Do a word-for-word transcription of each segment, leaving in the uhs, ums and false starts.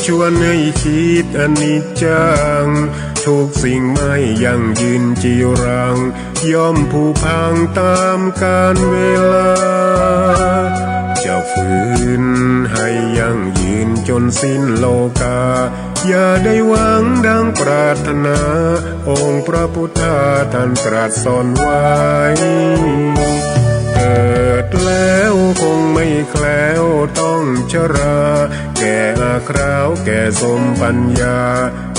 ชวนให้คิดอนิจจัง ทุกสิ่งไม่ยั่งยืนจีรัง ย่อมผุพังต๋ามกาลเวลา จะฝืนให้ยั่งยืนจ๋นสิ้นโลกา อย่าได้หวังดังปรารถนา องค์พระพุทธาท่านตรัสสอนไว้ เกิดแล้วคงไม่แคล้วต้องชรา แก่อาคราวแก่โสมปัญญา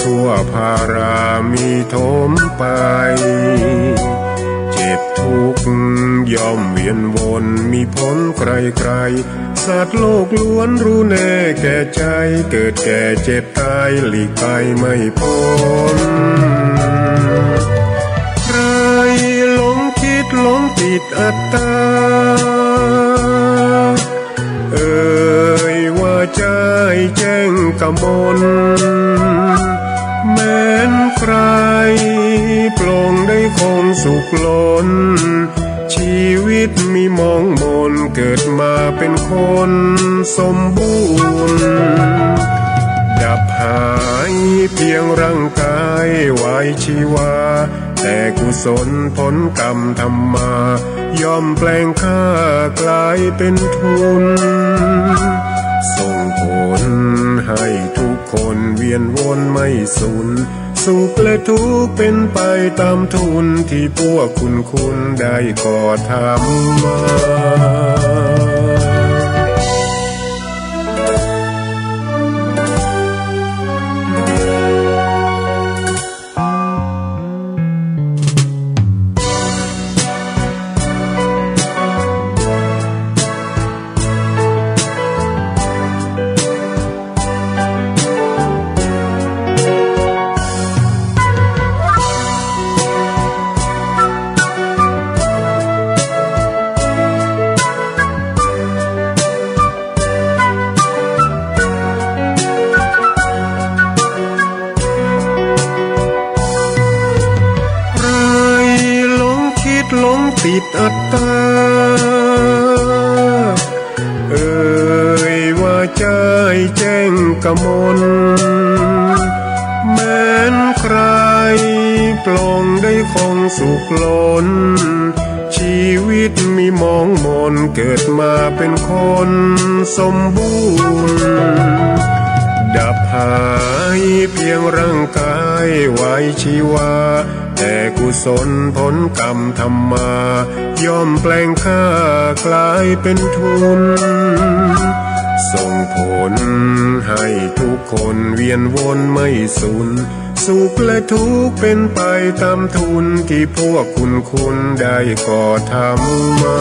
ทั่วพารามีโถมไป เจ็บทุกข์ย่อมเวียนวนมีผลใครๆ สัตว์โลกล้วนรู้แน่แก่ใจ เกิดแก่เจ็บตายหลีกไปไม่พ้น ใครหลงคิดหลงติดอัตตา เอ่ยว่าใจ้แจ้งกมล แม้นใครปลงได้คงสุขล้น ชีวิตมีหมองหมน เกิดมาเป็นคนสมบูรณ์ ดับหายเพียงร่างกายไว้ชีวา แต่กุศลผลกรรมทำมา ย่อมแปลงค่ากลายเป็นทุน ส่งผลให้ทุกคนเวียนวนไม่สุน สุขและทุกข์เป็นไปต๋ามทุน ตี้พวกคุณๆ ได้ก่อทำมา ใครหลงคิดหลงติดอัตตา เอ่ยว่าใจ้แจ้งกมล แม้นใครปลงได้คงสุขล้น ชีวิตมีหมองหมน เกิดมาเป็นคนสมบูรณ์ ดับหายเพียงร่างกายไว้ชีวา แต่กุศลผลกรรมทำมา ย่อมแปลงค่ากลายเป็นทุน ส่งผลให้ทุกคนเวียนวนไม่สุน สุขและทุกข์เป็นไปต๋ามทุน ตี้พวกคุณๆ ได้ก่อทำมา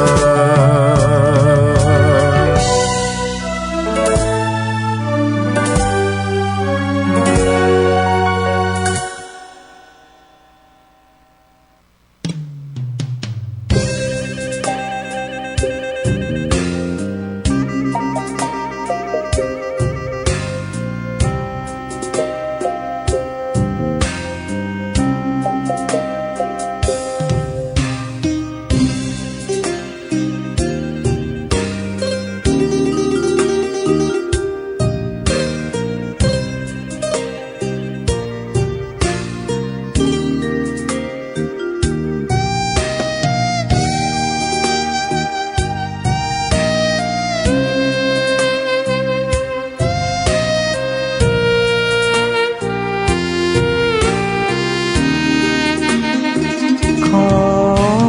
ขอ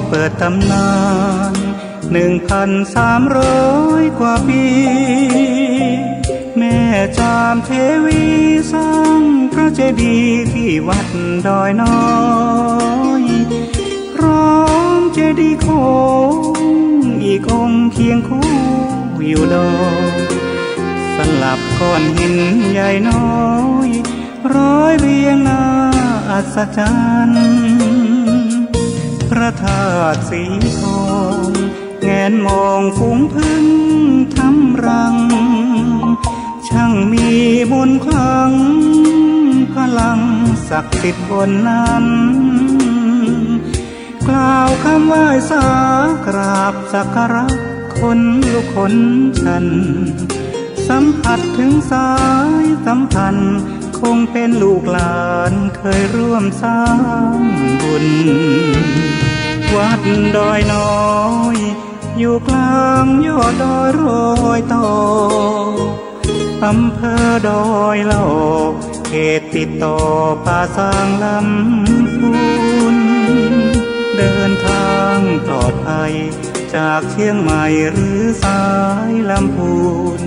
เปิดต๋ำนาน หนึ่งพันสามร้อยกว่าปี แม่จามเทวีสร้างพระเจดีย์ตี้วัดดอยน้อย พร้อมเจดีย์โค้งอีกองค์เคียงคู่อยู่ดอย สลับก้อนหินใหญ่น้อย ร้อยเรียงน่าอัศจรรย์ พระธาตุสีทอง แงนมองฝูงผึ้งทำรัง ช่างมีมนต์ขลัง พลังศักดิ์สิทธิ์บนนั้น กล่าวคำไหว้สากราบสักการะ ขนลุกขนชัน ส สัมผัสเถิงสายสัมพันธ์ คงเป๋นลูกหลานเคยร่วมสร้างบุญ วัดดอยน้อย อยู่กลางยอดดอยรอยต่อ อำเภอดอยหลอก เขตติดต่อป่าซางลำพูน เดินทางปลอดภัย จากเชียงใหม่หรือสายลำพูน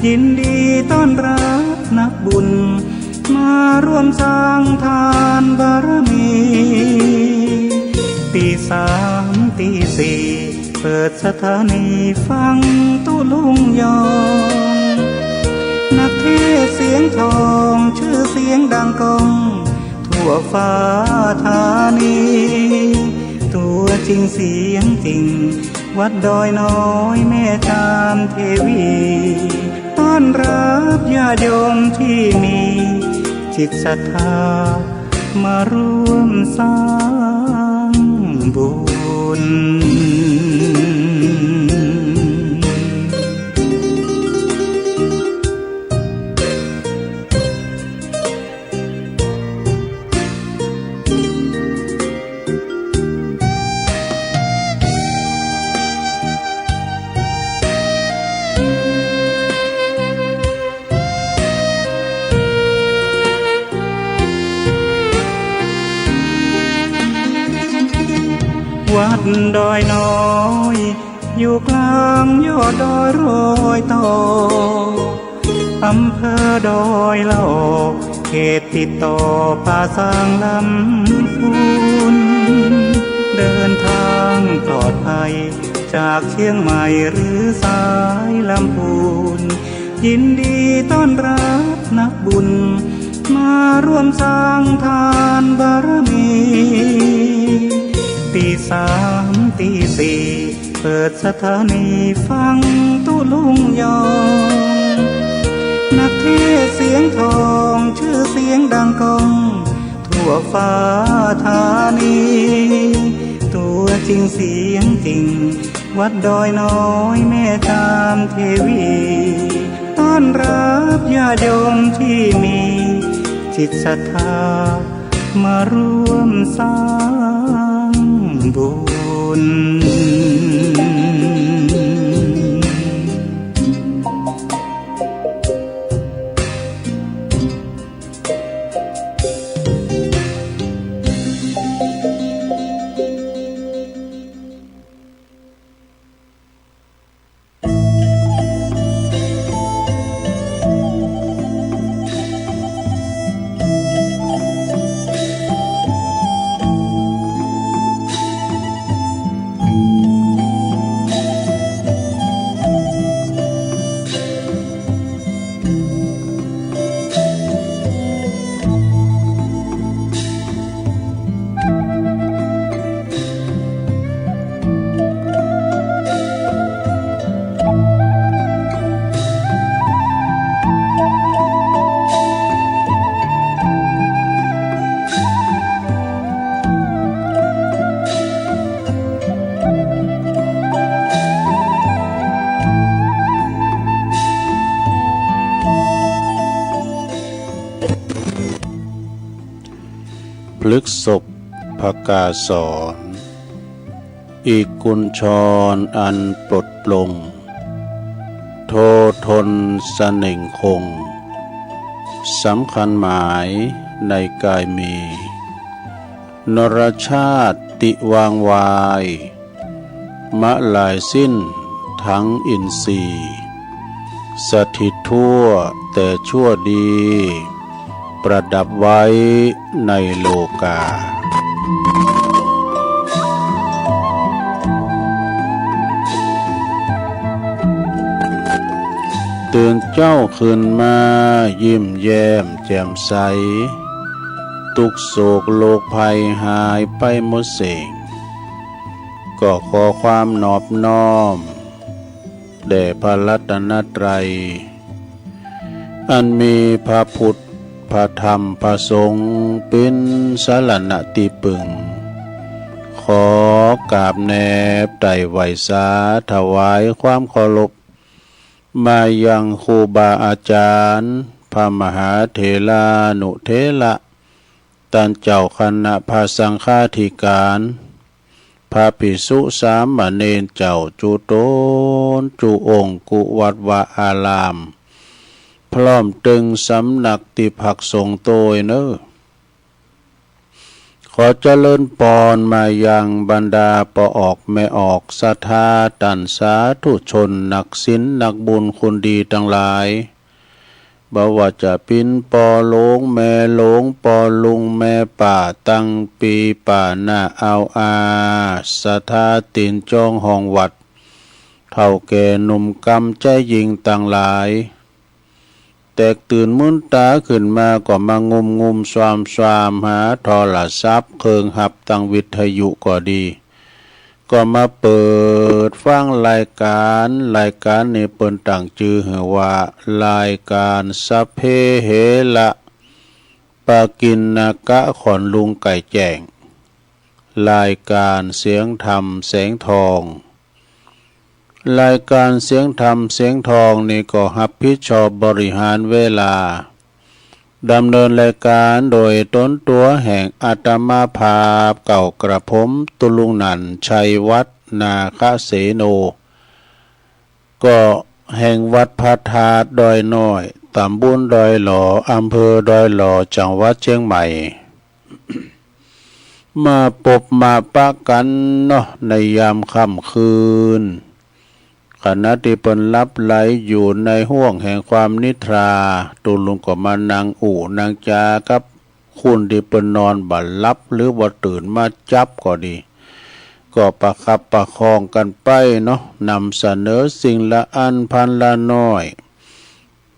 ยินดีต้อนรับนักบุญ มาร่วมสร้างทานบารมี ตีสามตีสี่ เปิดสถานีฟังตุ๊ลุงยอง นักเทศน์เสียงทอง ชื่อเสียงดังก้อง ทั่วฟ้าธานี ตัวจริงเสียงจริง วัดดอยน้อยแม่จามเทวี ต้อนรับญาติโยมที่มีจิตศรัทธา มาร่วมสร้างบุญ วัดดอยน้อย อยู่กลางยอดดอยรอยต่อ อำเภอดอยหลอก เขตติดต่อป่าซางลำพูน เดินทางปลอดภัย จากเชียงใหม่หรือสายลำพูน ยินดีต้อนรับนักบุญ มาร่วมสร้างทานบารมี ตีสามตีสี่ เปิดสถานีฟังตุ๊ลุงยอง นักเทศน์เสียงทอง ชื่อเสียงดังก้อง ทั่วฟ้าธานี ตัวจริงเสียงจริง วัดดอยน้อยแม่จามเทวี ต้อนรับญาติโยมที่มีจิตศรัทธา มาร่วมสร้างบุญ พฤกษภกาสร อีกกุญชรอันปลดปลง โททน เสน่งคง สำคัญหมายในกายมี นรชาติวางวาย มะลายสิ้นทั้งอินทรีย์ สถิตทั่วแต่ชั่วดี ประดับไว้ในโลกา ตื่นเจ๊าขึ้นมายิ้มแย้มแจ่มใส ตุ๊กข์โศกโรคภัยหายไปหมดเส้ง ก็ขอความนอบน้อม แด่พระรัตนตรัย อันมีพระพุทธ พระธรรม พระสงฆ์ เป๋นสรณะตี้ปึง ขอกราบแนบไตร่ไหว้สาถวายความเคารพ มายังครูบาอาจารย์ พระมหาเถรานุเถระ ต้านเจ้าคณะพระสังฆาธิการ พระภิกษุสามเณรเจ้ากู้ต๋นกู้องค์กู้วัดวาอาราม พร้อมตึงสำนักตี้พักสงฆ์ตวยเน่อ ขอเจริญปอนมายังบรรดาป้อออกแม่ออกศรัทธาต้านสาธุชนนักศีลนักบุญคุณดีตังหลาย บ่ว่าจะเป๋นป้อหลวงแม่หลวง ป้อลุงแม่ป้า ตังปี้ป้าน้าอาวอา ศรัทธาตี๋นจองห้องวัด เฒ่าแก่หนุ่มกำใจ๊ญิงตังหลาย แตกตื่นมืนต๋าขึ้นมาก็มางุมงุมซวามซวามหาโทรศัพท์ เคิงฮับตังวิทยุก็ดี ก็มาเปิดฟังรายก๋าน รายก๋านนี้เปิ้นตั้งจื้อหื้อว่า รายก๋านสัพเพเหระ ปกิณณกะ ขอนลุงไก่แจ้ง รายก๋านเสียงธรรมแสงทอง รายก๋านเสียงธรรมแสงทองนี้ก็ฮับผิดชอบบริหารเวลา ดำเนินรายก๋านโดยต๋นตั๋วแห่งอาตมาภาพเก่ากระผม ตุ๊ลุงหนั่น ชัยวัฒน์ นาคเสโน ก็แห่งวัดพระธาตุดอยน้อย ต๋ำบลดอยหล่อ อำเภอดอยหล่อ จังหวัดเจียงใหม่ มาปบมาปะกั๋นเนาะ ในยามค่ำคืน ขณะตี้เปิ้นหลับไหลอยู่ในห้วงแห่งความนิทรา ตุ๊ลุงก็มานั่งอู้นั่งจ๋ากับคนตี้เปิ้นนอนบ่หลับ หรือว่าตื่นมาจั๊บก็ดี ก็ประคับประคองกั๋นไปเนาะ นำเสนอสิ่งละอันพันละน้อย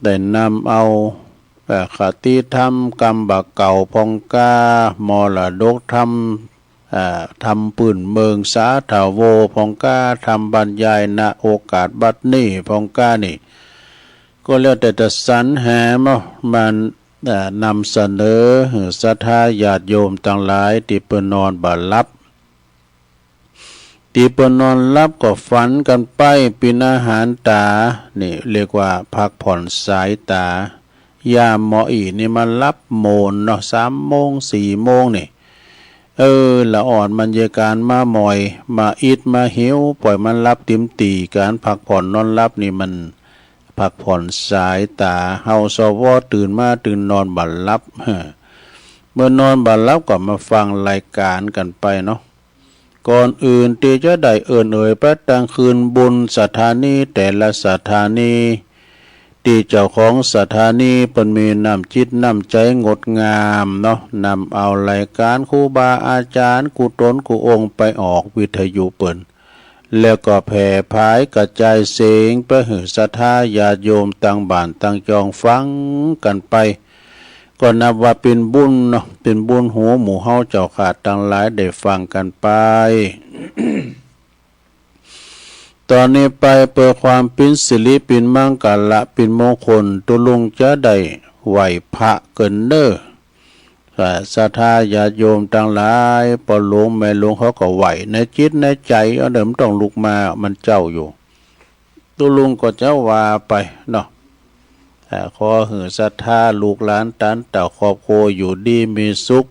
ได้นำเอา เอ่อ คติธรรมกำบ่าเก่าพ่องก้า มรดกธรรม เอ่อ ธรรมปื้นเมืองสาถาโวพ่องก้า ธรรมบรรยาย ณ โอกาสบัดนี้พ่องก้านี่ ก็แล้วแต่จะสรรหามา มา เอ่อ นำเสนอหื้อศรัทธาญาติโยมตังหลายตี้เปิ้นนอนบ่หลับ ตี้เปิ้นนอนหลับก็ฝันกั๋นไป เป๋นอาหารต๋า นี่เรียกว่าพักผ่อนสายต๋า ยามหมออี้นี่มาหลับโหมนเนาะ สามโมงสี่โมงนี่ เออ ละอ่อนบรรยากาศมาหม่อย บ่อิดบ่หิว ป่อยมันหลับเต๋มตี้ ก๋านพักผ่อนนอนหลับนี่มันพักผ่อนสายต๋า เฮา สว ตื่นมาตึงนอนบ่หลับ เมื่อนอนบ่หลับก็มาฟังรายก๋านกั๋นไปเนาะ ก่อนอื่นตี้จะได้เอิ้นเอ่ยไปตังคืนบุญสถานีแต่ละสถานี ตี้เจ้าของสถานีเปิ้นมีน้ำจิตน้ำใจ๋งดงามเนาะ นำเอารายก๋านครูบาอาจ๋ารย์กู้ต๋นกู้องค์ไปออกวิทยุเปิ้น แล้วก็แผ่ผายกระจายเสียงไปหื้อศรัทธาญาติโยมตังบ้านตังจองฟังกั๋นไป ก็นับว่าเป๋นบุญเนาะ เป๋นบุญหูหมู่เฮาเจ้าข้าตังหลายได้ฟังกั๋นไป ต๋อนนี้ไปเปื้อความเป๋นสิริเป๋นมังคละเป๋นมงคล ตุ๊ลุงจะได้ไหว้พระเกินเน่อ ศรัทธาญาติโยมตังหลาย ป้อหลวงแม่หลวงเขาก็ไหว้ในจิตในใจ๋ เอาเดิมต้องลุกมา มันเจ๊าอยู่ ตุ๊ลุงก็จะว่าไปเนาะ อ่า ขอหื้อศรัทธาลูกหลานต๋านเต้าครอบครัวอยู่ดีมีสุข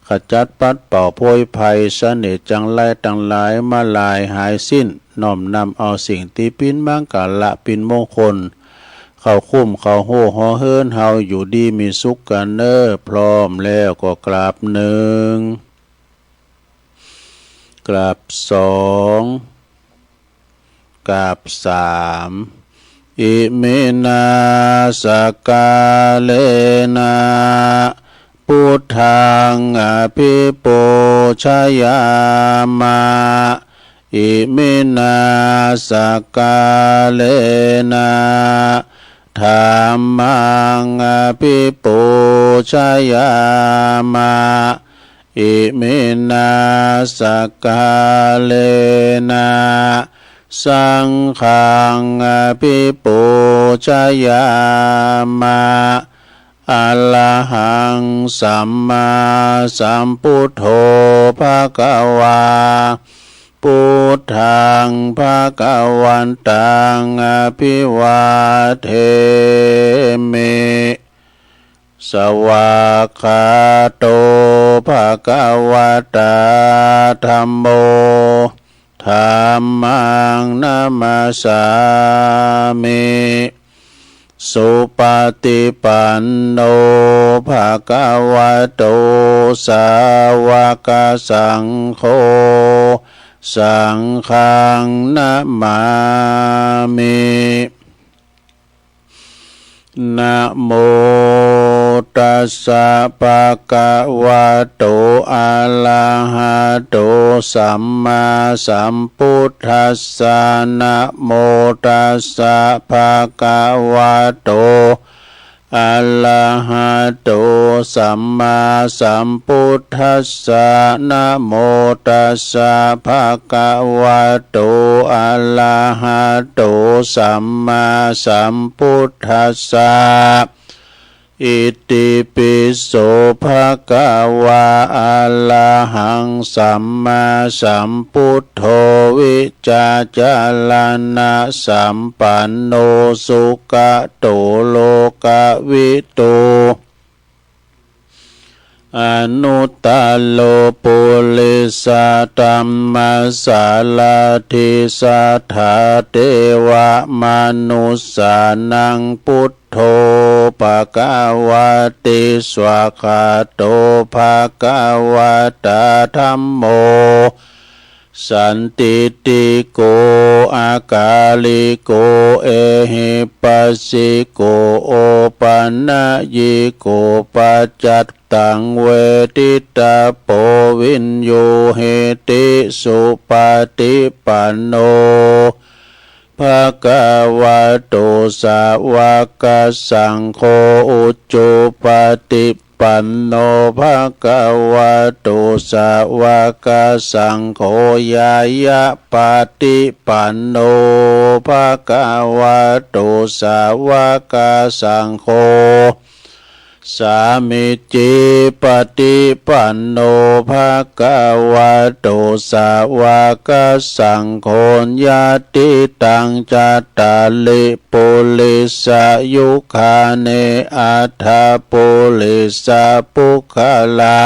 ขจัดปัดเป่าโพยภัย เสน่ห์จังไรตังหลายมาลายหายสิ้น น้อมนำเอาสิ่งตี้เป๋นมังคละเป๋นมงคล เข้าคุ้มเข้าโฮหอเฮือนเฮาอยู่ดีมีสุขกั๋นเน่อ พร้อมแล้วก็กราบหนึ่ง กราบสอง กราบสาม อิมินา สักการะนะ พุทธัง อภิปูชยามะ อิมินา สักการะนะ ธัมมัง อภิปูชยามะ อิมินา สักการะนะ สังฆัง อภิปูชยามะ อะระหัง สัมมาสัมพุทโธ ภะคะวา Buddhaṃ bhagavantaṃ abhivādemi. Svākkhāto bhagavatā dhammo. Dhammaṃ namassāmi. Supaṭipanno bhagavato sāvakasaṅgho. Saṅghaṃ namāmi. Namo tassa bhagavato arahato sammāsambuddhassa. Namo tassa bhagavato arahato sammāsambuddhassa. Namo tassa bhagavato arahato sammāsambuddhassa. Iti pi so bhagavā arahaṃ sammāsambuddho vijjācaraṇasampanno sugato lokavidū anuttaro purisadammasārathi satthā devamanussānaṃ buddho bhagavāti. Svākkhāto bhagavatā dhammo sandiṭṭhiko akāliko ehipassiko opanayiko paccattaṃ veditabbo viññūhīti. Supaṭipanno bhagavato sāvakasaṅgho, ujupaṭipanno bhagavato sāvakasaṅgho, ñāyapaṭipanno bhagavato sāvakasaṅgho, sāmīcipaṭipanno bhagavato sāvakasaṅgho, yadidaṃ cattāri purisayugāni aṭṭha purisapuggalā,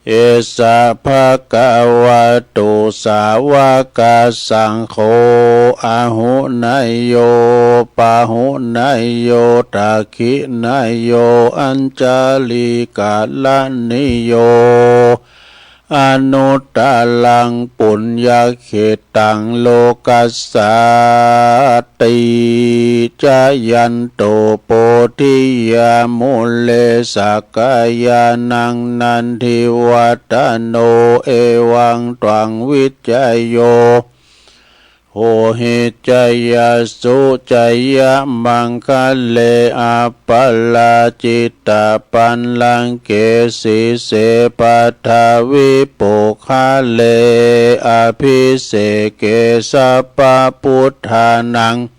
esa bhagavato sāvakasaṅgho, āhuneyyo pāhuneyyo dakkhiṇeyyo añjalikaraṇīyo, anuttaraṃ puññakkhettaṃ lokassāti. Jayanto bodhiyā mūle sakyānaṃ nandivaḍḍhano, evaṃ tvaṃ vijayo hohi jayassu jayamaṅgale, aparājitapallaṅke sīse paṭhavipokkhare, abhiseke sabbabuddhānaṃ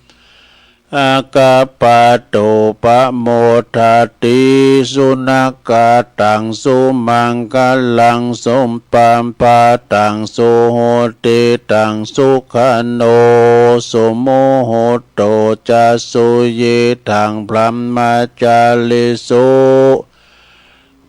aggappatto pamodati. Sunakkhattaṃ sumaṅgalaṃ supabhātaṃ suhuṭṭhitaṃ, sukhaṇo sumuhutto ca suyiṭṭhaṃ brahmacārisu.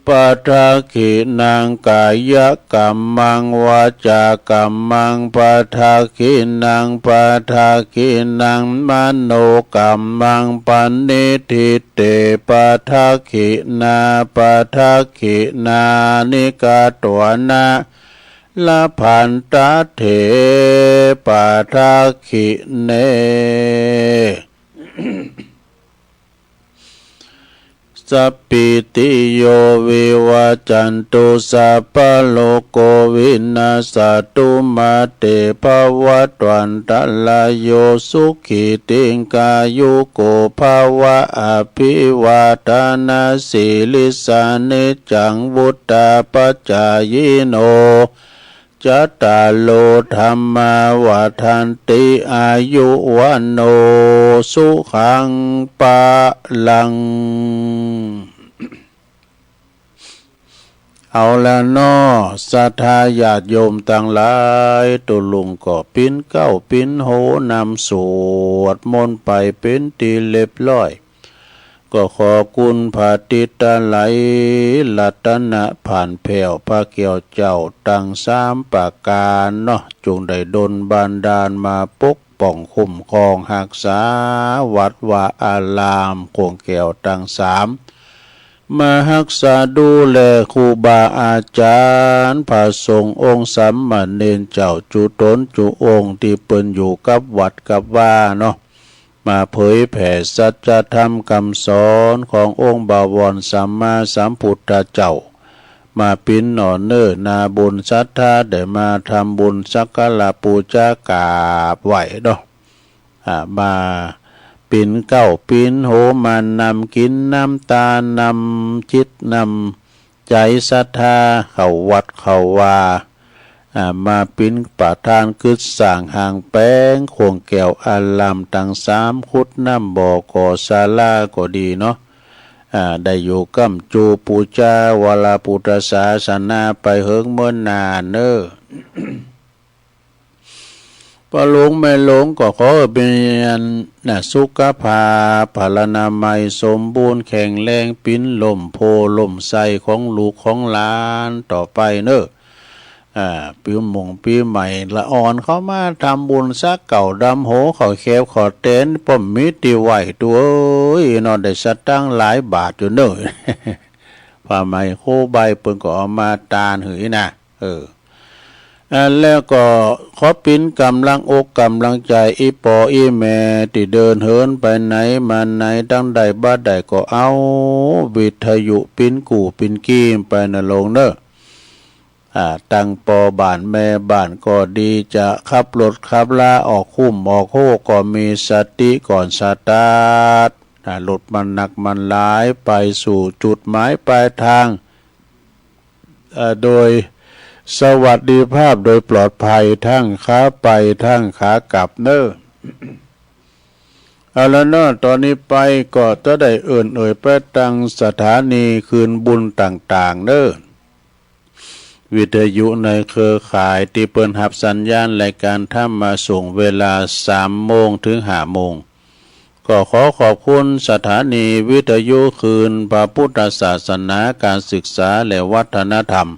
Padakkhiṇaṃ kāyakammaṃ vācākammaṃ padakkhiṇaṃ, padakkhiṇaṃ manokammaṃ paṇidhī te padakkhiṇā, padakkhiṇāni katvāna labhantatthe padakkhiṇe. Sabbītiyo vivajjantu, sabbarogo vinassatu, mā te bhavatvantarāyo, sukhī dīghāyuko bhava. Abhivādanasīlissa niccaṃ vuḍḍhāpacāyino, cattāro dhammā vaḍḍhanti, āyu vaṇṇo sukhaṃ balaṃ. เอาละเนาะ ศรัทธาญาติโยมตังหลาย ตุ๊ลุงก็ปิ๊นเก๊าปิ๊นโหนำสวดมนต์ไปเป๋นตี้เรียบร้อย ก็ขอกุณพระติตะไลยรัตนะผ่านแผ้วพระแก้วเจ้าตังสามประก๋านเนาะ จุ่งได้ดลบันดาลมาปกป้องคุ้มครองฮักษาวัดวาอาราม ข่วงแก้วตังสาม มาฮักษาดูแลครูบาอาจ๋ารย์ พระสงฆ์องค์สามเณรเจ้าจุ๊ต๋นจุ๊องค์ตี้เปิ้นอยู่กับวัดกับวาเนาะ มาเผยแผ่สัจธรรมกำสอนขององค์บวรสัมมาสัมพุทธเจ้า มาปิ๊นหน่อเน่อ นาบุญศรัทธาได้มาทำบุญสักการะปู๋จากราบไหว้เนาะ อ่า มาปิ๊นเก๊าปิ๊นโหนำกิ๋นน้ำตานำจิตนำใจ๋ศรัทธาเข้าวัดเข้าวา อ่า มาปิ๊นประธานกึ๊ดสร้างห้างแป๋งข่วงแก้วอารามตังสาม ขุดน้ำบ่อก่อศาลาก็ดีเนาะ อ่า ได้อยู่ก้ำจู๋ปู๋จาวรพุทธศาสนาไปเหิงเมินนานเน่อ ป้อหลวงแม่หลวงก็ขอหื้อเป๋น นะ สุขภาพพลานามัยสมบูรณ์แข็งแรง เป๋นล่มโพธิ์ล่มไทรของลูกของหลานต่อไปเน่อ อ่า ปี๋มงปี๋ใหม่ละอ่อนเข้ามาทำบุญสักเก๊าดำโห ข้าวแคบข้าวแตนป้อมมีตี้ไหว้ ตุ๊เอ้ยเนาะ ได้สตางค์หลายบาทอยู่เน่อ ผ้าไหมโคใบเปิ้นก็เอามาตานหื้อนะ เออ อ่า แล้วก็ขอเป๋นก๋ำลังอกก๋ำลังใจ๋ อี่ป้ออี่แม่ตี้เดินเหินไปไหนมาไหน ตังได้บ่ได้ก็เอาวิทยุเป๋นกู้เป๋นกีมไปนะหลวงเน่อ อ่า ตังป้อบ้านแม่บ้านก็ดี จะขับรถขับลาออกคุ้มออกโฮก็มีสติก่อนสตาร์ท อ่า รถมันหนักมันหลาย ไปสู่จุดหมายปลายทาง เอ่อ โดยสวัสดิภาพ โดยปลอดภัย ทั้งขาไปทั้งขากลับเน่อ เอาละเนาะ ต๋อนนี้ไปก็จะได้เอิ้นเอ่ยไปตังสถานีคืนบุญต่างๆ เน่อ วิทยุในเครือข่ายตี้เปิ้นฮับสัญญาณรายก๋านธรรมมาส่งเวลาสามโมงเถิงห้าโมง ก็ขอขอบคุณสถานีวิทยุคลื่นพระพุทธศาสนา ก๋านศึกษาและวัฒนธรรม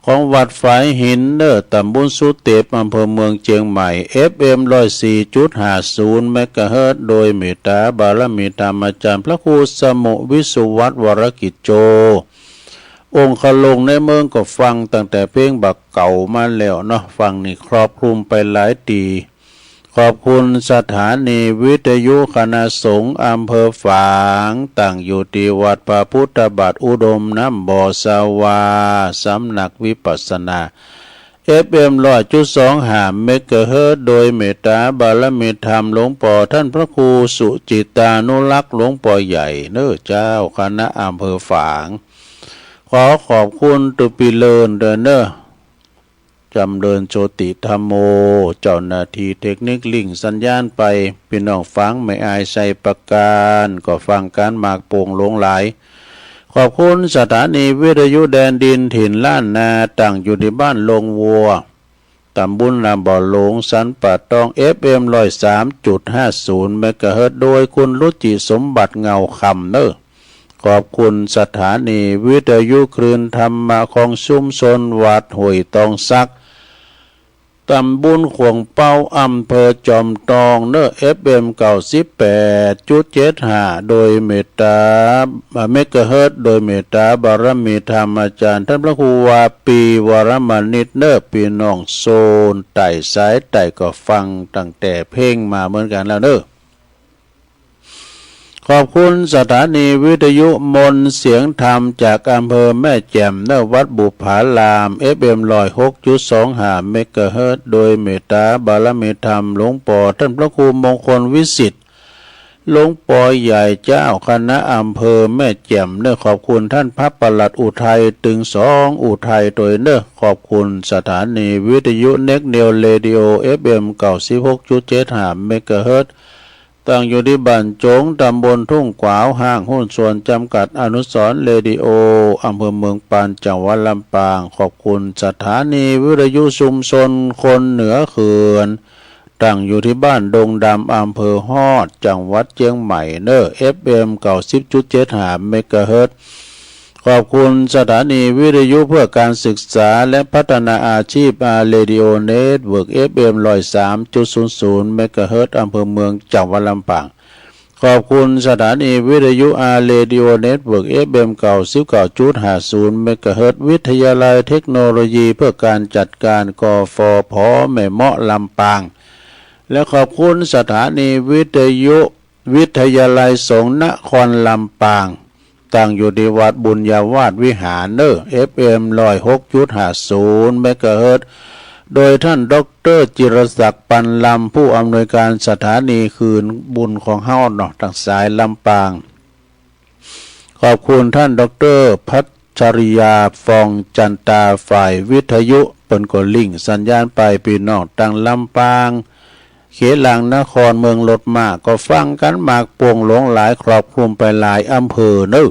ของวัดฝายหินเน่อ ต๋ำบลสุเตป อำเภอเมืองเจียงใหม่ เอฟเอ็ม ร้อยสี่จุดห้าศูนย์ เมกะเฮิรตซ์ โดยเมตต๋าบารมีธรรมอาจ๋ารย์พระครูสมุห์ วิสุวัฒน์ วรกิจโจ องคลงค์ในเมืองก็ฟังตั้งแต่เพลงบ่าเก่ามาแล้วเนาะ ฟังนี่ครอบคลุมไปหลายตี้ ขอบคุณสถานีวิทยุคณะสงฆ์อำเภอฝาง ตั้งอยู่ตี้วัดพระพุทธบาทอุดมน้ำบ่อสวา สำนักวิปัสสนา เอฟเอ็ม ร้อยจุดสองห้า เมกะเฮิรตซ์ โดยเมตต๋าบารมีธรรมหลวงป้อต้านพระครูสุจิตตานุรักษ์ หลวงป้อใหญ่เน่อเจ้าคณะอำเภอฝาง ขอขอบคุณตุ๊ปี้เลินด้วยเน่อ จ๋ำเริญโชติธัมโม เจ้าหน้าตี้เทคนิคลิงก์สัญญาณไป ปี้น้องฝางแม่อายไชยประก๋าน ก็ฟังก๋านมากโป่งหลวงหลาย ขอบคุณสถานีวิทยุแดนดินถิ่นล้านนา ตั้งอยู่ตี้บ้านโรงวัว ต๋ำบลน้ำบ่อหลวง สันป่าตอง เอฟเอ็ม ร้อยสามจุดห้าศูนย์ เมกะเฮิรตซ์ โดยคุณรุจิสมบัติเงาคำเน่อ ขอบคุณสถานีวิทยุคลื่นธรรมะของชุมชนวัดห้วยตองสัก ต๋ำบลข่วงเป๊า อำเภอจอมตองเน่อ เอฟเอ็ม เก้าสิบแปดจุดเจ็ดห้า โดยเมตต๋า เมกะเฮิรตซ์ โดยเมตต๋าบารมีธรรมอาจ๋ารย์ต้านพระครูวาปี วรมณิตเน่อ ปี้น้องโซนใต้สายใต้ก็ฟังตั้งแต่เพลงมาเหมือนกั๋นแล้วเน่อ ขอบคุณสถานีวิทยุมนต์เสียงธรรมจากอำเภอแม่แจ่มเน่อ วัดบุปผาราม เอฟเอ็ม ร้อยหกจุดสองห้า เมกะเฮิรตซ์ โดยเมตต๋าบารมีธรรมหลวงป้อต้านพระครูมงคลวิสิทธิ์ หลวงป้อใหญ่เจ้าคณะอำเภอแม่แจ่มเน่อ ขอบคุณต้านพระปลัดอุทัย ตึงสองอุทัยตวยเน่อ ขอบคุณสถานีวิทยุเน็กนิวเรดิโอ เอฟเอ็ม เก้าสิบหกจุดเจ็ดห้า เมกะเฮิรตซ์ ตั้งอยู่ตี้บ้านโจ๋ง ตำบลทุ่งขวาว ห้างหุ้นส่วนจำกัดอนุสรณ์เรดิโอ อำเภอเมืองปาน จังหวัดลำปาง ขอบคุณสถานีวิทยุชุมชนคนเหนือเขื่อน ตั้งอยู่ตี้บ้านดงดำ อำเภอฮอด จังหวัดเจียงใหม่เน่อ เอฟเอ็ม เก้าสิบจุดเจ็ดห้า เมกะเฮิรตซ์ ขอบคุณสถานีวิทยุเพื่อการศึกษาและพัฒนาอาชีพ อาร์ Radio Network เอฟเอ็ม ร้อยสามจุดศูนย์ศูนย์ เมกะเฮิรตซ์ อำเภอเมือง จังหวัดลำปาง ขอบคุณสถานีวิทยุ อาร์ Radio Network เอฟเอ็ม เก้าสิบเก้าจุดห้าศูนย์ เมกะเฮิรตซ์ วิทยาลัยเทคโนโลยีเพื่อการจัดการ กฟผ แม่เมาะ ลำปาง และขอบคุณสถานีวิทยุ วิทยาลัยสงฆ์นครลำปาง ตั้งอยู่ตี้วัดบุญญาวาสวิหารเน่อ เอฟเอ็ม ร้อยหกจุดห้าศูนย์ เมกะเฮิรตซ์ โดยท่านด็อกเตอร์จิรศักดิ์ ปันลำ ผู้อำนวยการสถานี คืนบุญของเฮาเนาะ ตางสายลำปาง ขอบคุณท่านด็อกเตอร์พัชริยา ฟองจันตา ฝ่ายวิทยุ เปิ้นก็ลิงก์สัญญาณไป ปี้น้องตางลำปาง เขตหลางนคร เมืองรถม้า ก็ฟังกั๋นมากโป่งหลวงหลาย ครอบคลุมไปหลายอำเภอเน่อ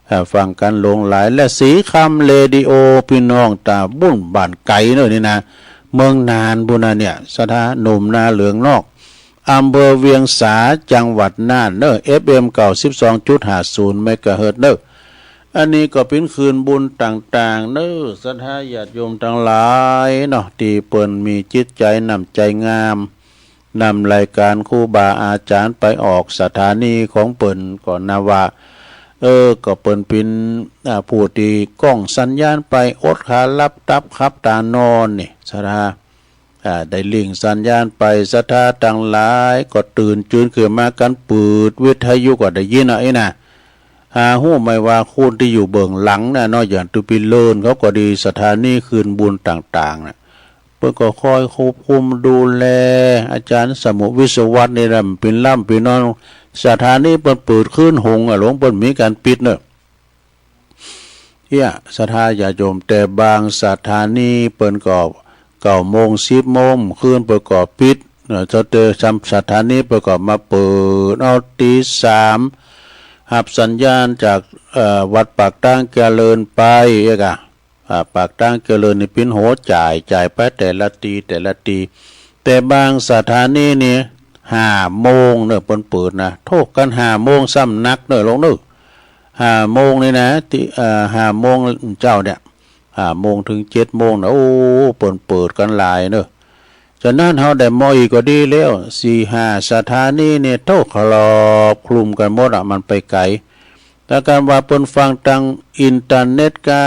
อ่า ฟังกั๋นหลวงหลาย และสีคำเรดิโอ ปี้น้องตางบุ้นบ้านไก๋เน่อนี่นะ เมืองน่านปู้นนะเนี่ย ศรัทธาหนุ่มนาเหลืองนอก อำเภอเวียงสา จังหวัดน่านเน่อ เอฟเอ็ม เก้าสิบสองจุดห้าศูนย์ เมกะเฮิรตซ์เน่อ อันนี้ก็เป๋นคืนบุญต่างๆ เน่อ ศรัทธาญาติโยมตังหลายเนาะ ตี้เปิ้นมีจิตใจ๋น้ำใจ๋งาม นำรายการครูบาอาจ๋ารย์ไปออกสถานีของเปิ้น ก็นับว่า เออ ก็เปิ้นเป๋น อ่า ผู้ตี้ก้องสัญญาณไป อดขาหลับตับขับตานอนนี่ ศรัทธา อ่า ได้ลิงก์สัญญาณไป ศรัทธาตังหลายก็ตื่นจื้นขึ้นมากั๋น เปิดวิทยุก็ได้ยินอ่ะ อี้นะ หาฮู้ไหมว่าคนตี้อยู่เบื้องหลังน่ะเนาะ อย่างตุ๊ปีเลินเขาก็ดี สถานีคืนบุญต่างๆ น่ะ เปิ้นก็คอยควบคุมดูแล อาจ๋ารย์สมุทรวิศวัฒน์นี่แหละ เป๋นล่ำเป๋นนอน สถานีเปิ้นเปิดคืนหงส์อ่ะ หลวงเปิ้นมีก๋านปิดเน่อ เอี้ย ศรัทธาญาติโยม แต่บางสถานีเปิ้นก็เก้าโมง สิบโมง คืนเปิ้นก็ปิดเนาะ แต่สถานีเปิ้นก็มาเปิดเอาตีสาม ฮับสัญญาณจาก เอ่อ วัดปากตางเจริญไป เอ๊ะกะ อ่า ปากตางเจริญนี่เป๋นหัวจ่าย จ่ายไปแต่ละตี แต่ละตี แต่บางสถานีนี่ห้าโมงเน่อ เปิ้นเปิดนะ โธ่ กั๋นห้าโมงซ้ำนักเน่อ หลวงเน่อ ห้าโมงนี่นะ ตี้ เอ่อ ห้าโมงเจ๊าเนี่ย ห้าโมงเถิงเจ็ดโมงนะ โอ้ เปิ้นเปิดกั๋นหลายเน่อ ฉะนั้นเฮาได้มออีกก็ดีแล้ว สี่ห้าสถานีเนี่ย โธ่ ครอบคลุมกั๋นหมดอ่ะ มันไปไก๋ แต่การว่าเปิ้นฟังตางอินเทอร์เน็ตกา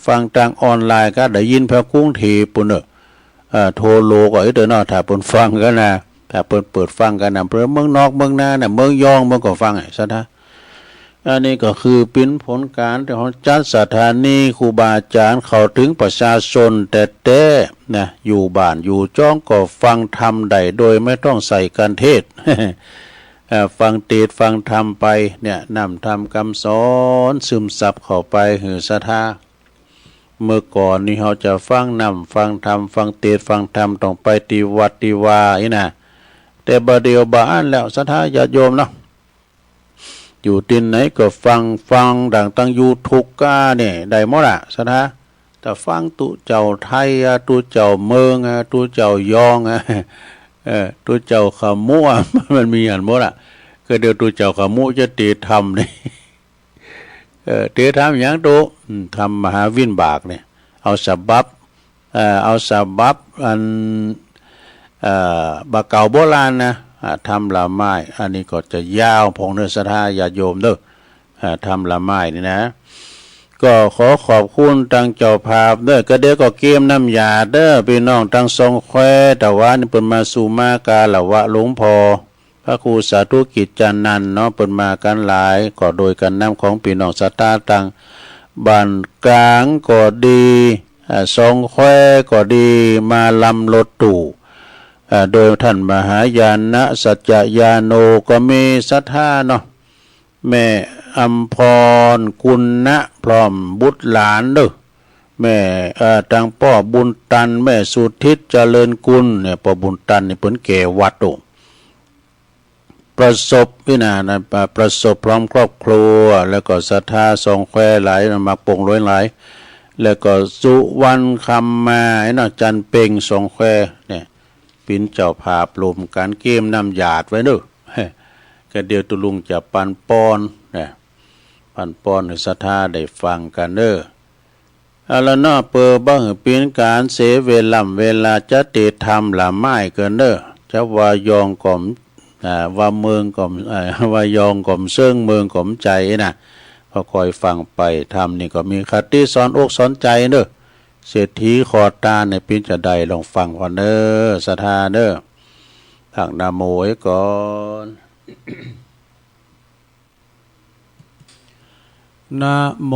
ฟังตางออนไลน์กา ได้ยินแผวกรุงเทพฯปู้นเน่อ เอ่อ ทั่วโลกอ่ะ เอ้ย เดี๋ยวเนาะ ถ้าเปิ้นฟังกั๋นนะ ถ้าเปิ้นเปิดฟังกั๋นนะ เปิ้นเมืองนอกเมืองนาน่ะ เมืองยอง เปิ้นก็ฟังอ่ะ ศรัทธา อันนี้ก็คือเป๋นผลก๋านตี้เฮาจัดสถานีครูบาอาจ๋ารย์เข้าเถิงประชาชนแต๊ๆ นะ อยู่บ้านอยู่จองก็ฟังธรรมได้โดยไม่ต้องใส่กั๋นเทศน์ เอ่อ ฟังเตสน์ฟังธรรมไปเนี่ย น้ำธรรมกำสอนซึมซับเข้าไปหื้อศรัทธา เมื่อก่อนนี้เฮาจะฟังน้ำฟังธรรม ฟังเตสน์ฟังธรรม ต้องไปตี้วัดตี้วาอี้นะ แต่บ่าเดี่ยวบ่อั้นแล้ว ศรัทธาญาติโยมเนาะ อยู่ตี้ไหนก็ฟัง ฟังดั่งตางยูทูบกาเนี่ย ได้หมดอ่ะ ศรัทธา แต่ฟังตุ๊เจ้าไทยอ่ะ ตุ๊เจ้าเมิงอ่ะ ตุ๊เจ้ายองอ่ะ เออ ตุ๊เจ้าขมุอ่ะ มันมีหั้นหมดอ่ะ ก็เดี๋ยวตุ๊เจ้าขมุจะเตสน์ธรรมนี่ เออ เตสน์ธรรมหยังตุ๊ อืม ธรรมมหาวิบากเนี่ย เอาฉบับ เอ่อ เอาฉบับอัน เอ่อ บ่าเก่าโบราณนะ อ่า ธรรมละไม้ อันนี้ก็จะยาวพ่องเน่อศรัทธาญาติโยมเน่อ อ่า ธรรมละไม้นี่นะ ก็ขอขอบคุณตางเจ้าภาพเน่อ ก็เดี๋ยวก็เกียมน้ำยาเน่อ ปี้น้องตางซองแคว ตะวานี่เปิ้นมาสู่มากราบไหว้หลวงพ่อ พระครูสาธุกิจจานันท์เนาะ เปิ้นมากั๋นหลาย ก็โดยก๋านนำของปี้น้องศรัทธาตางบ้านกลางก็ดี อ่า ซองแควก็ดี มาลำรถตู้ อ่า โดยท่านมหายานะสัจจยาโนก็มีศรัทธาเนาะ แม่อำพร กุณณะ พร้อมบุตรหลานเน่อ แม่ เอ่อ ตางป้อบุญตัน แม่สุทิศเจริญกุลเนี่ย ป้อบุญตันนี่เปิ้นแก่วัดโต ประสบ อี้น่ะ นะ อ่า ประสบพร้อมครอบครัว แล้วก็ศรัทธาสองแควหลาย มาปงหลวยหลาย แล้วก็สุวรรณคำมา ไอ้เนาะ จันทน์เพ็งสองแควเนี่ย เป๋นเจ้าภาพร่วมกั๋นเกียมน้ำหยาดไว้เน่อ ก็เดี๋ยวตุ๊ลุงจะปันป้อนนะ ปันป้อนหื้อศรัทธาได้ฟังกั๋นเน่อ เอาละเนาะ เปื้อบ่หื้อเป๋นก๋านเสียเวล่ำเวลา จะเตรียมทำละไม้กั๋นเน่อ จะว่ายองก็ อ่า ว่าเมิงก็ อ่า ว่ายองก็เซิง เมิงก็ใจ๋นะ ก็คอยฟังไป ธรรมนี่ก็มีคติสอนอกสอนใจ๋เน่อ เศรษฐีขอตานเนี่ยเป๋นจาใด ลองฟังก่อนเน่อ ศรัทธาเน่อ ตั้งนะโมไว้ก่อน นะโม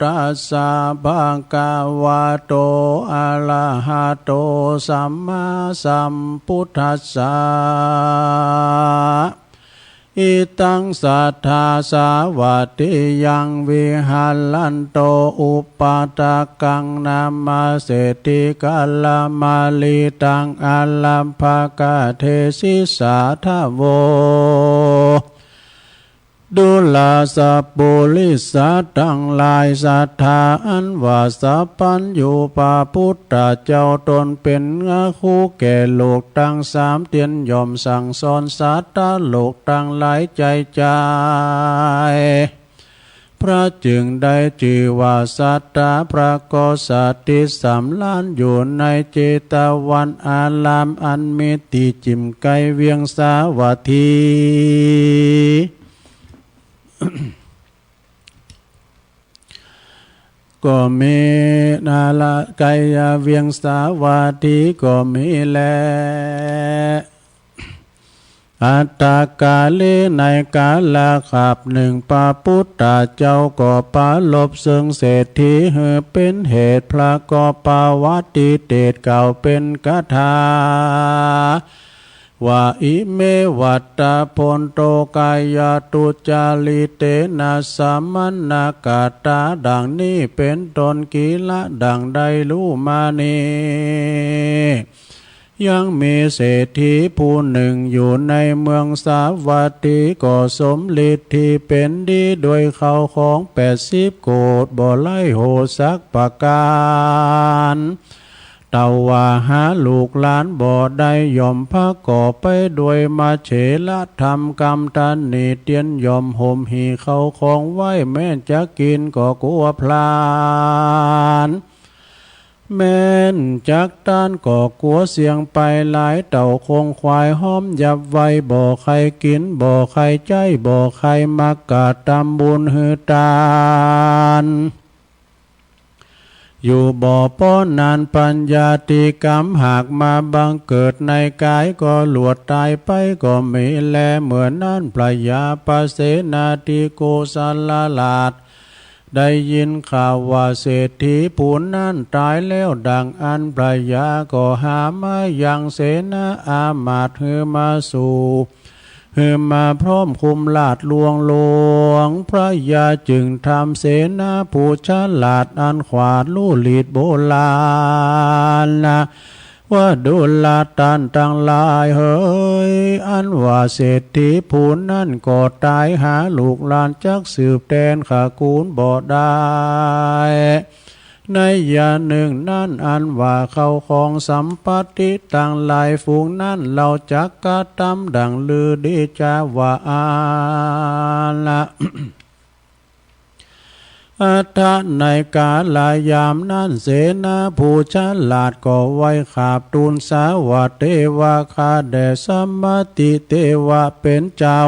ตัสสะ ภะคะวะโต อะระหะโต สัมมาสัมพุทธัสสะ อิตัง สัตถาสาวัตถียัง วิหะรันโต อุปัฏฐกัง นะมะเศรษฐี กะละมะลิตัง อารัมภะกะเทสิสาทะโว ดูราสะปุริสะตังหลาย ศรัทธาอันว่าสัพพัญญู พระพุทธเจ้าตนเป๋นอาคูแก่โลกตังสาม เตียนย่อมสั่งสอนสัตว์โลกตังหลายใจ๋ใจ๋ พระจึงได้จื้อว่าศรัทธา พระก็สถิตสำราญอยู่ในเจตวันอาราม อันมีตี้จิ่มใก้เวียงสาวัตถี ก็มีนาละ ใก้เวียงสาวัตถีก็มีแล อัตถกาลิ ในกาละคาบนึ่ง พระพุทธเจ้าก็ปรารภเซิงเศรษฐี หื้อเป๋นเหตุ พระก็ประวัติเตสน์กล่าวเป๋นคาถา ว่า อิเม วัตถะ พนโต กายะ ทุจริเตนะ สะมะนะกะตา ดังนี้เป๋นต้น กิละ ดังได้ฮู้มานี้ ยังมีเศรษฐีผู้นึ่งอยู่ในเมืองสาวัตถี ก็สมฤทธิเป๋นดีด้วยข้าวของแปดสิบโกฏ บ่ไร้โหดสักประก๋าน แต่ว่าหาลูกหลานบ่ได้ ย่อมประกอบไปด้วยมะเฉรธรรม กำตะหนี่เตียนย่อมห่มหี่ข้าวของไว้ แม้นจะกิ๋นก็กั๋วพลาญ แม้นจักต้านก็กั๋วเสี้ยงไปหลาย เต้าคงควายฮ้อมยับไว้ บ่ใค่กิ๋น บ่ใค่ใจ๊ บ่ใค่มากระตำบุญหื้อตาน อยู่บ่ปอหนาน ปัญญาติกรรมหากมาบังเกิดในก๋าย ก็หลวดต๋ายไปก็มีแล เมื่อนั้นพระยาปเสนทิโกศลราช ได้ยินข่าวว่าเศรษฐีผู้นั้นต๋ายแล้ว ดังอั้นพระยาก็หามายังเสนาอามาตย์ หื้อมาสู่ หื้อมาพร้อมคุ้มราชย์หลวงหลวง พระยาจึงถามเสนาผู้ฉลาด อันขวาดฮู้ฤทธิ์โบราณนะ ว่า ดูราต้านตังหลายเหย อันว่าเศรษฐีผู้นั้นก็ต๋าย หาลูกหลานจักสืบแตนตระกูลบ่ได้ ในยามนึ่งนั้น อันว่าข้าวของสัมปัตติตังหลายฝูงนั้น เฮาจักกระตำดังฤๅดีจาว่าอั้นละ อัตถะ ในกาลยามนั้น เสนาผู้ฉลาดก็ไหว้ขาบทูลสวัสดีว่า ข้าแต่สมณะเถระเป๋นเจ้า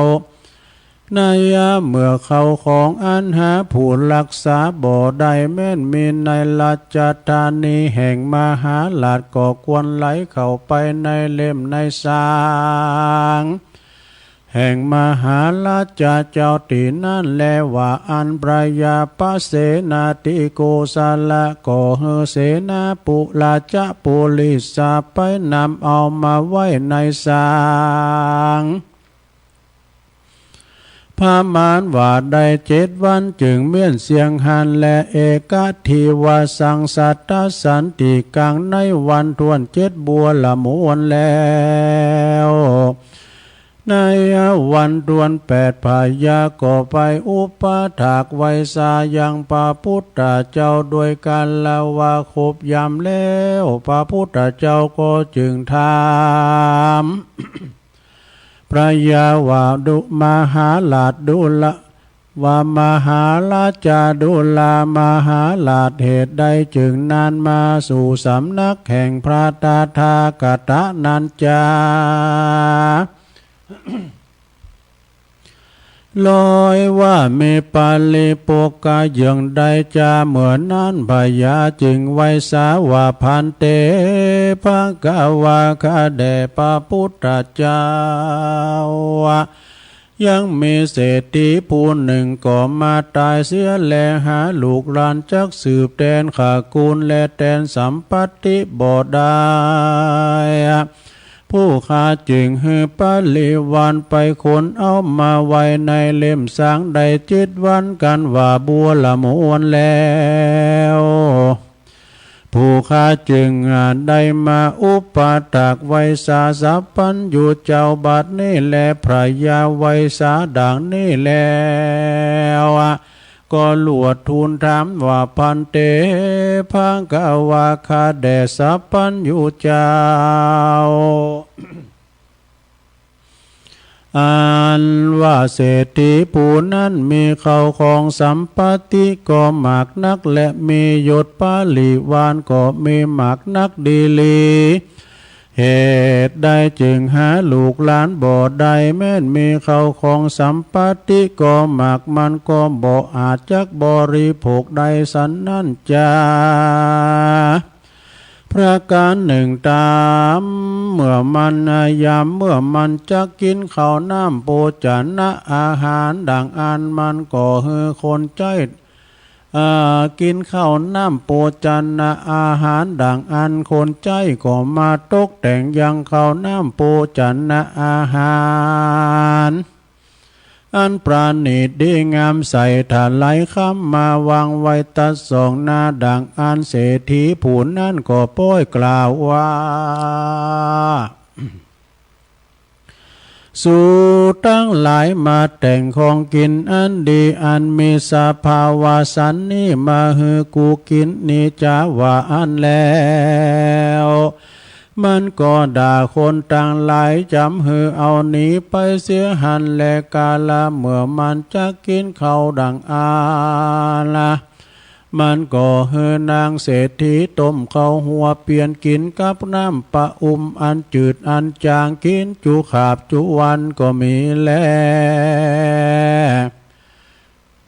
ในยามเมื่อข้าวของอันหาผู้รักษาบ่ได้ แม้นมีในราชธานีแห่งมหาราช ก็ควรไหลเข้าไปในเล่มในซาง แห่งมหาราชเจ้าตี้นั้นแล ว่าอั้นพระยาปเสนทิโกศละ ก็หื้อเสนาปุราชปุริสะไปนำเอามาไว้ในซาง ประมาณว่าได้เจ็ดวันจึงเมี้ยนเสี้ยงหั้นแล เอกทาทิวาสัง สัตตสันติกัง ในวันถ้วนเจ็ดบัวละมวนแล้ว ในวันถ้วนแปดพญาก็ไปอุปถากไหว้สายังพระพุทธเจ้าโดยการละว่าครบยามแล้ว พระพุทธเจ้าก็จึงถาม พญาว่า ดู มหาราชดูรา ว่ามหาราชาดูรา มหาราช เหตุใดจึงนานมาสู่สำนักแห่งพระตถาคตนั้นจา ลอยว่ามีปริโภคเยื่องใดจา เมื่อนั้นพญาจึงไหว้สาว่า ภันเต ภควา ข้าแด่พระพุทธเจ้า ยังมีเศรษฐีผู้หนึ่งก็มาต๋ายเสียแล หาลูกหลานจักสืบแตนตระกูลและแตนสัมปัตติบ่ได้ ผู้ข้าจึงหื้อปริวารไปขนเอามาไว้ในเล่มสางได้เจ็ดวัน กันว่าบัวละมวนแล้ว ผู้ข้าจึงได้มาอุปถากไหว้สาสัพพัญญูเจ้าบัดนี้แล พญาไหว้สาดังนี้แล้ว ก็ลวดทูลถามว่า ภันเต ภควา ข้าแด่สัพพัญญูเจ้า อันว่าเศรษฐีผู้นั้นมีเข้าของสัมปัตติก็มากนัก และมียศปริวารก็มีมากนักดีหลี เหตุใดจึงหาลูกหลานบ่ได้ แม้นมีเข้าของสัมปัตติก็มาก มันก็บ่อาจจักบริโภคได้สันนั้นจา ประการหนึ่งต๋าม เมื่อมัน ยามเมื่อมันจักกิ๋นข้าวน้ำโภชนะอาหารดั่งอั้น มันก็หื้อคนใจ๊ อ่า กิ๋นข้าวน้ำโภชนะอาหารดั่งอั้น คนใจ๊ก็มาตกแต่งยังข้าวน้ำโภชนะอาหาร อันประณีตดีงามใส่ถลายคำมาวางไว้ตัดสองหน้าดั่งอั้น เศรษฐีผู้นั้นก็ป้อยกล่าวว่า สูตังหลายมาแต่งของกิ๋นอันดีอันมีสภาวะสันนี้มาหื้อกูกิ๋นนี้จา ว่าอั้นแล้ว มันก็ด่าคนตังหลายจ๋ำหื้อเอาหนีไปเสียหั้นแล กาละเมื่อมันจักกิ๋นข้าวดั่งอั้น มันก็หื้อนางเศรษฐีต้มข้าวหัวเปียนกิ๋นกับน้ำปะอุ่มอันจืดอันจางกิ๋นจุคาบจุวันก็มีแล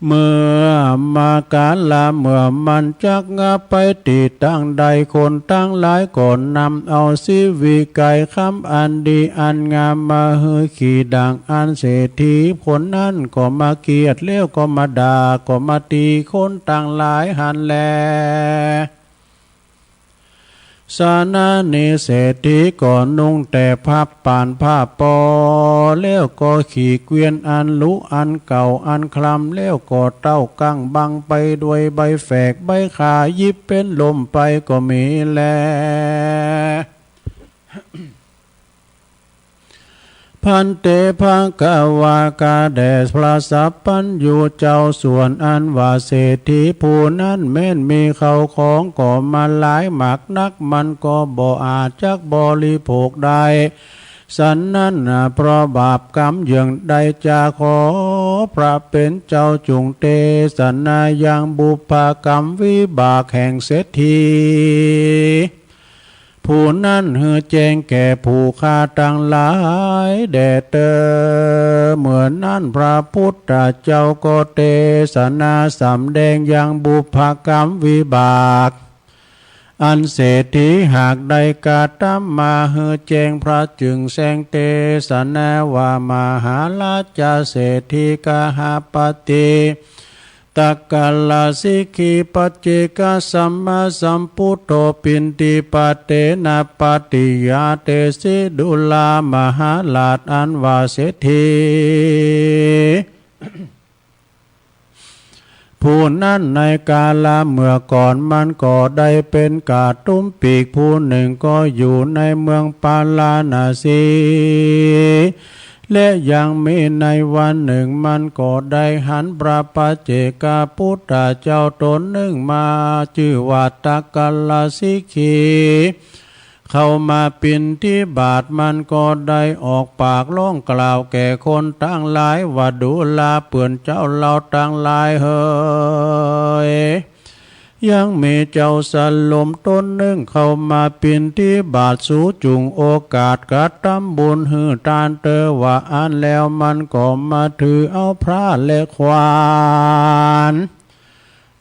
เมื่อมากาละเมื่อมันจักงับไปตี้ตังใด คนตังหลายก็นำเอาสีวิไกรคำอันดีอันงามมาหื้อขี่ดั่งอั้น เศรษฐีคนนั้นก็มาเคียดแล้วก็มาด่าก็มาตี๋คนตังหลายหั้นแล สานานี้เศรษฐีก็นุ่งแต่ผ้าป่านผ้าปอ แล้วก็ขี่เกวียนอันหรูอันเก่าอันคลำ แล้วก็เต้ากั้งบังไปด้วยใบแฝกใบข่า หยิบเป๋นล่มไปก็มีแล ภันเต ภควา ข้าแด่พระสัพพัญญูเจ้า ส่วนอันว่าเศรษฐีผู้นั้นแม้นมีเข้าของก็มาหลายมากนัก มันก็บ่อาจจักบริโภคได้สันนั้น เพราะบาปกรรมเยื่องใดจา ขอพระเป๋นเจ้าจุ่งเตสนายังบุพกรรมวิบากแห่งเศรษฐี ผู้นั้นหื้อแจ้งแก่ผู้ข้าตังหลายแด่เตอ เมื่อนั้นพระพุทธเจ้าก็เตสนาสำแดงยังบุพกรรมวิบาก อันเศรษฐีหากได้กระตำมาหื้อแจ้ง พระจึงแสดงเตสนาว่า มหาราชาเศรษฐีกหปติ ตักกะละสิกขีปัจเจกสัมมาสัมพุทโธ ปิณฑิปาเตนะปะติยาเตสิ ดูรา มหาราช อันว่าเศรษฐี ผู้นั้นในกาละเมื่อก่อนมันก็ได้เป๋นกาตุ้มปีกผู้นึ่ง ก็อยู่ในเมืองปาราณสี และยังมีในวันนึ่งมันก็ได้หันพระปัจเจกปุตตะเจ้าต๋นนึ่งมา จื้อว่าตักกะละสีขี เข้ามาบิณฑบาต มันก็ได้ออกปากฮ้องกล่าวแก่คนตังหลายว่า ดูราเปื้อนเจ้าเฮาตังหลายเหย ยังมีเจ้าสลมต๋นนึ่งเข้ามาบิณฑบาต สูจุ่งโอกาสกระตำบุญหื้อตานเต๊อะ ว่าอั้นแล้วมันก็มาถือเอาพร้าและขวาน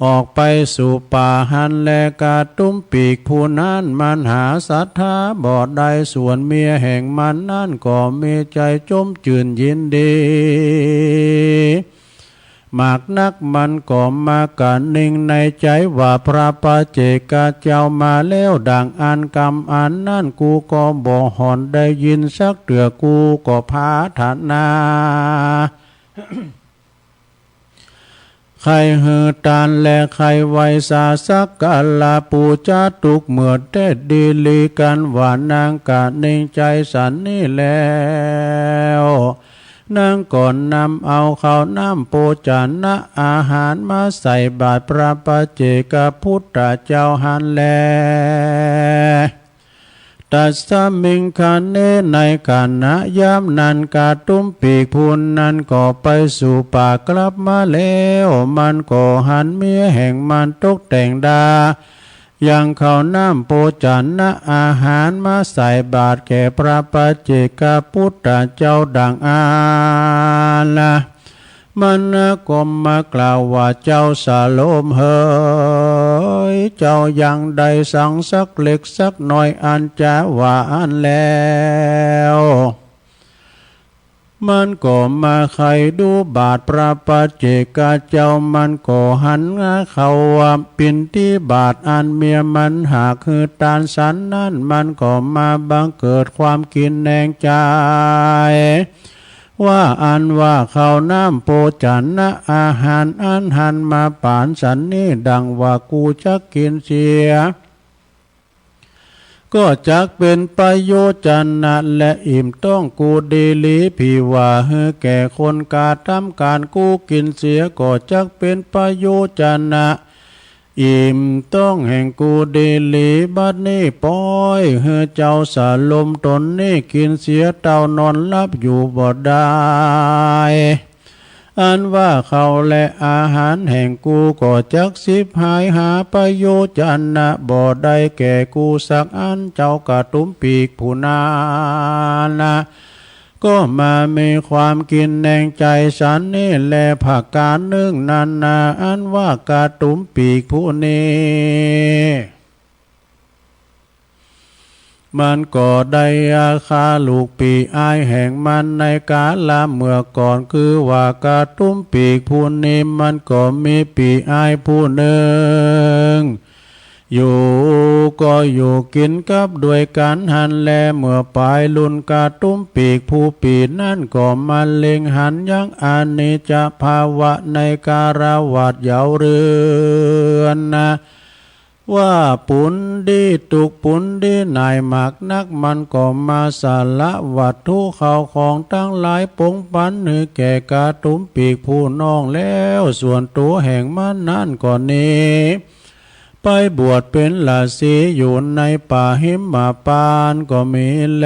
ออกไปสู่ป่าหั้นแล กาตุ้มปีกผู้นั้นมันหาศรัทธาบ่ได้ ส่วนเมียแห่งมันนั้นก็มีใจ๋จมจื้นยินดี มากนัก มันก็มากระนิ่งในใจ๋ว่า พระปัจเจกเจ้ามาแล้วดั่งอั้น กำอันนั้นกูก็บ่ห่อนได้ยินสักเตื้อ กูก็ผาถนา ใค่หื้อตานและใค่ไหว้สาสักการะปู๋จาตุ๊กเมื่อแต๊ดีหลีกั๋น ว่านางกระนิ่งใจ๋สันนี้แล้ว นางก็นำเอาข้าวน้ำโภจนะอาหารมาใส่บาตรพระปัจเจกปุตตะเจ้าหั้นแล ตัสสมิงคะเน ในขณะยามนั้น กาตุ้มปีกผู้นั้นก็ไปสู่ป่ากลับมาแล้ว มันก็หันเมียแห่งมันตกแต่งดา ยังข้าวน้ำโภจนะอาหารมาใส่บาตรแก่พระปัจเจกปุตตะเจ้าดั่งอั้นละ มันก็มากล่าวว่า เจ้าสลมเหย เจ้ายังได้สังสักเล็กสักน้อย อันจะว่าอั้นแล้ว มันก็มาใค่ดูบาตรพระปัจเจกเจ้า มันก็หันเข้ามาบิณฑบาต อันเมียมันหากหื้อตานสันนั้น มันก็มาบังเกิดความกินแหนงใจ๋ ว่าอันว่าข้าวน้ำโภจนะอาหารอันหันมาปานสันนี้ ดั่งว่ากูจักกิ๋นเสีย ก็จักเป๋นประโยชนะและอิ่มต๊องกูดีหลี ผีว่าหื้อแก่คนกระตำก๋าน กูกิ๋นเสียก็จักเป๋นประโยชนะ อิ่มต๊องแห่งกูดีหลี บัดนี้ปล่อยหื้อเจ้าสลมต๋นนี้กิ๋นเสียเต้านอนหลับอยู่บ่ได้ อันว่าข้าวและอาหารแห่งกูก็จักฉิบหาย หาประโยชนะบ่ได้แก่กูสักอัน เจ้ากาตุ้มปีกผู้นั้นนะ ก็มามีความกิ๋นแหนงใจ๋สันนี้แล ผะก๋านนึ่งนั้นนา อันว่ากาตุ้มปีกผู้นี้ มันก็ได้ฆ่าลูกปี้อ้ายแห่งมันในกาละเมื่อก่อน คือว่ากาตุ้มปีกผู้นี้มันก็มีปี้อ้ายผู้นึ่ง อยู่ก็อยู่กิ๋นกับด้วยกั๋นหั้นแล เมื่อป๋ายลุนกาตุ้มปีกผู้ปี้นั้นก็มาเล็งหันยังอนิจจภาวะในคฤหัสถ์เยาว์เรือนนะ ว่าปูนดีตุ๊กปูนดีหน่ายมากนัก มันก็มาสละวัตถุเข้าของตังหลายป๋งปันหื้อแก่กาตุ้มปีกผู้น้องแล้ว ส่วนตั๋วแห่งมันนั้นก็หนีไปบวชเป๋นฤๅษีอยู่ในป่าหิมพานต์ก็มีแล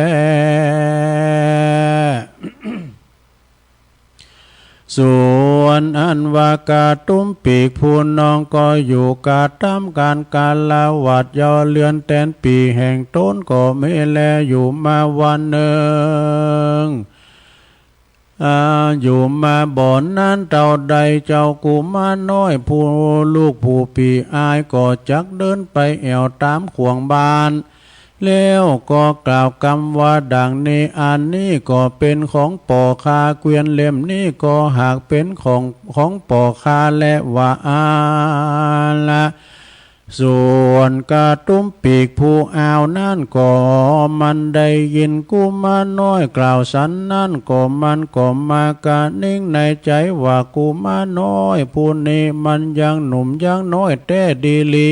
ส่วนอันว่ากาตุ้มปีกผู้น้องก็อยู่กระตำก๋านคฤหัสถ์เยาว์เรือนแตนปี้แห่งต๋นก็มีแล อยู่มาวันนึ่ง อ่า อยู่มาบ่นานเต้าใด เจ้ากุมารน้อยผู้ลูกผู้ปี้อ้ายก็จักเดินไปแอ่วต๋ามข่วงบ้าน แล้วก็กล่าวกำว่าดังนี้ อันนี้ก็เป๋นของป้อข้า เกวียนเล่มนี้ก็หากเป๋นของ ของป้อข้าแล ว่าอั้นละ ส่วนกระตุ้มปีกผู้อ้าวนั้นก็มันได้ยินกุมารน้อยกล่าวสันนั้นก็มันก็มากระหนิงในใจ๋ว่ากุมารน้อยผู้นี้มันยังหนุ่มยังน้อยแต๊ดีหลี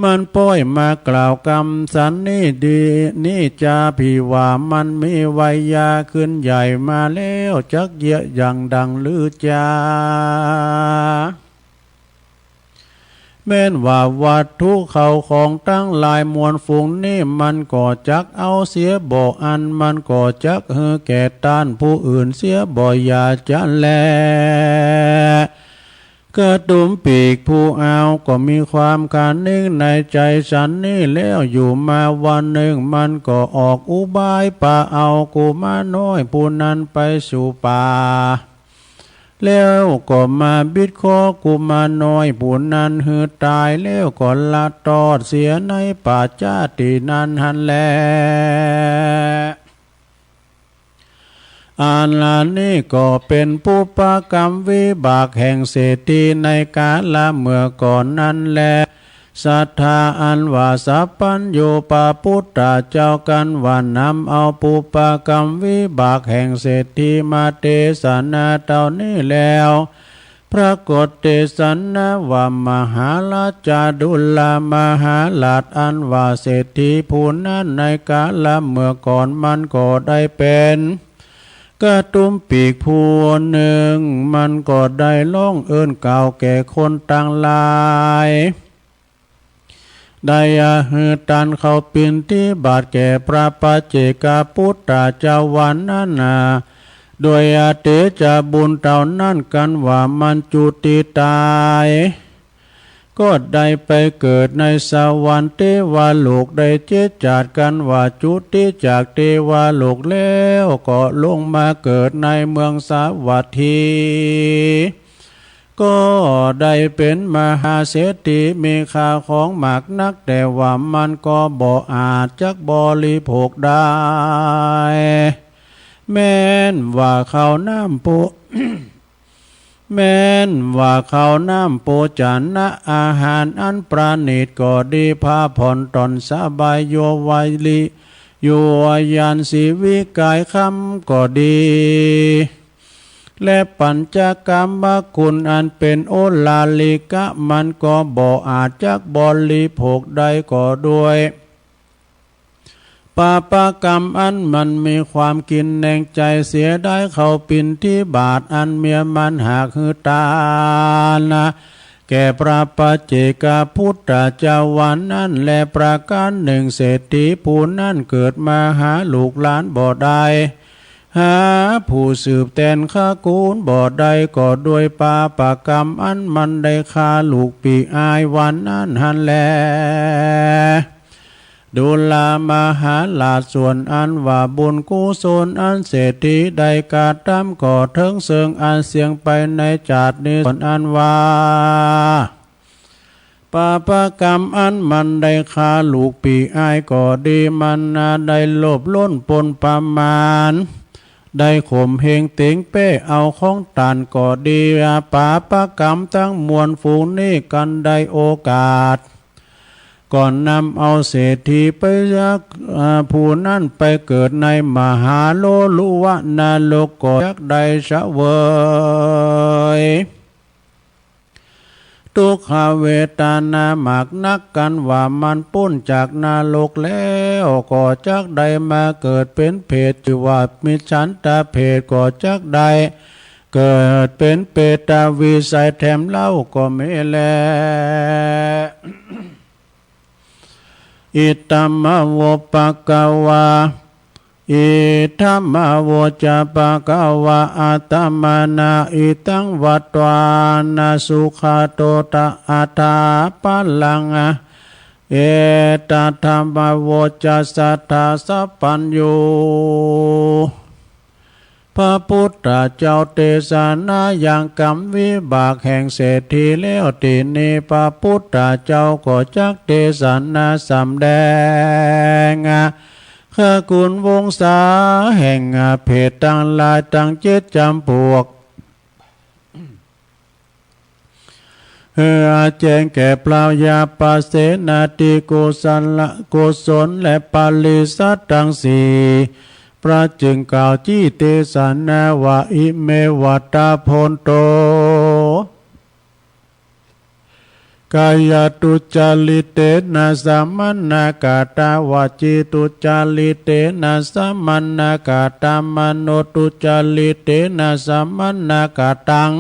มันป้อยมากล่าวกำสันนี้ดี นี้จา ผีว่ามันมีวัยยาขึ้นใหญ่มาแล้ว จักเยียะอย่างดังลือจา แม้นว่าวัตถุเข้าของตังหลายมวลฝูงนี้ มันก็จักเอาเสียบ่ อันมันก็จักหื้อแก่ต้านผู้อื่นเสียบ่ อย่าจั้นแล กระตุ้มปีกผู้อ้าวก็มีความกระหนิงในใจ๋สันนี้แล้ว อยู่มาวันหนึ่งมันก็ออกอุบายปาเอากุมารน้อยผู้นั้นไปสู่ป่า แล้วก็มาบิดคอกุมารน้อยผู้นั้นหื้อต๋าย แล้วก็ละตอดเสียในป่าจ๊าตี้นั้นหั้นแล อันนี้ก็เป๋นปุพพกรรมวิบากแห่งเศรษฐีในกาละเมื่อก่อนนั้นแล สัตถาอันว่าสัพพัญญูพระปุทธเจ้ากันว่านำเอาปุพพกรรมวิบากแห่งเศรษฐีมาเตสนาเต้านี้แล้ว ปรากฏเตสนาว่ามหาราชา ดุลามหาราช อันว่าเศรษฐีผู้นั้นในกาละเมื่อก่อนมันก็ได้เป๋นกระตุ้มปีกผู้หนึ่ง มันก็ได้ร้องเอิ้นกล่าวแก่คนตังหลาย ได้หื้อต้านเข้าบิณฑบาตแก่พระปัจเจกพุทธเจ้าวันนั้นนา โดยอาเตจะบุญเต้านั้นกันว่ามันจุติต๋าย ก็ได้ไปเกิดในสวรรค์เตวโลกได้เจ็ดจาติ กันว่าจุติจากเตวโลกแล้วก็ลงมาเกิดในเมืองสาวัตถี ก็ได้เป๋นมหาเศรษฐีมีข้าวของมากนัก แต่ว่ามันก็บ่อาจจักบริโภคได้ แม้นว่าข้าวน้ำโภ แม้นว่าข้าวน้ำโภชนะอาหารอันประณีตก็ดี ผ้าผ่อนต่อนสบาย โยไวริ โยยานสีวิกายคำก็ดี และปัญจกามคุณอันเป๋นโอลาลิกะ มันก็บ่อาจจักบริโภคได้ก็ด้วย ปาปกรรมอันมันมีความกินแหนงใจ๋เสียดายเข้าบิณฑบาตอันเมียมันหากหื้อต้านนะ แก่พระปัจเจกพุทธเจ้าวันนั้น และประการหนึ่งเศรษฐีผู้นั้นเกิดมาหาลูกหลานบ่ได้ หาผู้สืบแตนขะกู๋นบ่ได้ ก็ด้วยปาปกรรมอันมันได้ฆ่าลูกปี้อ้ายวันนั้นหั้นแล ดุลามหาราช ส่วนอันว่าบุญกุศลอันเศรษฐีได้กระตำก็เถิงเซิงอันเสี้ยงไปในจาตินี้ ส่วนอันว่า ปาปกรรมอันมันได้ฆ่าลูกปี้อ้ายก็ดี มันนาได้โลภล้นปนประมาณ ได้ข่มเหงเต๋งเป๊ะเอาของต้านก็ดี ปาปกรรมตังมวลฝูงนี้กันได้โอกาส ก็นำเอาเศรษฐีไปยักษ์ อ่า ผู้นั้นไปเกิดในมหาโลลุวะนรก ก็จักได้เสวย ทุกขเวทนามากนัก กันว่ามันป๊นจากนรกแล้ว ก็จักได้มาเกิดเป๋นเปรต จื้อว่ามิจฉันตเปรต ก็จักได้เกิดเป๋นเปรตวิสัยแถมเล่าก็มีแล อิทัมมะโวภะคะวา อิทัมมะโวจะภะคะวา อะตะมะนะ อิทังวัตวานะ สุขะโตตะ อะถาปะลัง เอตะทัมมะโวจะ สัตถาสัพพัญญู พระพุทธเจ้าเตสนายังกรรมวิบากแห่งเศรษฐีแล้ว ตี้นี้พระพุทธเจ้าก็จักเตสนาสำแดง ขะกู๋นวงศาแห่งเปรตตังหลายตังเจ็ดจ๋ำปวก หื้อแจ้งแก่พระยาปเสนทิ กุศล กุศลและปริษัทตังสี่ พระจึงกล่าวตี้เตสนาว่า อิเม วัตถะ โพนโต กายะทุจจาริเตนะ สะมะนะกะตะ วจีทุจจาริเตนะ สะมะนะกะตะ มโนทุจจาริเตนะ สะมะนะกะตัง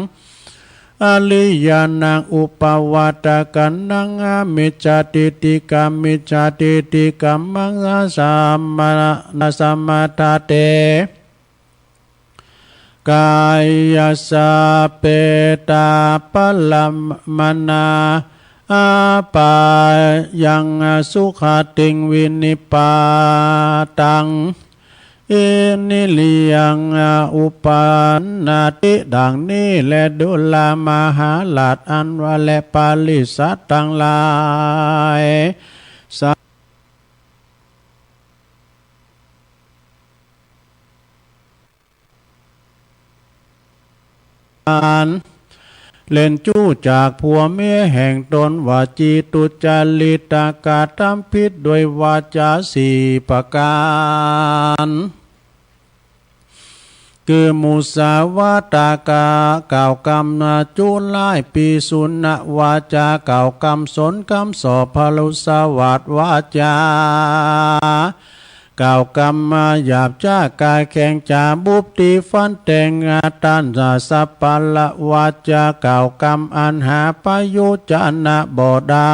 อะริยานัง อุปปาทะกานัง อมิจฉาทิฏฐิกามิจฉาทิฏฐิกามัง สะมะนะ สะมะทะเต กายัสสะ เปตาปะละมะนะ อาปายัง สุขติง วินิปปาตัง อินทริยัง อุปปาทะ ดังนี้แล ดูรา มหาราช อันว่าแล ปริษัทตังหลาย สา อันเล่นจู้จากผัวเมียแห่งตน วจีทุจจาริต กระทำผิดด้วยวาจาสี่ประการ คือ มุสาวาทา กล่าวกำจุร้าย ปิสุนวาจา กล่าวกำสนกำส่อ พรุสวาทวาจา กล่าวกำหยาบจ๊า ก๋าแข็งจ๋า บุพตีฟันแตง ต้านสา สัปปะละวาจา กล่าวกำอันหาประโยชน์จะนะบ่ได้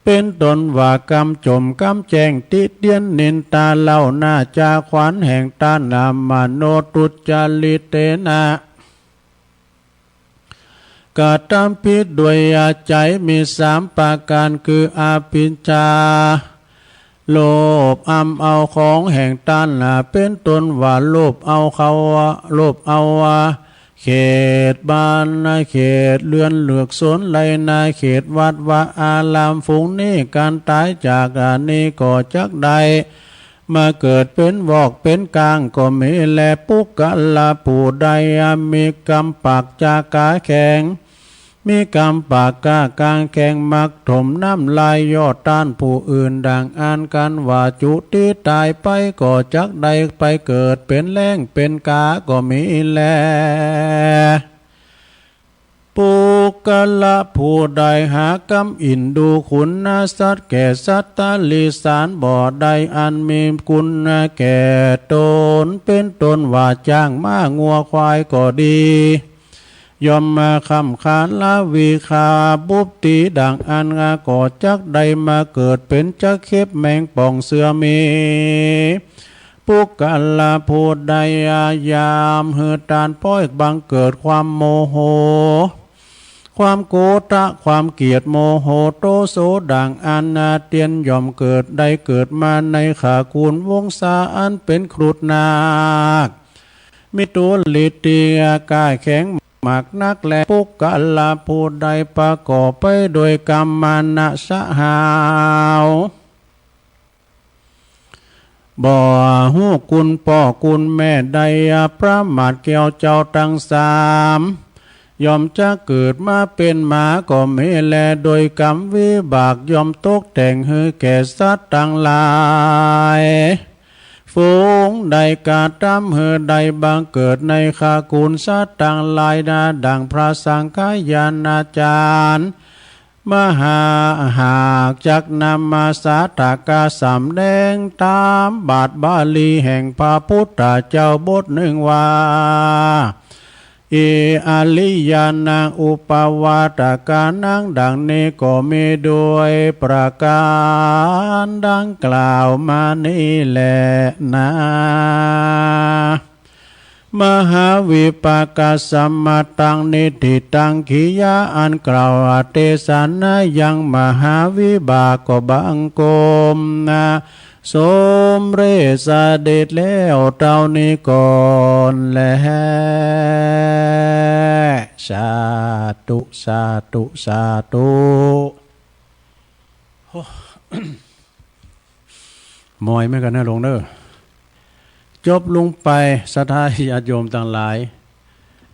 เป๋นต้นว่ากำจ่มกำแจ้ง ติเตียนนินตาเล่าหน้า จ๋าขวัญแห่งต้าน มโนทุจจาริเตนะ กระทำผิดด้วยใจ๋ มีสามประการ คือ อภิชฌา โลภอำเอาของแห่งต้าน เป๋นต้นว่าโลภเอาเขา โลภเอาเขตบ้าน เขตเฮือนเฮือกซน ไฮ่นา เขตวัดวาอาราม ฝูงนี้ก๋านต๋ายจากอันนี้ก็จักได้ มาเกิดเป๋นวอกเป๋นก้างก็มีแล ปุคคละผู้ใดมีกำปากจ๋าก๋าแข็ง มีกำปากจ๋าก๋าแข็ง มักถมน้ำลายยอดต้านผู้อื่น ดังอั้น ครั้นว่าจุติต๋ายไป ก็จักได้ไปเกิดเป๋นแล้งเป๋นก๋าก็มีแล ปุคคละผู้ใดหากำอินดูคุณสัตว์แก่สัตว์ติรัจฉานบ่ได้ อันมีคุณแก่ตน เป๋นต้นว่าจ๊าง ม้า งัว ควาย ก็ดี ย่อมมาค้ำคาละวิคา บุพตีดังอั้น ก็จักได้มาเกิดเป๋นจักเข็บ แมงป่อง เสือ หมี ปุคคละผู้ใดยามหื้อต้านป๊อยบังเกิดความโมโห ความโกธะ ความเกลียด โมโห โตโส ดังอั้น เตียนย่อมเกิด ได้เกิดมาในขกูลวงศาอันเป๋นครุฑนาค มีตัวฤทธิ์ก๋าแข็งมากนักแล ปุคคละผู้ใดประกอบไปโดยก๋ามมานะสะหาว บ่ฮู้คุณป้อคุณแม่ ได้ประมาทแก่วเจ้าตังสาม ย่อมจะเกิดมาเป๋นหมาก็มีแล โดยกรรมวิบากย่อมตกแต่งหื้อแก่สัตว์ตังหลาย ฝูงใดกระทำหื้อได้บังเกิดในขกูลสัตว์ตังหลายนา ดังพระสังฆายาณาจารย์ มหา หากจักนำมาสาธกาสำแดงต๋ามบาทบาลีแห่งพระพุทธเจ้าบทนึ่งว่า อิ อริยานัง อุปปาทกานัง ดังนี้ก็มีด้วยประก๋านดังกล่าวมานี้แลนา มหาวิปากสมัตตัง นิฏฐิตัง กิริยาอันกล่าวเตสนายังมหาวิบากก็บังคมนา สมเร็จเสด็จแล้วเต้านี้ก่อนแล สาธุ สาธุ สาธุ โอ้ มอยเหมือนกั๋นนะหลวงเน่อ จบลงไป ศรัทธาญาติโยมตังหลาย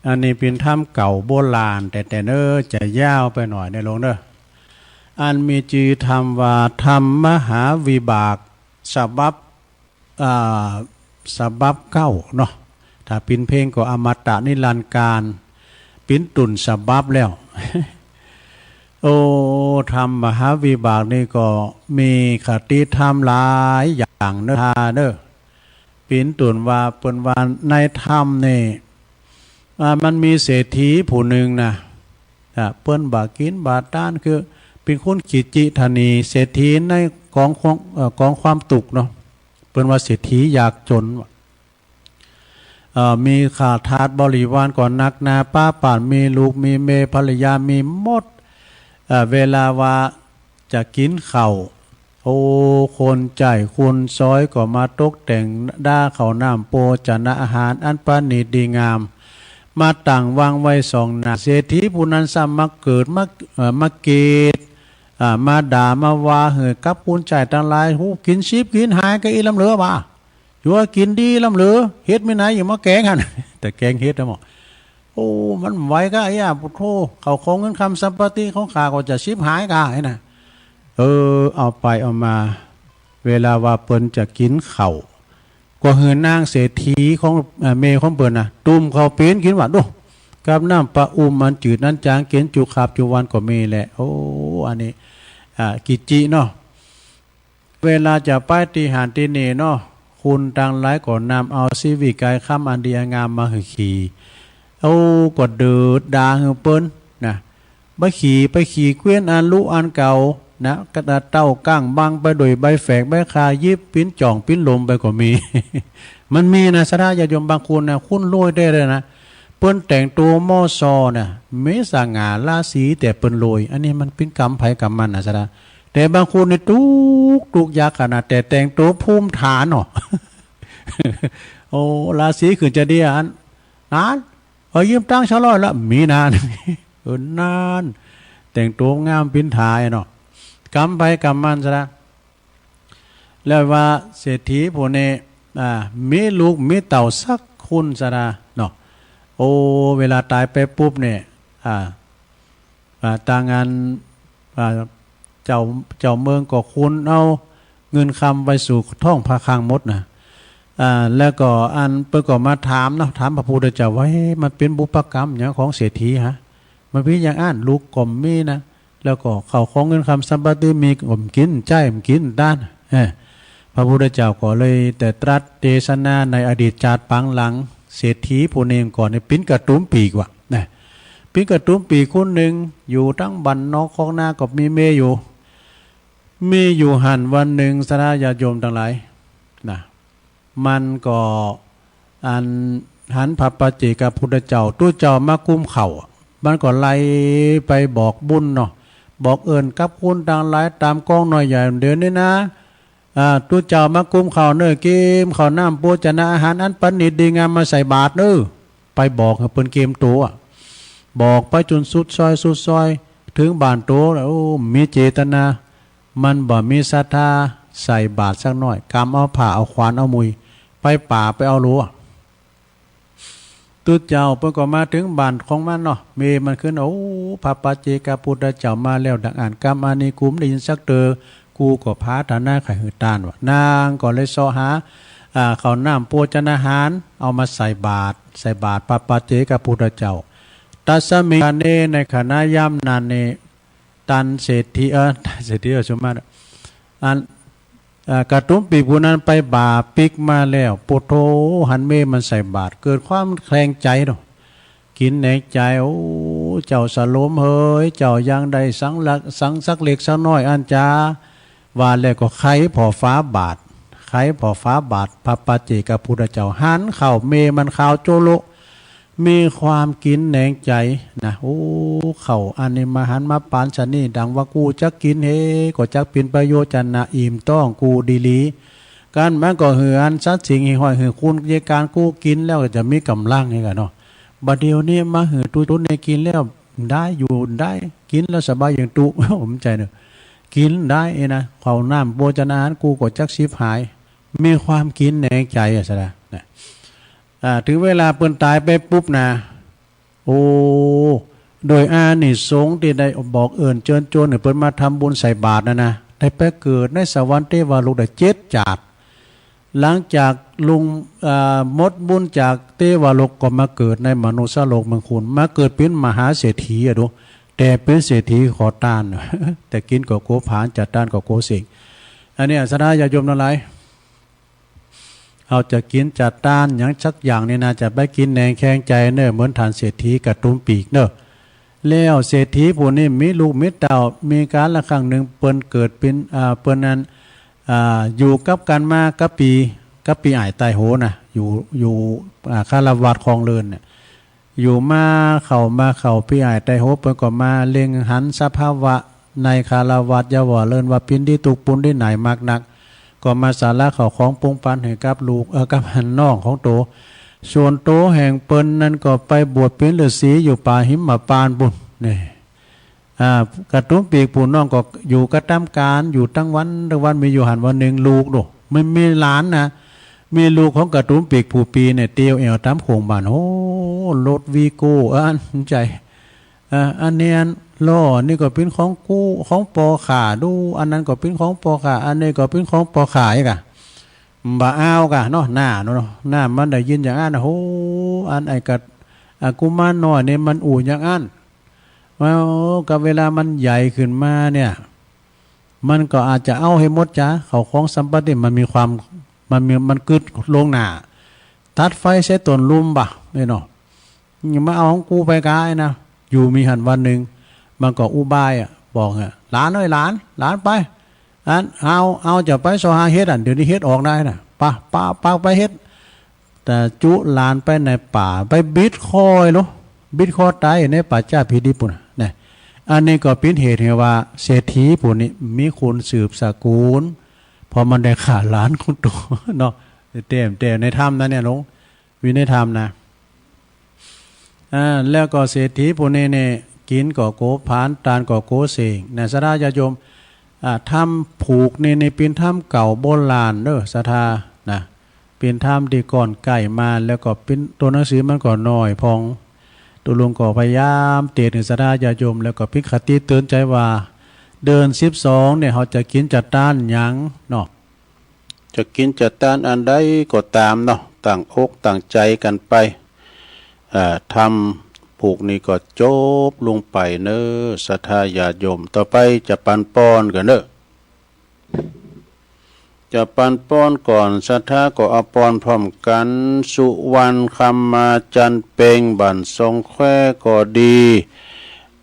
อันนี้เป๋นธรรมเก่าโบราณแต๊ๆ เน่อ จะยาวไปหน่อยเน่อโยมเน่อ อันมีจื้อธรรมว่าธรรมมหาวิบาก ฉบับ อ่า ฉบับเก๊าเนาะ ถ้าเป๋นเพลงก็อมตะนิรันดร์กาล เป๋นต้นฉบับแล้ว โอ้ ธรรมมหาวิบากนี่ก็มีคติธรรมหลายอย่างเน่อ เน่อ เป๋นต้นว่า เปิ้นว่าในธรรมนี่ อ่า มันมีเศรษฐีผู้นึ่งนะ อ่า เปิ้นบ่ากิ๋นบ่าตาน คือเป๋นคนขี้จิถนี เศรษฐีในก๋องความ เอ่อ ก๋องความตุ๊กข์เนาะ เปิ้นว่าเศรษฐียากจ๋น เอ่อ มีข้าทาสบริวารก็นักหนาป๊าป๋าน มีลูกมีเมย์ภรรยามีหมด เอ่อ เวลาว่าจะกิ๋นข้าว โอ้ คนใจ๊คนซอยก็มาตกแต่งด้าข้าวน้ำโภชนะอาหารอันประณีตดีงาม มาตั้งวางไว้ส่องหน้า เศรษฐีผู้นั้นซ้ำมาเกลียด มา เอ่อ มาเกลียด อ่า มาด่ามาว่าหื้อกับคนใจ๊ตังหลาย ฮู้ กิ๋นฉิบกิ๋นหายก้าอี้ลำเหลือบ่า อยู่ว่ากิ๋นดีลำเหลือ เห็ดมีไหนอยู่มาแก๋งหั้น แต่แก๋งเห็ดนะหมอ โอ้ มันไหวก้าอี้อะ โอ้โธ่ ข้าวของเงินคำสัมปติของข้าก็จะฉิบหายก้าอี้นะ เออ เอาไปเอามา เวลาว่าเปิ้นจะกิ๋นข้าว ก็หื้อนางเศรษฐีของ เอ่อ เมย์ของเปิ้นนะ ตุ้มข้าวเป๋นกิ๋นว่า ดู กับน้ำปะอุ่มอันจืดอันจาง กิ๋นจุคาบจุวันก็มีแหละ โอ้ อันนี้ อ่า ขี้จิเนาะ เวลาจะไปตี้หั้นตี้นี่เนาะ คนตังหลายก็นำเอาสีวิไกคำอันดีอันงามมาหื้อขี่ โอ้ ก็เดือดดาหื้อเปิ้นนะ ไปขี่ ไปขี่เกวียนอันลุอันเก่านะ กระเต้าก้างบังไปโดยใบแฝกใบข่า หยิบปิ๋นจ่องปิ๋นหลมไปก็มี มันมีนะ ศรัทธาญาติโยมบางคนนะ คนรวยแต๊เลยนะ เปิ้นแต่งตั๋วหม้อซอนะ มีสง่าราศี แต่เปิ้นรวย อันนี้มันเป๋นกรรมใผกรรมมันนะ ศรัทธา แต่บางคนนี่ตุ๊กข์ ตุ๊กข์ยากขนาด แต่แต่งตั๋วภูมิฐานเนาะ โอ้ ราศีขึ้นจะดีอัน นั้น เออ ยืมตังค์ซะร้อยละ มีนาน เออ นาน แต่งตั๋วงามปิ๋นถายเนาะ กรรมใผกรรมมัน ศรัทธา แล้วว่าเศรษฐีผู้นี้ อ่า มีลูกมีเต้าสักคน ศรัทธา เนาะ โอ้ เวลาต๋ายไปปุ๊บเนี่ย อ่า อ่า ตางอัน อ่า เจ้า เจ้าเมืองก็ขนเอาเงินคำไปสู่ท้องพระคลังหมดนะ อ่า แล้วก็อันเปิ้นก็มาถามเนาะ ถามพระพุทธเจ้าว่า เฮ้ย มันเป๋นบุพกรรมหยังของเศรษฐีฮะ มันเป๋นหยังอั้น ลูกก็บ่มีนะ แล้วก็ข้าวของเงินคำสัมปติมีก็บ่กิ๋นใจ๊ บ่กิ๋นตาน เออ พระพุทธเจ้าก็เลยได้ตรัสเตสนาในอดีตจาติปางหลัง เศรษฐีผู้นี้ก่อนเนี่ยเป๋นกระตุ้มปีกว่านะ เป๋นกระตุ้มปีกคนนึ่ง อยู่ตังบ้านนอกคอกนาก็มีเมย์อยู่ มีอยู่หั้นวันนึ่ง ศรัทธาญาติโยมตังหลายนะ มันก็อันหันพระปัจเจกพุทธเจ้า ตุ๊เจ้ามากุมข้าว มันก็ไล่ไปบอกบุญเนาะ บอกเอิ้นกับคนตังหลายต๋ามก๋องน้อยใหญ่เดี๋ยวนี้นะ อ่า ตุ๊เจ้ามากุมข้าวเน่อ เกมข้าวน้ำโภชนะอาหารอันประณีตดีงามมาใส่บาตรเน่อ ไปบอกหื้อเปิ้นเกมตั๋ว บอกไปจ๋นสุดซอยสุดซอย เถิงบ้านตั๋วแล้ว โอ้ มีเจตนา มันบ่มีศรัทธาใส่บาตรสักหน้อย กำเอาผ้าเอาขวานเอามุย ไปป๋าไปเอาหลัว ตุ๊เจ้าเปิ้นก็มาเถิงบ้านของมันเนาะ เมย์มันขึ้น โอ้ พระปัจเจกพุทธเจ้ามาแล้ว ดังอั้นกำอันนี้กูบ่ได้ยินสักเตื้อ กูก็ผาถนาใค่หื้อตานว่า นางก็เลยเซาะหา อ่า ข้าวน้ำโภชนาหาร เอามาใส่บาตร ใส่บาตรพระปัจเจกพุทธเจ้า ตัสมิง คาเน ในขณะยามนั้นนี่ ตันเศรษฐี เออ ตันเศรษฐี เออ สมมาตร อัน เอ่อ กระตุ้มปีกผู้นั้นไปบ่าปิ๊กมาแล้ว โพโธ หันเมย์มันใส่บาตร เกิดความแขลงใจ๋เนาะ กิ๋นในใจ๋ โอ้ เจ้าสโลมเหย เจ้ายังได้สังละ สังสักเล็กสักน้อยอั้นจา ว่าแล้วก็ไขผ่อฝาบาตร ไขผ่อฝาบาตร พระปัจเจกพุทธเจ้าหันข้าวเมย์มันขาวโจ๊ะโละ มีความกิ๋นแหนงใจ๋นะ โอ้ ข้าวอันนี้มาหันมาปานชะนี้ ดังว่ากูจักกิ๋นเฮ ก็จักเป๋นประโยชน์จะนะ อิ่มต๊องกูดีหลี กันมันก็หื้ออันสัตว์สิ่งหิ่งห้อยหื้อคุณเยการกูกิ๋นแล้วก็จะมีก๋ำลังนี่กะเนาะ บ่าเดี่ยวนี้มาหื้อตุ๊ตุ๊นนี่กิ๋นแล้วได้อยู่ได้ กิ๋นแล้วสบายอย่างตุ๊ ผมใจ๋เนาะ กิ๋นได้เอ้ยนะ ข้าวน้ำโภชนาหารกูก็จักฉิบหาย มีความกิ๋นแหนงใจ๋อะศรัทธานะ อ่า เถิงเวลาเปิ้นต๋ายไปปุ๊บนะ โอ้ โดยอานิสงส์ตี้ได้บอกเอิ้นเจิญจวนหื้อเปิ้นมาทำบุญใส่บาตรนั่นนะ ได้ไปเกิดในสวรรค์เตวโลกได้เจ็ดจาติ หลังจากลุง เอ่อ หมดบุญจากเตวโลกก็มาเกิดในมนุษย์โลกเมืองคน มาเกิดเป๋นมหาเศรษฐีอะดู แต่เป๋นเศรษฐีขอตาน แต่กิ๋นก็กั๋วผลาญ จัดตานก็กั๋วเส้ง อันนี้ศรัทธาญาติโยมตังหลาย เฮาจะกิ๋นจัดตานหยังสักอย่างนี่นะ จะไปกิ๋นแหนงแคลงใจ๋เน่อ เหมือนต้านเศรษฐีกระตุ้มปีกเน่อ แล้วเศรษฐีผู้นี้มีลูกมีเต้า มีกาลครั้งนึ่งเปิ้นเกิดเป๋น อ่า เปิ้นนั้น อ่า อยู่กับกั๋นมากับปี้ กับปี้อ้ายไต้โหนะ อยู่ อยู่ อ่า ฆราวาสครองเรือนเนี่ย อยู่มาเข้ามาเข้า ปี้อ้ายไต้โหเปิ้นก็มาเล็งหันสภาวะในฆราวาส อย่าว่าเลินว่าปิ้นดี ตุ๊กข์ปูนดีหน่ายมากนัก ก็มาสละข้าวของปุ้งปั๋นหื้อกับลูก เอ่อ กับน้องของโต ส่วนโตแห่งเปิ้นนั้นก็ไปบวชเป๋นฤๅษีอยู่ป่าหิมพานต์ปู้น นี่ อ่า กระตุ้มปีกผู้น้องก็อยู่กระตำก๋าน อยู่ตึงวันตึงวัน มีอยู่หั้นวันนึ่งลูกดู มี มีหลานนะ มีลูกของกระตุ้มปีกผู้ปี้เนี่ย เตียวแอ่วต๋ามโขงบ้าน โอ้ รถวีโก้ เออ อันใจ๋ เออ อันนี้อันล้อนี่ก็เป๋นของกู ของป้อข้าดู อันนั้นก็เป๋นของป้อข้า อันนี้ก็เป๋นของป้อข้าอีกอะ บ่เอากะเนาะ หน้าเนาะ หน้ามันได้ยินอย่างอั้นนะ โห อันไอ้กะ อ่ะ กุมารน้อยนี่มันอู้อย่างอั้น ว่า โอ้ กะเวลามันใหญ่ขึ้นมาเนี่ย มันก็อาจจะเอาหื้อหมดจา ข้าวของสัมปัตติมันมีความ มันมี มันกึ๊ดลงหน้า ตัดไฟเสียต้นลุ่มบ่ะ นี่เนาะ มาเอาของกูไปกายนะ อยู่มีหั้นวันนึ่ง มันก็อุบายอะ บอกอะ หลานเอ้ย หลาน หลานไป อัน เอา เอาจะไปซอหาเห็ดอัน เดี๋ยวนี้เห็ดออกได้นะ ปะ ปะ ปะ ไปเฮ็ด แต่จุหลานไปในป่า ไปบิดคอไอ้ลูก บิดคอต๋ายในป่าจ๊าผีดิบปู้นน่ะ นะ อันนี้ก็เป๋นเหตุหื้อว่าเศรษฐีผู้นี้มีคนสืบสกุล เพราะมันได้ฆ่าหลานของโตเนาะ แต๊ม แต๊มในธรรมนะเนี่ยหลวง วินัยธรรมนะ อ่า แล้วก็เศรษฐีผู้นี้เนี่ย กิ๋นก็กั๋วผลาญ ตานก็กั๋วเส้ง นะ ศรัทธาญาติโยม อ่า ธรรมผูกนี่ นี่เป๋นธรรมเก่าโบราณเด้อ ศรัทธา นะ เป๋นธรรมตี้ก่อนใก้มา แล้วก็เป๋น ตั๋วหนังสือมันก็น้อยพ่อง ตุ๊ลุงก็พยายามเตศน์หื้อศรัทธาญาติโยม แล้วก็เป๋นคติเตื๋อนใจ๋ว่า เดือนสิบสองเนี่ย เฮาจะกิ๋นจัดตานหยังเนาะ จะกิ๋นจัดตานอันใดก็ต๋ามเนาะ ตั้งอกตั้งใจ๋กั๋นไป อ่า ธรรมผูกนี่ก็จบลงไปเน้อ ศรัทธาญาติโยม ต่อไปจะปันปอนกั๋นเน้อ จะปันปอนก่อน ศรัทธาก็เอาปอนพร้อมกั๋น สุวรรณคำมาจันทร์เพ็ง บ้านซองแควก็ดี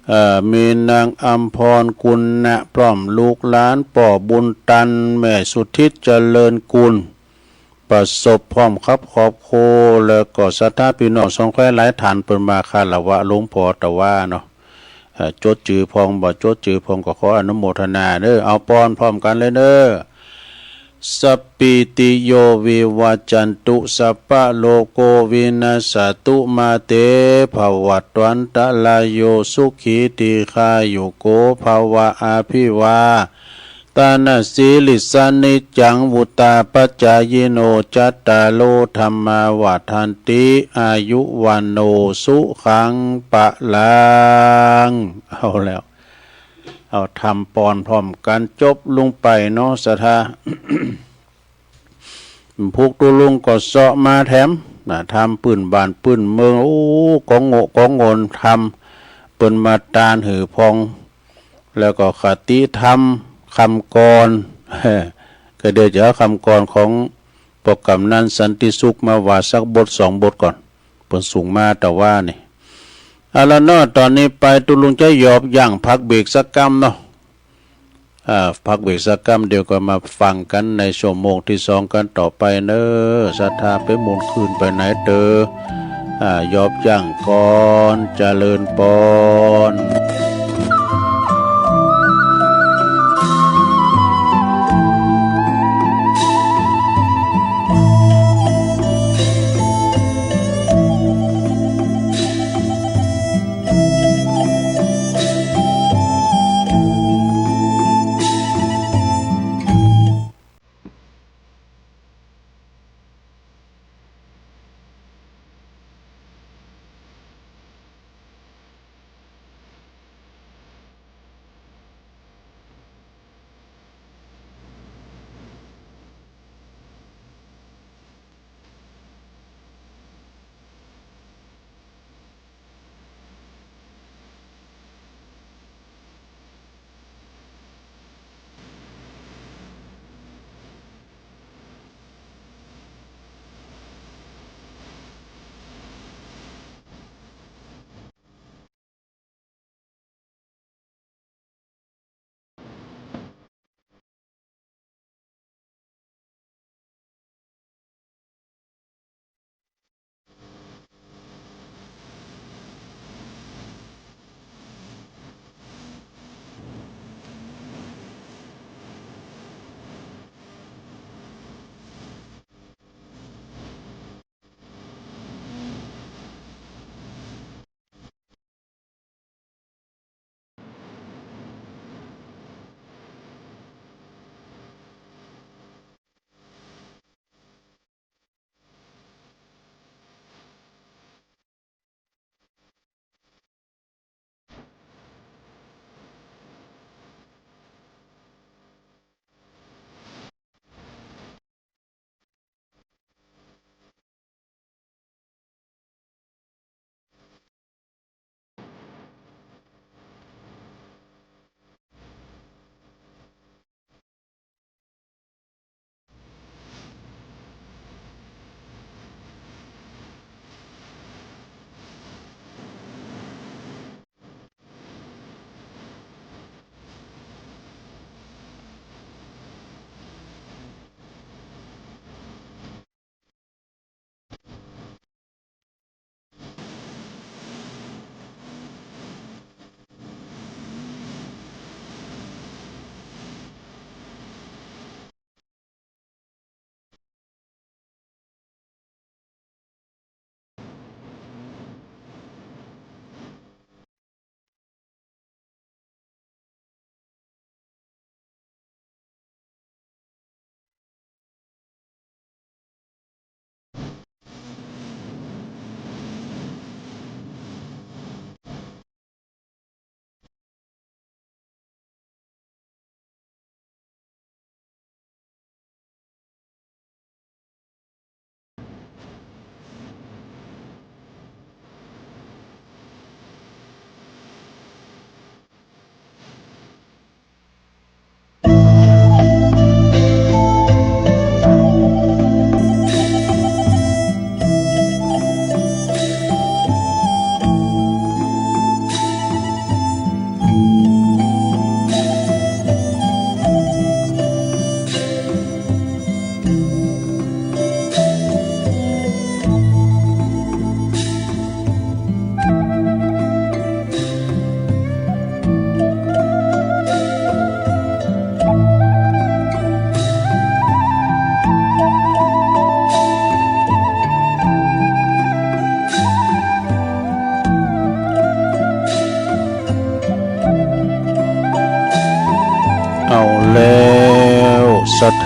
เอ่อ มีนางอำพรกุณณะ พร้อมลูกหลาน ป้อบุญตัน แม่สุทิศเจริญกุล ประสบพร้อมกับครอบครัว แล้วก็ศรัทธาปี้น้องซองแควหลายท่านเปิ้นมาคารวะหลวงพ่อตะวาเนาะ เอ่อ จดจื้อพ่องบ่จดจื้อพ่องก็ขออนุโมทนาเน้อ เอาปอนพร้อมกั๋นเลยเน้อ สัพพีติโยวิวัจจันตุ สัพพะโรโควินัสสะตุ มาเตภวัตวันตะราโย สุขีทีฆายุโกภะวะ อะภิวา ตานาสีลิสสะนิจจัง วุตตาปัจจายิโน จัตตาโรธัมมาวัฑฒันติ อายุวัณโณสุขังพะลัง เอาแล้ว เอาธรรมปอนพร้อมกั๋นจบลงไปเนาะ ศรัทธา พวกตุ๊ลุงก็เซาะมาแถมนะ ธรรมปื้นบ้านปื้นเมือง โอ้ ของโง่ของโง่ธรรม เปิ้นมาตานหื้อพ่อง แล้วก็คติธรรมคำกลอน ก็เดี๋ยวจะเอาคำกลอนของป้อกำนันสันติสุขมาว่าสักบทสองบทก่อน เปิ้นส่งมาตะวานี่ เอาละเนาะ ต๋อนนี้ไปตุ๊ลุงจะหยอบยั้งพักเบรกสักกำเนาะ อ่า พักเบรกสักกำ เดี๋ยวก็มาฟังกั๋นในชั่วโมงตี้สองกั๋นต่อไปเน้อ ศรัทธาเป๋นมนต์คืนไปไหนเตอ อ่า หยอบยั้งก่อน เจริญปอน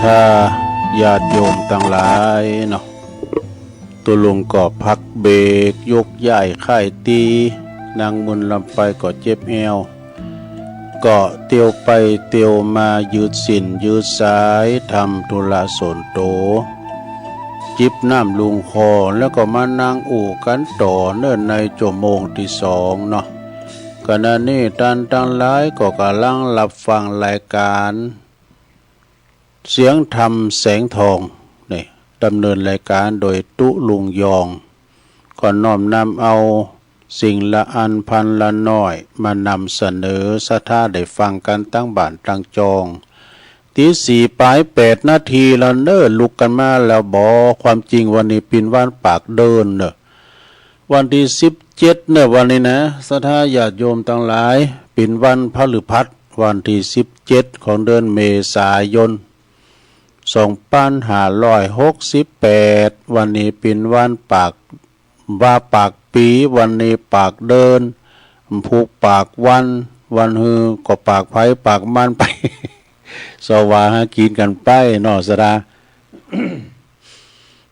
ถ้าญาติโยมตังหลายเนาะ ตุ๊ลุงก็พักเบรก ยกย้ายค่ายตี๋ นั่งมึนลำไปก็เจ็บแอว ก็เตียวไปเตียวมา ยืดสิ้นยืดสาย ทำธุระส่วนตั๋ว จิบน้ำลุงคอ แล้วก็มานั่งอู้กั๋นต่อเน่อในจั่วโมงตี้สองเนาะ ขณะนี้ต้านตังหลายก็ก่ำลังฮับฟังรายก๋าน เสียงธรรมแสงทอง นี่ ดำเนินรายก๋านโดยตุ๊ลุงยอง ขอน้อมนำเอาสิ่งละอันพันละน้อย มานำเสนอศรัทธาได้ฟังกั๋นตังบ้านตังจอง ตี๋สี่ป๋ายแปดนาทีแล้วเน่อ ลุกกั๋นมาแล้วบ่ ความจริงวันนี้เป๋นวันปากเดือนเน่อ วันตี้สิบเจ็ดเน่อ วันนี้นะ ศรัทธาญาติโยมตังหลาย เป๋นวันพฤหัส วันตี้สิบเจ็ดของเดือนเมษายน สองปันห้าร้อยหกสิบแปด วันนี้เป๋นวันปาก ว่าปากปี๋ วันนี้ปากเดือน ผูกปากวัน วันฮือก็ปากใผปากมันไป สวาหากิ๋นกั๋นไปเนาะ ศรัทธา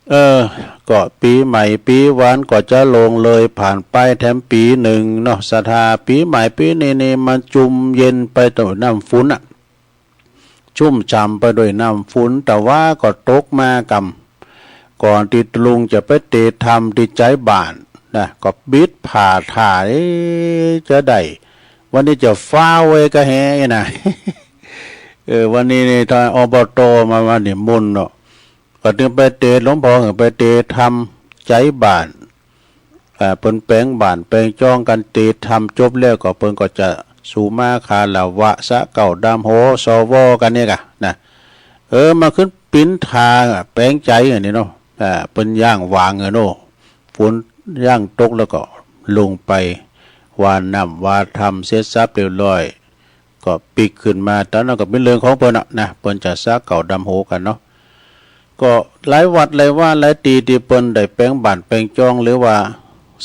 เออ ก็ปี๋ใหม่ปี๋วันก็จะล่วงเลยผ่านไปแถมปี๋นึ่งเนาะ ศรัทธา ปี๋ใหม่ปี๋นี้นี่มันจุ่มเย็นไปด้วยน้ำฝนอะ ชุ่มฉ่ำไปด้วยน้ำฝน ตะวาก็ตกมาก่ำ ก่อนตี้ตุ๊ลุงจะไปเตะธรรมตี้ใจ๊บ้านนะ ก็บิดผ้าถ่าย เอ๊ะ จะได้ วันนี้จะฟ้าวไว้กะแฮนะ เออ วันนี้นี่ถ้า อบต. มา มานิมนต์เนาะ ก็ตึงไปเตะ หลวงพ่อไปเตะธรรมใจ๊บ้าน อ่า เปิ้นแป๋งบ้านแป๋งจองกั๋น เตะธรรมจบแล้วก็เปิ้นก็จะสูมาคารวะสะเกล้าดำหัว สว กั๋นเนี่ยก่ะนะ เออ มาขึ้นปิ๋นทางอะ แป๋งใจ๋อันนี้เนาะ อ่า เปิ้นย้างวางอะเนาะ ฝนย้างตกแล้วก็ลงไปวาน้ำวาธรรมเสร็จสับเรียบร้อย ก็ปิ๊กขึ้นมา ต๋อนนั้นก็เป๋นเรื่องของเปิ้นอะนะ เปิ้นจะสะเกล้าดำหัวกั๋นเนาะ ก็หลายวัดหลายวาหลายตี้ตี้เปิ้นได้แป๋งบ้านแป๋งจอง หรือว่า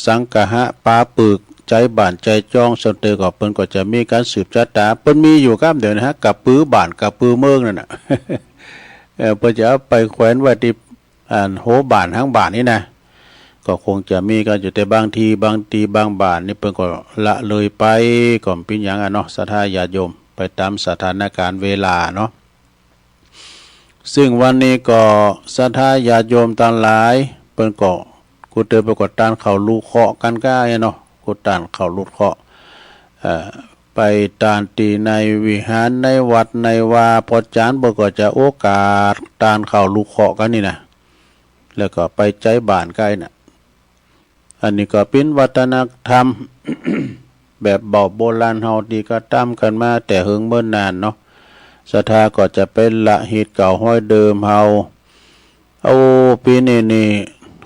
สังฆะปาปึกใจ๊บ้านใจ๊จอง ส่วนเต๋อก็เปิ้นก็จะมีก๋านสืบจะต๋า เปิ้นมีอยู่ก้ำเดียวนะฮะ กระปือบ้านกระปือเมืองนั่นน่ะ เออ เปิ้นจะเอาไปแขวนไว้ตี้ อัน หัวบ้านหางบ้านนี่นะ ก็คงจะมีกั๋นอยู่ แต่บางที บางตี้บางบ้านนี่เปิ้นก็ละเลยไป ก็บ่เป๋นหยังอะเนาะ ศรัทธาญาติโยม ไปต๋ามสถานก๋ารณ์เวลาเนาะ ซึ่งวันนี้ก็ศรัทธาญาติโยมตังหลาย เปิ้นก็ กู้เต๋อเปิ้นก็ตานข้าวหลุดเคราะห์กั๋นก้าเนาะ กู้ตานข้าวหลุดเคราะห์ เอ่อ ไปตานตี้ในวิหารในวัดในวา พอจ๋านเปิ้นก็จะโอกาสตานข้าวหลุดเคราะห์กั๋นนี่นะ แล้วก็ไปใจ๊บ้านก้าน่ะ อันนี้ก็เป๋นวัฒนธรรมแบบเบาโบราณเฮาตี้กระตำกั๋นมาแต่เหิงเมินนานเนาะ ศรัทธาก็จะไปละฮิตเก่าฮ้อยเดิมเฮา โอ้ ปี๋นี้นี่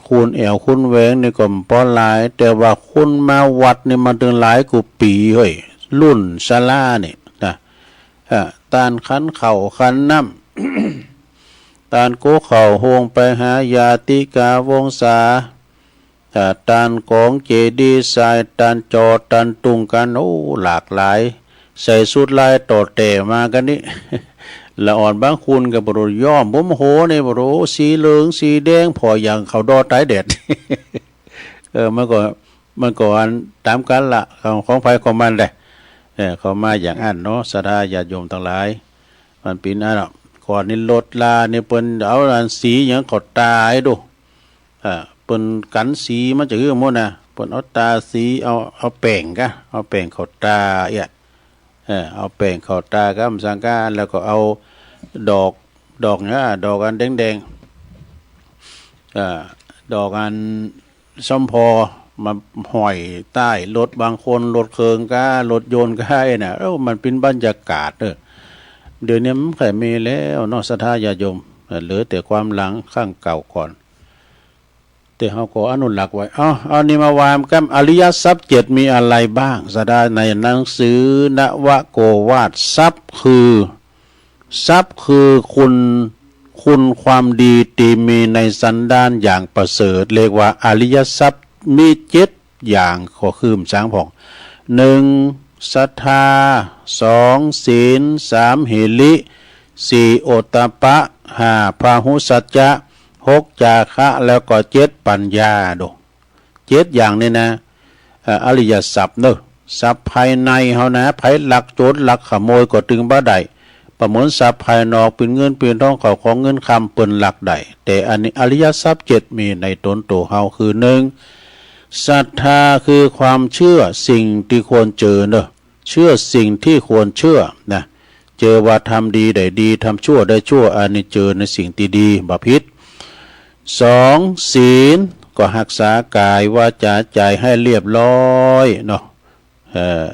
คูณแอ๋วคูณแหวงนี่ก็บ่ปอหลาย แต่ว่าคนมาวัดนี่มันตึงหลายกว่าปี๋เฮ้ย รุ่นศาลานี่นะ อ่า ตานขันข้าวขันน้ำ ตานโกข้าวโฮงไปหาญาติกาวงศา อ่า ตานก๋องเจดีย์ทราย ตานจอ ตานตุงกั๋น โอ้ หลากหลาย ใส่ชุดลายต่อแต๊มากั๋นนี่ ละอ่อนบางคนก็บ่ฮู้ย้อมผมโหนี่ บ่ฮู้สีเหลืองสีแดง ผ่ออย่างข้าวดอต๋ายแดด เออ มันก็ มันก็อันต๋ามกาละของ ของใผของมันแหละ เออ เข้ามาอย่างอั้นเนาะ ศรัทธาญาติโยมตังหลาย มันเป๋นอั้นเนาะ ก่อนนี้รถลานี่เปิ้นเอาอันสีหยังเข้าต๋าดู อ่า เปิ้นกั๋นสีมันจะหื้อหมดนะ เปิ้นเอาต๋าสี เอา เอาแป้งกะ เอาแป้งเข้าต๋าเอี้ย เออ เอาแป้งเข้าต๋ากะ มันสังกะ แล้วก็เอาดอก ดอกหยัง ดอกอันแดงๆ อ่า ดอกอันส้มพอมาห้อยใต้รถ บางคนรถเคิงกะ รถยนต์กะไอ้น่ะ เอ้า มันเป๋นบรรยากาศ เออ เดี๋ยวนี้มันบ่ค่อยมีแล้วเนาะ ศรัทธาญาติโยม เหลือแต่ความหลังครั้งเก่าก่อน แต่เฮาก็อนุรักษ์ไว้ เอา เอานี่มาว่ากั๋น อริยทรัพย์เจ็ดมีอะไรบ้าง ศรัทธา ในหนังสือนวโกวาท ทรัพย์คือ ทรัพย์คือคุณ คุณความดีตี้มีในสันดานอย่างประเสริฐ เรียกว่าอริยทรัพย์ มีเจ็ดอย่าง ก็คือสามพ่อง หนึ่ง ศรัทธา สอง ศีล สาม หิริ สี่ โอตตัปปะ ห้า พหุสัจจะ หก จาคะ แล้วก็ เจ็ด ปัญญา ดู เจ็ดอย่างนี้นะ เอ่อ อริยทรัพย์เนอะ ทรัพย์ภายในเฮานะ ใผลัก โจรลักขโมยก็ตึงบ่ได้ บ่เหมือนทรัพย์ภายนอก เป๋นเงินเป๋นทอง เข้าของเงินคำ เปิ้นลักได้ แต่อันนี้อริยทรัพย์เจ็ดมีในตนตั๋วเฮาคือ หนึ่ง ศรัทธาคือความเชื่อสิ่งตี้ควรเจอเนอะ เชื่อสิ่งตี้ควรเชื่อนะ เจอว่าทำดีได้ดี ทำชั่วได้ชั่ว อันนี้เจอในสิ่งตี้ดี บ่ผิด สอง ศีล ก็ฮักษากายวาจาใจ๋หื้อเรียบร้อยเนาะ เอ่อ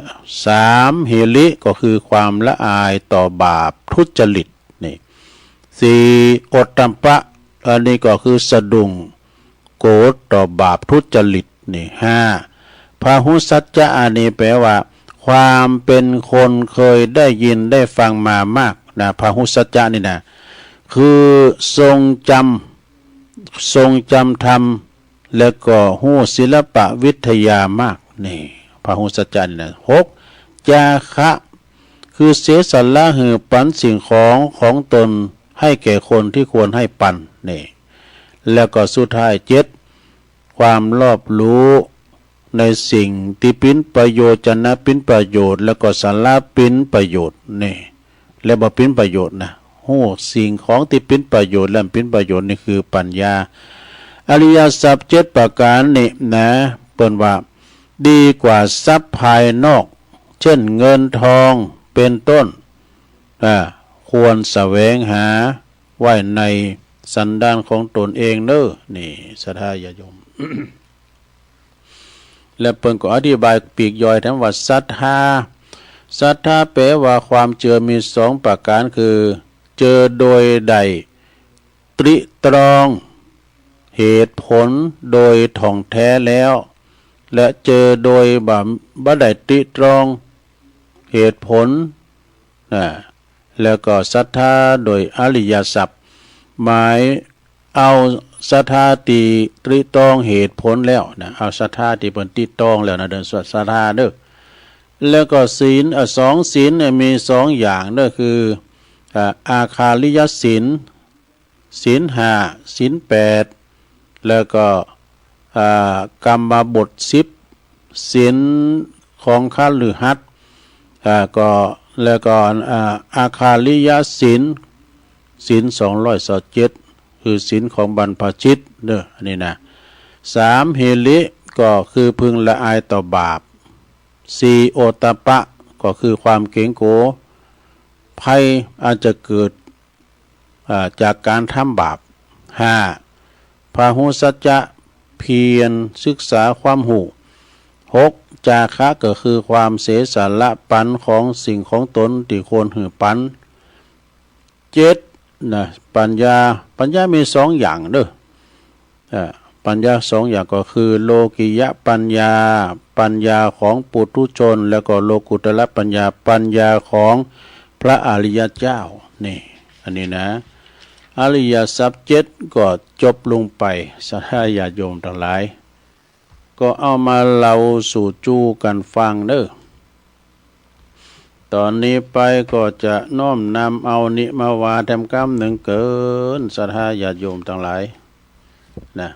สาม หิริ ก็คือความละอายต่อบาปทุจริตนี่ สี่ โอตตัปปะ อันนี้ก็คือสะดุ้งโกรธต่อบาปทุจริตนี่ ห้า พหุสัจจะ อันนี้แปลว่า ความเป๋นคนเคยได้ยินได้ฟังมามากนะ พหุสัจจะนี่นะ คือทรงจ๋ำ ทรงจ๋ำธรรม แล้วก็ฮู้ศิลปวิทยามากนี่ พหุสัจจะนี่นะ หก จาคะ คือเสียสละหื้อปันสิ่งของของตนหื้อแก่คนตี้ควรหื้อปันนี่ แล้วก็สุดท้าย เจ็ด ความรอบรู้ในสิ่งตี้เป๋นประโยชน์ จะนะเป๋นประโยชน์ แล้วก็สาระเป๋นประโยชน์นี่ และบ่เป๋นประโยชน์นะ ฮู้สิ่งของตี้เป๋นประโยชน์และบ่เป๋นประโยชน์นี่คือปัญญา อริยทรัพย์เจ็ดประก๋านนี่นะ เปิ้นว่าดีกว่าทรัพย์ภายนอก เจ้นเงินทองเป๋นต้น อ่า ควรแสวงหาไว้ในสันดานของตนเองเน้อ นี่ ศรัทธาญาติโยม และเปิ้นก็อธิบายปลีกย่อยแถมว่า ศรัทธา ศรัทธาแปลว่าความเจือมีสองประก๋าน คือ เจือโดยได้ตริตรองเหตุผลโดยถ่องแท้แล้ว และเจือโดยบ่ บ่ได้ตริตรองเหตุผล นะ แล้วก็ศรัทธาโดยอริยทรัพย์ หมายเอาศรัทธาตี้ตริตรองเหตุผลแล้วนะ เอาศรัทธาตี้เปิ้นตริตรองแล้วนะ เปิ้นสวดศรัทธาเน้อ แล้วก็ศีล อ่ะ สองศีลเนี่ยมีสองอย่างเน้อ คือ อ่ะ อาคาริยศีล ศีลห้า ศีลแปด แล้วก็ อ่า กรรมบทสิบ ศีลของคฤหัสถ์ อ่า ก็ แล้วก็ อ่า อาคาริยศีล ศีลสองร้อยซาวเจ็ด คือศีลของบรรพชิตเน้อ อันนี้นะ สาม หิริ ก็คือพึงละอายต่อบาป สี่ โอตตัปปะ ก็คือความเกรงกลัวภัยอันจะเกิด อ่า จากก๋านทำบาป ห้า พหุสัจจะ เพียรศึกษาความฮู้ หก จาคะ ก็คือความเสียสละปันของสิ่งของตนตี้ควรหื้อปัน เจ็ด นะ ปัญญา ปัญญามีสองอย่างเน้อ อ่า ปัญญาสองอย่างก็คือ โลกิยปัญญา ปัญญาของปุถุชน แล้วก็โลกุตตรปัญญา ปัญญาของพระอริยเจ้า นี่ อันนี้นะ อริยทรัพย์เจ็ดก็จบลงไป ศรัทธาญาติโยมตังหลาย ก็เอามาเล่าสู่จู้กั๋นฟังเน้อ ต๋อนนี้ไปก็จะน้อมนำเอานิมาวาแถมกำนึ่งเกิน ศรัทธาญาติโยมตังหลาย นะ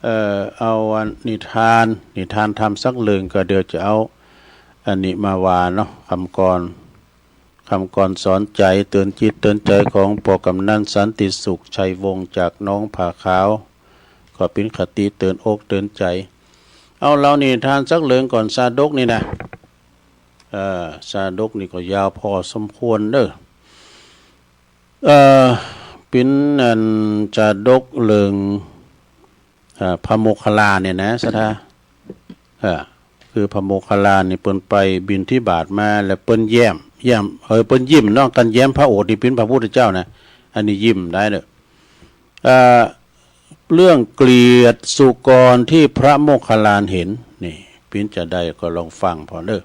เอ่อ เอาอันนิทาน นิทานธรรมสักเรื่อง ก็เดี๋ยวจะเอาอันนี้มาวาเนาะ คำกลอน คำกลอนสอนใจ๋ เตือนจิตเตือนใจ๋ของป้อกำนันสันติสุข ชัยวงศ์ จากหนองผาขาว ก็เป๋นคติเตือนอกเตือนใจ๋ เอาเล่านิทานสักเรื่องก่อน ชาดกนี่นะ เอ่อ ชาดกนี่ก็ยาวพอสมควรเน้อ เอ่อ เป๋นอันชาดกเรื่อง อ่า พระโมคคัลลาเนี่ยนะ ศรัทธา อ่า คือพระโมคคัลลานี่เปิ้นไปบิณฑบาตมา แล้วเปิ้นแย้ม แย้ม เออ เปิ้นยิ้มเนาะ กั๋นแย้มพระโอษฐ์ตี้เป๋นพระพุทธเจ้านะ อันนี้ยิ้มได้เน้อ อ่า เรื่องเกลียดสุกรที่พระโมคคัลลานเห็น นี่ เป๋นจาใดก็ลองฟังผ่อเน้อ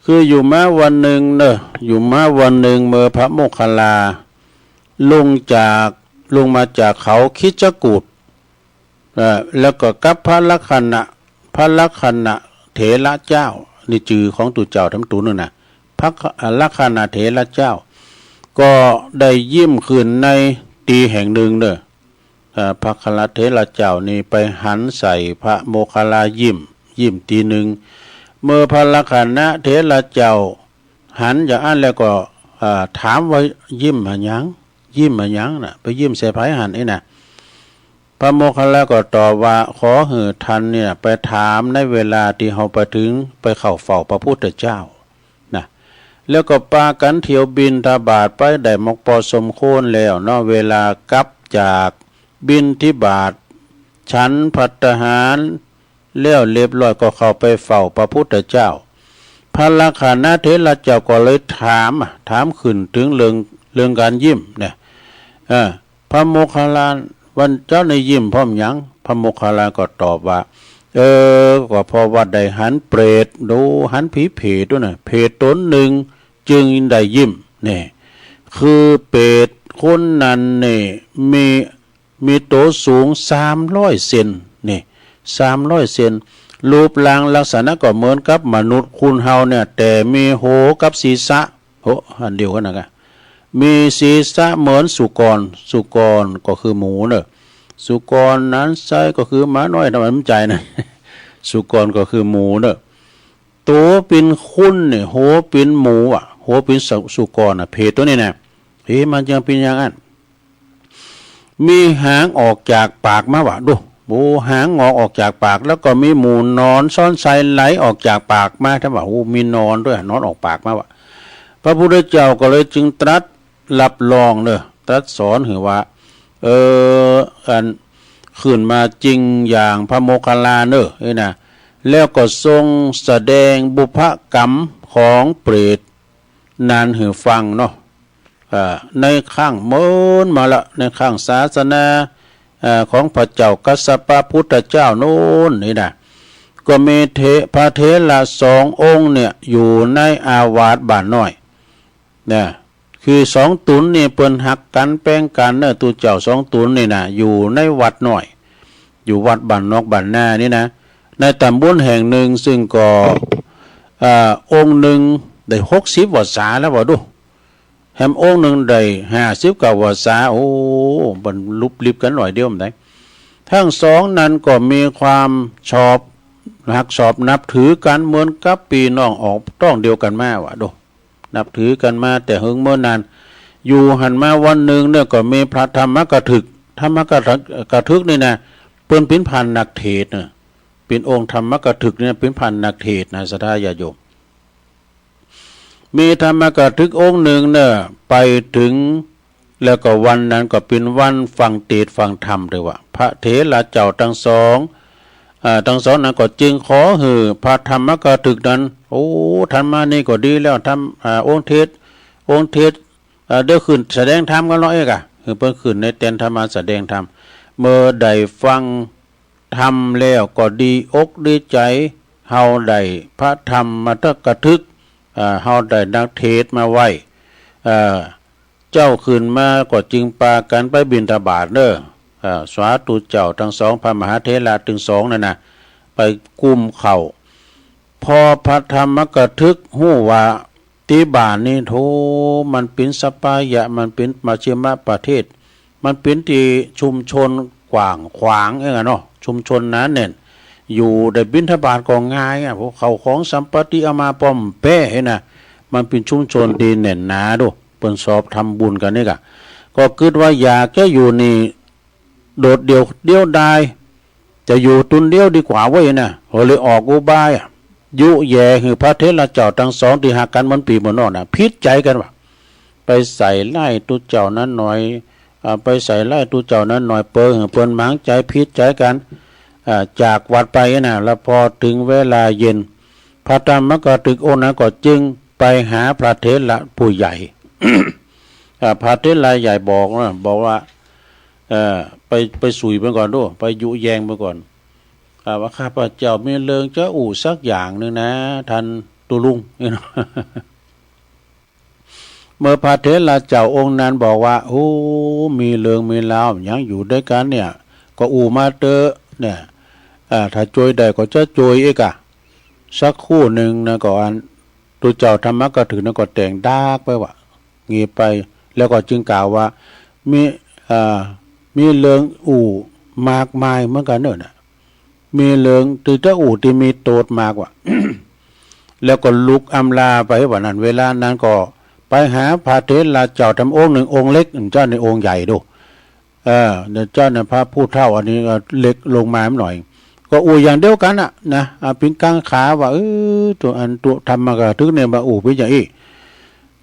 คืออยู่มาวันนึ่งเน้อ อยู่มาวันนึ่งเมื่อพระโมคคัลลาลงจาก ลงมาจากเขาคิชกูฏ เอ่อ แล้วก็กับพระลักขณะ พระลักขณะเถระเจ้า นี่จื้อของตุ๊เจ้าทั้งตูนนั่นนะ พระลักขณะเถระเจ้า ก็ได้ยิ้มขึ้นในตี้แห่งนึ่งเน่อ เอ่อ พระคละเถระเจ้านี่ไปหันใส่พระโมคคัลลายิ้ม ยิ้มตี้นึ่ง เมื่อพระคละเถระเจ้าหันอย่างอั้นแล้วก็ เอ่อ ถามว่า "ยิ้มอะหยัง ยิ้มอะหยังน่ะ ไปยิ้มใส่ใผหั้นนี่น่ะ" พระโมคคัลลาก็ตอบว่า "ขอหื้อท่านเนี่ยไปถามในเวลาตี้เฮาไปเถิง ไปเข้าเฝ้าพระพุทธเจ้า" นะ แล้วก็ปากั๋นเที่ยวบิณฑบาตไปได้มากปอสมควรแล้วเนาะ เวลากลับจากบิณฑบาต ฉันภัตตาหารแล้วเรียบร้อยก็เข้าไปเฝ้าพระพุทธเจ้า พระคละเถระเจ้าก็เลยถามอะ ถามขึ้นเถิงเรื่อง เรื่องก๋านยิ้มเนี่ย เออ พระโมคคัลลา ว่าเจ้านี่ยิ้มเพราะหยัง พระโมคคัลลาก็ตอบว่า เออ ก็เพราะว่าได้หันเปรต ดูหันผีเปรตดูน่ะ เปรตต๋นนึ่งจึงได้ยิ้ม นี่ คือเปรตคนนั้นนี่มี มีตั๋วสูงสามร้อยเซน นี่ สามร้อยเซน รูปร่างลักษณะก็เหมือนกับมนุษย์คนเฮาเนี่ย แต่มีหัวกับศีรษะ โห อันเดียวกั๋นนะกะ มีศีรษะเหมือนสุกร สุกรก็คือหมูเน่อ สุกรนั้นไส้ก็คือหมาน้อย ธรรมดามันใจ๋นะ สุกรก็คือหมูเน่อ ตั๋วเป๋นคนเนี่ย หัวเป๋นหมูอะ หัวเป๋นสุ สุกรอะ เปรตตั๋วนี้นะ เอ๊ะ มันจังเป๋นอย่างอั้น มีหางออกจากปากมาว่ะ ดู โอ้ หางงอกออกจากปาก แล้วก็มีหมูหนอนซ้อนไส้ไหลออกจากปากมา ถามว่า โอ้ มีหนอนตวย หนอนออกปากมาว่ะ พระพุทธเจ้าก็เลยจึงตรัสรับรองเน่อ ตรัสสอนหื้อว่า เออ อัน ขึ้นมาจริงอย่างพระโมคคัลลาเน่อ นี่นะ แล้วก็ทรงแสดงบุพกรรมของเปรตนั้นหื้อฟังเนาะ เอ่อ ในครั้งเมินมาละ ในครั้งศาสนา เอ่อ ของพระเจ้ากัสสปะพุทธเจ้าโน้นนี่นะ ก็มีเถ พระเถระสององค์เนี่ยอยู่ในอาวาสบ้านน้อย นะ คือสองต๋นนี่เปิ้นฮักกั๋นแป๋งกั๋นเน่อ ตุ๊เจ้าสองต๋นนี่นะ อยู่ในวัดน้อย อยู่วัดบ้านนอกบ้านนานี่นะ ในต๋ำบลแห่งนึ่ง ซึ่งก็ เอ่อ องค์นึ่งได้หกสิบวรรษาแล้วว่ะ ดู แหมองค์นึ่งได้ห้าสิบกว่าวรรษา โอ้ มันลุบลิบกั๋นหน้อยเดียวมันได้ ตึงสองนั้นก็มีความชอบ ฮักชอบนับถือกั๋นเหมือนกับปี้น้องออกต๊องเดียวกั๋นมาว่ะ ดู นับถือกั๋นมาแต่เหิงเมินนาน อยู่หั้นมาวันนึ่งเนี่ยก็มีพระธรรมกถึก ธรรมกถึก กถึกนี่นะ เปิ้นเป๋นพราหมณ์นักเทศน์เน่อ เป๋นองค์ธรรมกถึกเนี่ยเป๋นพราหมณ์นักเทศน์นะ ศรัทธาญาติโยม มีธรรมกถึกองค์นึ่งเน่อ ไปเถิง แล้วก็วันนั้นก็เป๋นวันฟังเตสน์ฟังธรรมตวยว่ะ พระเถระเจ้าตึงสอง อ่า ตึงสองนั้นก็จึงขอหื้อพระธรรมกถึกนั้น โอ้ ธรรมานี่ก็ดีแล้ว ธรรม อ่า องค์เทศน์ องค์เทศน์ อ่า เดี๋ยวขึ้นแสดงธรรมกั๋นเนาะเอ๊ะกะ หื้อเปิ้นขึ้นในแตนธรรมาแสดงธรรม เมื่อได้ฟังธรรมแล้วก็ดีอกดีใจ๋ เฮาได้พระธรรมกถึก อ่า เฮาได้นักเทศน์มาไหว้ อ่า เจ้าขึ้นมาก็จึงปากั๋นไปบิณฑบาตเน่อ อ่า สาธุเจ้าตึงสอง พระมหาเถระตึงสองนั้นนะ ไปกุมเข้า พอพระธรรมกถึกฮู้ว่าตี้บ้านนี้ โธ่ มันเป๋นสัปปายะ มันเป๋นมัชฌิมประเทศ มันเป๋นตี้ชุมชนกว้างขวางเองอะเนาะ ชุมชนหนาแน่น อยู่ได้บิณฑบาตก็ง่ายอะ พวกข้าวของสัมปติเอามาป้อมแป้หั้นนะ มันเป๋นชุมชนตี้แน่นหนาดู เปิ้นชอบทำบุญกั๋นนี่กะ ก็กึ๊ดว่าอยากจะอยู่นี่โดดเดี่ยวเดียวดาย จะอยู่ตนเดียวดีกว่าเว้ยนะ ก็เลยออกอุบายอะ ยุแย่หื้อพระเถระเจ้าตึงสองตี้ฮักกั๋นเหมือนปี้เหมือนน้องนะ ผิดใจ๋กั๋นว่ะ ไปใส่ร้ายตุ๊เจ้านั้นหน่อย อ่า ไปใส่ร้ายตุ๊เจ้านั้นหน่อย เป๋อหื้อเปิ้นหมางใจ๋ผิดใจ๋กั๋น อ่า จากวัดไปนะ แล้วพอเถิงเวลาเย็น พระธรรมกถึกองค์นั้นก็จึงไปหาพระเถระผู้ใหญ่ อ่า พระเถระใหญ่บอกนะ บอกว่า เอ่อ ไป ไปสุยเปิ้นก่อนดู ไปยุแยงเปิ้นก่อน อ่า ว่าข้าพเจ้ามีเรื่องจะอู้สักอย่างนึ่งนะ ท่านตุ๊ลุง เมื่อพระเถระเจ้าองค์นั้นบอกว่า โอ้ มีเรื่องมีราวหยังอยู่ตวยกั๋นเนี่ย ก็อู้มาเต๊อะเนี่ย อ่า ถ้าจ้วยได้ก็จะจ้วยเอ๊ะกะ สักครู่นึ่งนะ ก็อันตุ๊เจ้าธรรมกถึกนั้นก็แต่งดากไปว่ะ เงียบไป แล้วก็จึงกล่าวว่า มี เอ่อ มีเริงอู่มากมายเหมือนกั๋นเน่อนะ มีเริงตี้จะอู่ตี้มีโตดมากว่ะ แล้วก็ลุกอำลาไปว่านั้น เวลานั้นก็ไปหาพระเถระเจ้าธรรมองค์นึ่ง องค์เล็ก เจ้านี่องค์ใหญ่ดู เออ เดี๋ยวเจ้าเนี่ยพระผู้เฒ่า อันนี้ก็เล็กลงมาหน่อย ก็อู้อย่างเดียวกั๋นน่ะนะ อ่ะ ปิงกังขาว่า เออ ตั๋วอันตั๋วธรรมกถึกเนี่ยมาอู้เป๋นอย่างอี้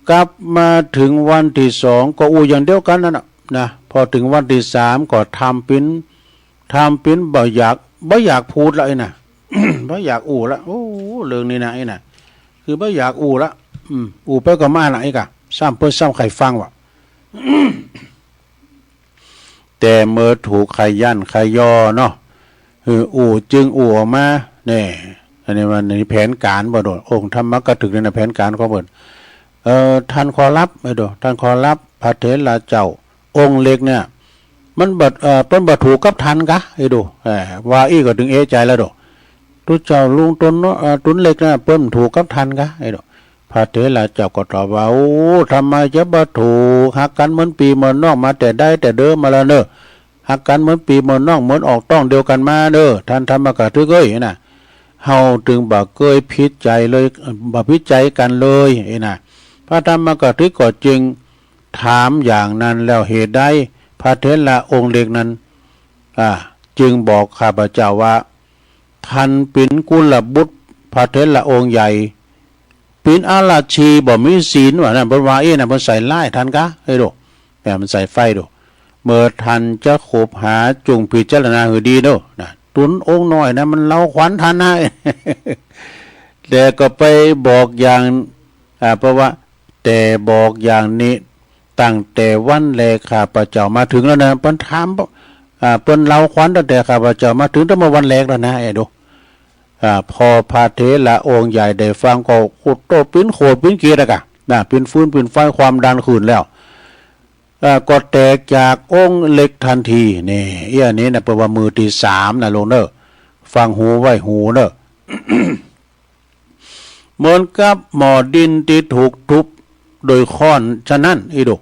กลับมาเถิงวันตี้สองก็อู้อย่างเดียวกั๋นนั่นน่ะนะ พอเถิงวันตี้สามก็ทำเป๋น ทำเป๋นบ่อยาก บ่อยากพูดละไอ้น่ะ บ่อยากอู้ละ โอ้ เรื่องนี้นะไอ้น่ะ คือบ่อยากอู้ละ อืม อู้ไปก็มาน่ะไอ้กะ ซ้ำเปิ้นซ้ำใค่ฟังว่ะ แต่เมื่อถูกขยันขยอเนาะ เออ อู้จึงอู้ออกมา แน่ อันนี้มันในแผนก๋านบ่โดด องค์ธรรมกถึกเนี่ยนะ แผนก๋านของเปิ้น เอ่อ ท่านขอรับ เออ โดด ท่านขอรับ พระเถระเจ้า องค์เล็กเนี่ย มันบ่ เอ่อ เปิ้นบ่ถูกกับท่านกา เออ โดด เอ่อ ว่าอี้ก็ตึงเอะใจ๋แล้วโดด ตุ๊เจ้าลุงต๋นเนาะ เอ่อ ต๋นเล็กนะ เปิ้นถูกกับท่านกา เออ โดด พระเถระเจ้าก็ตอบว่า โอ้ ทำไมจะบ่ถูก ฮักกั๋นเหมือนปี้เหมือนน้องมาแต่ใดแต่เดิมมาแล้วเน่อ ฮักกั๋นเหมือนปี้เหมือนน้อง เหมือนออกต๊องเดียวกั๋นมาเน่อ ท่านธรรมกถึกเอ้ย นะ เฮาตึงบ่เกยผิดใจ๋เลย บ่ผิดใจ๋กั๋นเลย เอ้ยนะ พระธรรมกถึกก็จึงถามอย่างนั้นแล้ว เหตุใดพระเถระองค์เล็กนั้น อ่า จึงบอกข้าพเจ้าว่า ท่านเป๋นกุลบุตรพระเถระองค์ใหญ่ เป๋นอราชีบ่มีศีลว่านั้น เปิ้นว่าเอ้ยนะ เปิ้นใส่ร้ายท่านกา เอ้ยโดด แต่มันใส่ไฟโดด เมื่อท่านจะคบหาจงพิจารณาหื้อดีเน่อ นะ ต๋นองค์น้อยนะ มันเล้าขวัญท่านนะ แต่ก็ไปบอกอย่าง อ่า เพราะว่า แต่บอกอย่างนี้ ตั้งแต่วันแรกข้าพเจ้ามาเถิงแล้วนะ เปิ้นถาม อ่า เปิ้นเล้าขวัญตั้งแต่ข้าพเจ้ามาเถิง ตั้งเมื่อวันแรกแล้วนะ เอ้ยโดด อ่า พอพระเถระองค์ใหญ่ได้ฟังก็โขดโต้เป๋นโขดเป๋นเกลียดอะกะ นะ เป๋นฟืนเป๋นไฟ ความดันขึ้นแล้ว อ่า ก็แตกจากองค์เล็กทันที นี่ เอี้ยนี้นะ เปิ้นว่ามือตี้สามนะ โลงเน่อ ฟังหูไว้หูเน่อ เหมือนกับหม้อดินตี้ถูกทุบโดยค้อนฉะนั้น อีโดด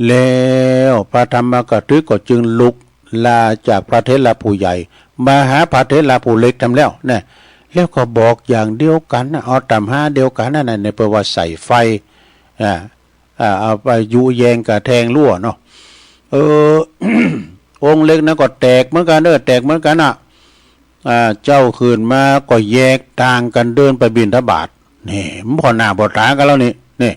แล้วพระธรรมกถึกก็จึงลุกลาจากพระเถระผู้ใหญ่ มาหาพระเถระผู้เล็กแถมแล้วนะ แล้วก็บอกอย่างเดียวกั๋นนะ เอาต๋ามหาเดียวกั๋นนั่นน่ะ ในเปิ้นว่าใส่ไฟ อ่า อ่า เอาไปยุแยงกับแทงลั้วเนาะ เออ องค์เล็กนั้นก็แตกเหมือนกั๋นเน่อ แตกเหมือนกั๋นน่ะ อ่า เจ๊าขึ้นมาก็แยกตางกั๋นเดินไปบิณฑบาต นี่ มันผ่อหน้าผ่อต๋ากั๋นแล้วนี่ นี่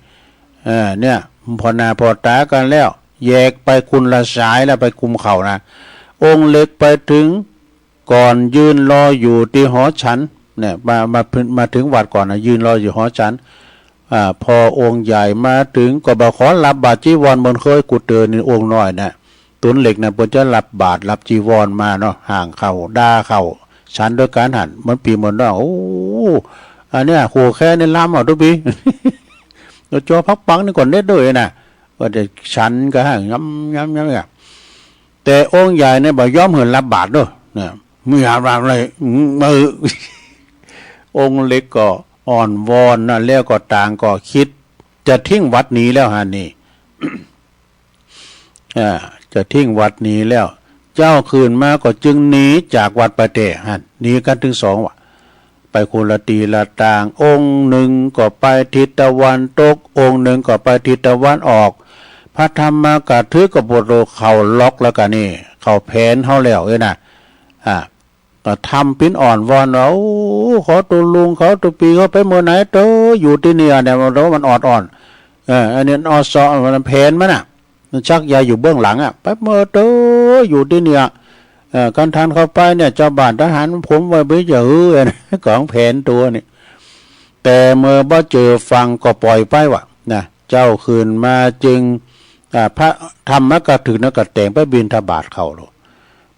เออ เนี่ย มันผ่อหน้าผ่อต๋ากั๋นแล้ว แยกไปคนละสายแล้ว ไปกุมเขานะ องค์เล็กไปเถิง ก่อนยืนรออยู่ตี้หอฉัน เนี่ย มา มา มาเถิงวัดก่อนนะ ยืนรออยู่หอฉัน อ่า พอองค์ใหญ่มาเถิงก็บ่ขอรับบาตรจีวรเหมือนเคย กูเตือนนี่องค์น้อยนะ ต๋นเล็กนะ เปิ้นจะรับบาตรรับจีวรมาเนาะ ห่างเขา ด่าเขา ฉันด้วยกั๋นหั้น เหมือนปี้เหมือนน้อง โอ้ อันเนี้ย หัวแค่นี่ล้ำเอาตุ๊ปี้ แล้วจอพักปังนี่ก่อนเน็ตด้วยนะ ว่าแต่ฉันก็ห่าง ย้ำ ย้ำ ย้ำ ย้ำ แต่องค์ใหญ่เนี่ยบ่ยอมหื้อรับบาตรเด้อ เนี่ย ไม่อยากรับเลย อืม เออ องค์เล็กก็อ้อนวอนนะ แล้วก็ต่างก็คิดจะทิ้งวัดหนีแล้วหั้นนี่ อ่า จะทิ้งวัดหนีแล้ว เจ๊าขึ้นมาก็จึงหนีจากวัดไปแต๊หั้น หนีกั๋นตึงสองว่ะ ไปคนละตี้ละตาง องค์หนึ่งก็ไปทิศตะวันตก องค์หนึ่งก็ไปทิศตะวันออก พระธรรมกถึกก็บ่โตเข้าล็อกแล้วกะนี่ เข้าแผนเฮาแล้วเอ้ยนะ อ่า ก็ทำเป๋นอ้อนวอนว่า โอ้ ขอตุ๊ลุงเขาตุ๊ปี้เขาไปเมื่อไหนเต๊อะ อยู่ตี้เนี่ย เนี่ย มัน มันออดอ้อน เออ อันนี้ออดเซาะ มันแผนมันน่ะ มันชักใยอยู่เบื้องหลังอะ ไปเมื่อเต๊อะ อยู่ตี้เนี่ย เออ คันท่านเข้าไปเนี่ย เจ้าบ้านทหารผมไว้บ่จะหื้อ ของแผนตั๋วนี่ แต่เมื่อบ่เจอฟังก็ปล่อยไปว่ะ นะ เจ๊าขึ้นมาจึง อ่า พระธรรมกถึกนั้นก็แต่งไปบิณฑบาตเข้าโลด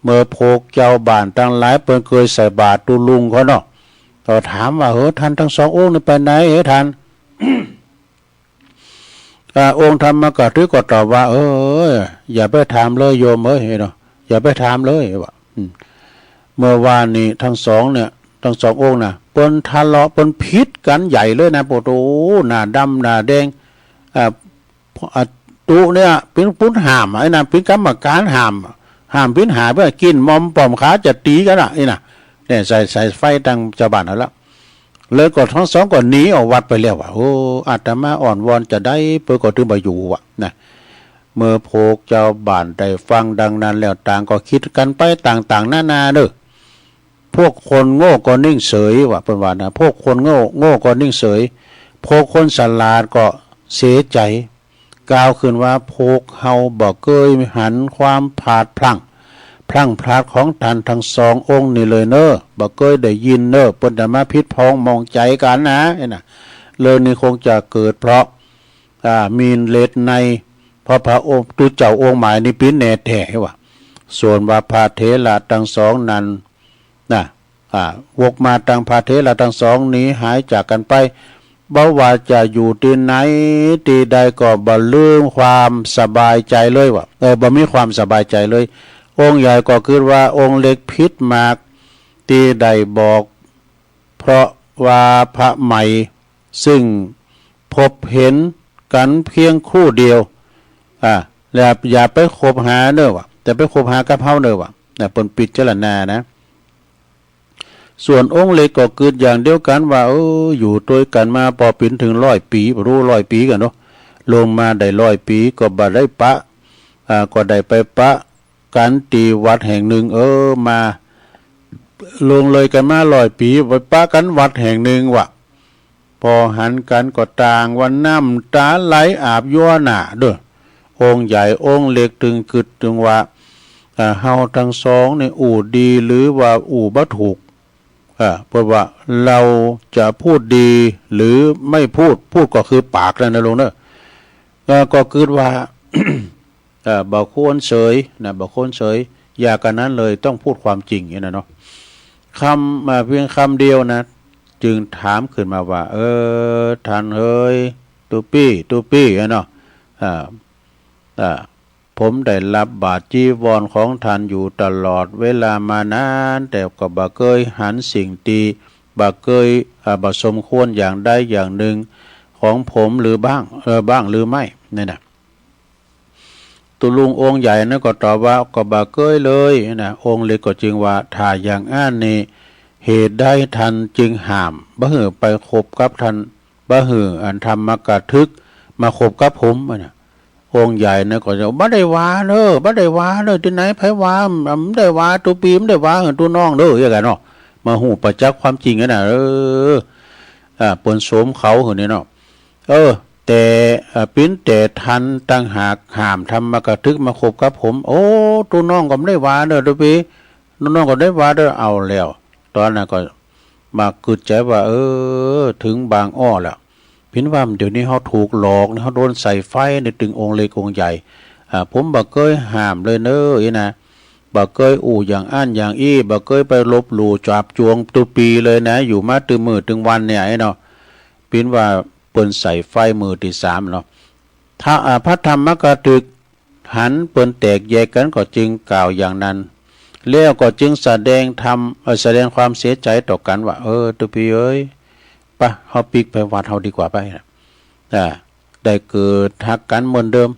เมื่อพวกเจ้าบ้านตังหลายเปิ้นเกยใส่บาตรตุ๊ลุงเขาเนาะ ก็ถามว่า เฮ้อ ท่านตังสององค์นี่ไปไหน เฮ้อ ท่าน อ่า องค์ธรรมกถึกก็ตอบว่า เออ อย่าไปถามเลยโยมเอ้ยเนาะ อย่าไปถามเลยว่ะ อืม เมื่อวานนี้ตังสองเนี่ย ตังสององค์น่ะ เปิ้นทะเลาะ เปิ้นผิดกั๋นใหญ่เลยนะ โอ้โห หน้าดำหน้าแดง อ่า อ่า ตุ๊เนี่ย เป๋นผู้ห้ามอะ ไอ้นั่นเป๋นกรรมก๋านห้าม ห้ามเป๋นห้า เปื้อกิ๋นมอมป้อมขาจะตี๋กั๋นอะ ไอ้น่ะ เนี่ย ใส่ ใส่ไฟตังจาวบ้านเอาละ แล้วก็ตังสองก็หนีออกวัดไปแล้วว่ะ โอ้ อาตมาอ้อนวอนจาใดเปิ้นก็ตึงบ่อยู่ว่ะนะ เมื่อพวกจาวบ้านได้ฟังดังนั้นแล้ว ต่างก็กึ๊ดกั๋นไปต่างๆ นานาเน่อ พวกคนโง่ก็นิ่งเสยว่ะ เปิ้นว่านะ พวกคนโง่ โง่ก็นิ่งเสย พวกคนฉลาดก็เสียใจ๋ กล่าวขึ้นว่า พวกเฮาบ่เกยหันความพลาดพลั้ง พลั้งพลาดของต้านตังสององค์นี้เลยเน่อ บ่เกยได้ยินเน่อ เปิ้นจะมาผิดพ้องหมองใจ๋กั๋นนะ ไอ้น่ะ เรื่องนี้คงจะเกิดเพราะ อ่า มีเหตุใน เพราะพระองค์ ตุ๊เจ้าองค์หมายนี้เป๋นแน่แต๊ว่ะ ส่วนว่าพระเถระตังสองนั้น นะ อ่า วกมาตังพระเถระตังสองหนีหายจากกั๋นไป บ่ว่าจะอยู่ตี้ไหนตี้ใดก็บ่ลืมความสบายใจ๋เลยว่ะ เออ บ่มีความสบายใจ๋เลย องค์ใหญ่ก็กึ๊ดว่าองค์เล็กผิดมากตี้ได้บอก เพราะว่าพระใหม่ซึ่งพบหันกั๋นเพียงครู่เดียว อ่า แล้วอย่าไปคบหาเน่อว่ะ อย่าไปคบหากับเฮาเน่อว่ะ นะ เปิ้นพิจารณานะ ส่วนองค์เล็กก็กึ๊ดอย่างเดียวกั๋นว่า เออ อยู่ตวยกั๋นมาปอเป๋นเถิงร้อยปี๋ บ่ฮู้ร้อยปี๋กั๋นเนาะ ลงมาได้ร้อยปี๋ก็บ่ได้ปะ อ่า ก็ได้ไปปะกั๋นตี้วัดแห่งนึ่ง เออ มา ล่วงเลยกั๋นมาร้อยปี๋ ไปปะกั๋นวัดแห่งนึ่งว่ะ ปอหันกั๋นก็ต่างว่าน้ำต๋าไหลอาบยั่วหน้าเน่อ องค์ใหญ่องค์เล็กตึงกึ๊ดตึงว่า อ่า เฮาตังสองนี่อู้ดีหรือว่าอู้บ่ถูก อ่า เปิ้นว่า เราจะพูดดีหรือไม่พูด พูดก็คือปากนั่นนะลุงเน่อ เออ ก็กึ๊ดว่า เอ่อ บ่ควรเสยนะ บ่ควรเสย อย่ากั๋นนั้นเลย ต้องพูดความจริง อย่างนี้นะเนาะ กำ อ่า เพียงกำเดียวนะ จึงถามขึ้นมาว่า เออ ต้านเฮย ตุ๊ปี้ ตุ๊ปี้ อะเนาะ อ่า อ่า ผมได้ฮับบาตรจีวรของต้านอยู่ตลอดเวลามานาน แต่ก็บ่เกยหันสิ่งตี้บ่เกย อ่า บ่สมควรอย่างใดอย่างนึ่งของผมหรือบ้าง เออ บ้างหรือไม่ เนี่ยนะ ตุ๊ลุงองค์ใหญ่นั้นก็ตอบว่า ก็บ่เกยเลยนะ องค์เล็กก็จึงว่า ถ้าอย่างอั้นนี่ เหตุใดต้านจึงห้ามบ่หื้อไปคบกับต้าน บ่หื้ออันธรรมกถึกมาคบกับผม อะนะ องค์ใหญ่นั้นก็จะ บ่ได้ว่าเน่อ บ่ได้ว่าเน่อ ตี้ไหนใผว่า บ่ได้ว่า ตุ๊ปี้บ่ได้ว่า เออ ตุ๊น้องเน่อ อย่างกั๋นเนาะ มาฮู้ประจักษ์ความจริงอะนะ เออ อ่า เปิ้นโสมเขาหื้อนี่เนาะ เออ แต่ อ่า เป๋นแต่ต้านต่างหากห้ามธรรมกถึกมาคบกับผม โอ้ ตุ๊น้องก็บ่ได้ว่าเน่อ ตุ๊ปี้ ตุ๊น้องก็บ่ได้ว่าเน่อ เอาแล้ว ต๋อนนั้นก็มากึ๊ดใจ๋ว่า เออ เถิงบางอ้อแล้ว เป๋นว่าเดี๋ยวนี้เฮาถูกหลอกนะ เฮาโดนใส่ไฟในตึงองค์เล็กองค์ใหญ่ อ่า ผมบ่เกยห้ามเลยเน่อ อี้นะ บ่เกยอู้อย่างอั้นอย่างอี้ บ่เกยไปลบหลู่จาบจวงตุ๊ปี้เลยนะ อยู่มาตึงมื้อตึงวันเนี่ย ไอ้เนาะ เป๋นว่าเปิ้นใส่ไฟมื้อตี้สามเนาะ ถ้า อ่า พระธรรมกถึกหันเปิ้นแตกแยกกั๋นก็จึงกล่าวอย่างนั้น แล้วก็จึงแสดงธรรม เอ่อ แสดงความเสียใจ๋ต่อกั๋นว่า เออ ตุ๊ปี้เอ๋ย ปะ เฮาปิ๊กไปวัดเฮาดีกว่าไปนะ อ่า ได้เกิดฮักกั๋นเหมือนเดิม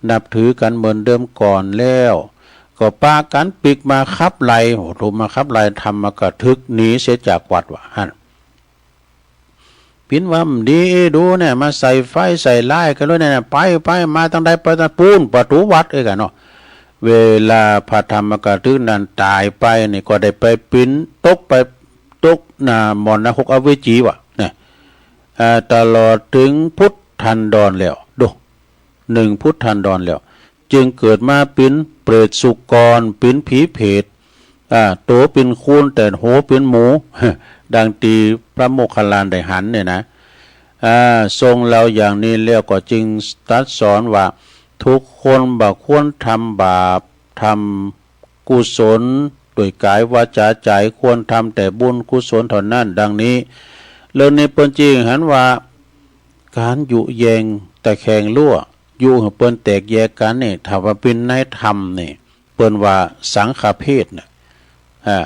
นับถือกั๋นเหมือนเดิมก่อนแล้ว ก็ปากั๋นปิ๊กมาขับไล่ โอ้โห มาขับไล่ธรรมกถึกหนีเสียจากวัดว่าหั้น เป๋นว่าบ่ดี ดูเนี่ย มาใส่ไฟใส่ร้ายกั๋นเลยเนี่ย ไป ไป มาตางใดไปตางปู๊น ประตู๋วัด เอ้ยกั๋นเนาะ เวลาพระธรรมกถึกนั้นต๋ายไปนี่ ก็ได้ไปเป๋นตกไป ตกน่ะ หม่อนนรกอเวจีว่ะ นะ อ่า ตลอดเถิงพุทธันดรแล้ว ดู หนึ่งพุทธันดรแล้ว จึงเกิดมาเป๋นเปรตสุกร เป๋นผีเปรต อ่า ตั๋วเป๋นคนแต่หัวเป๋นหมู ดังตี้พระโมคคัลลานได้หันเนี่ยนะ อ่า ทรงเล่าอย่างนี้แล้วก็จึงตรัสสอนว่า ทุกคนบ่ควรทำบาป ทำกุศล ด้วยก๋ายวาจาใจ๋ ควรทำแต่บุญกุศลเท่านั้น ดังนี้ เรื่องนี้เปิ้นจึงหันว่า ก๋านยุแยงตะแคงรั้ว ยุหื้อเปิ้นแตกแยกกั๋นนี่ ถ้าว่าเป๋นในธรรมนี่ เปิ้นว่าสังฆเพศน่ะ อ่า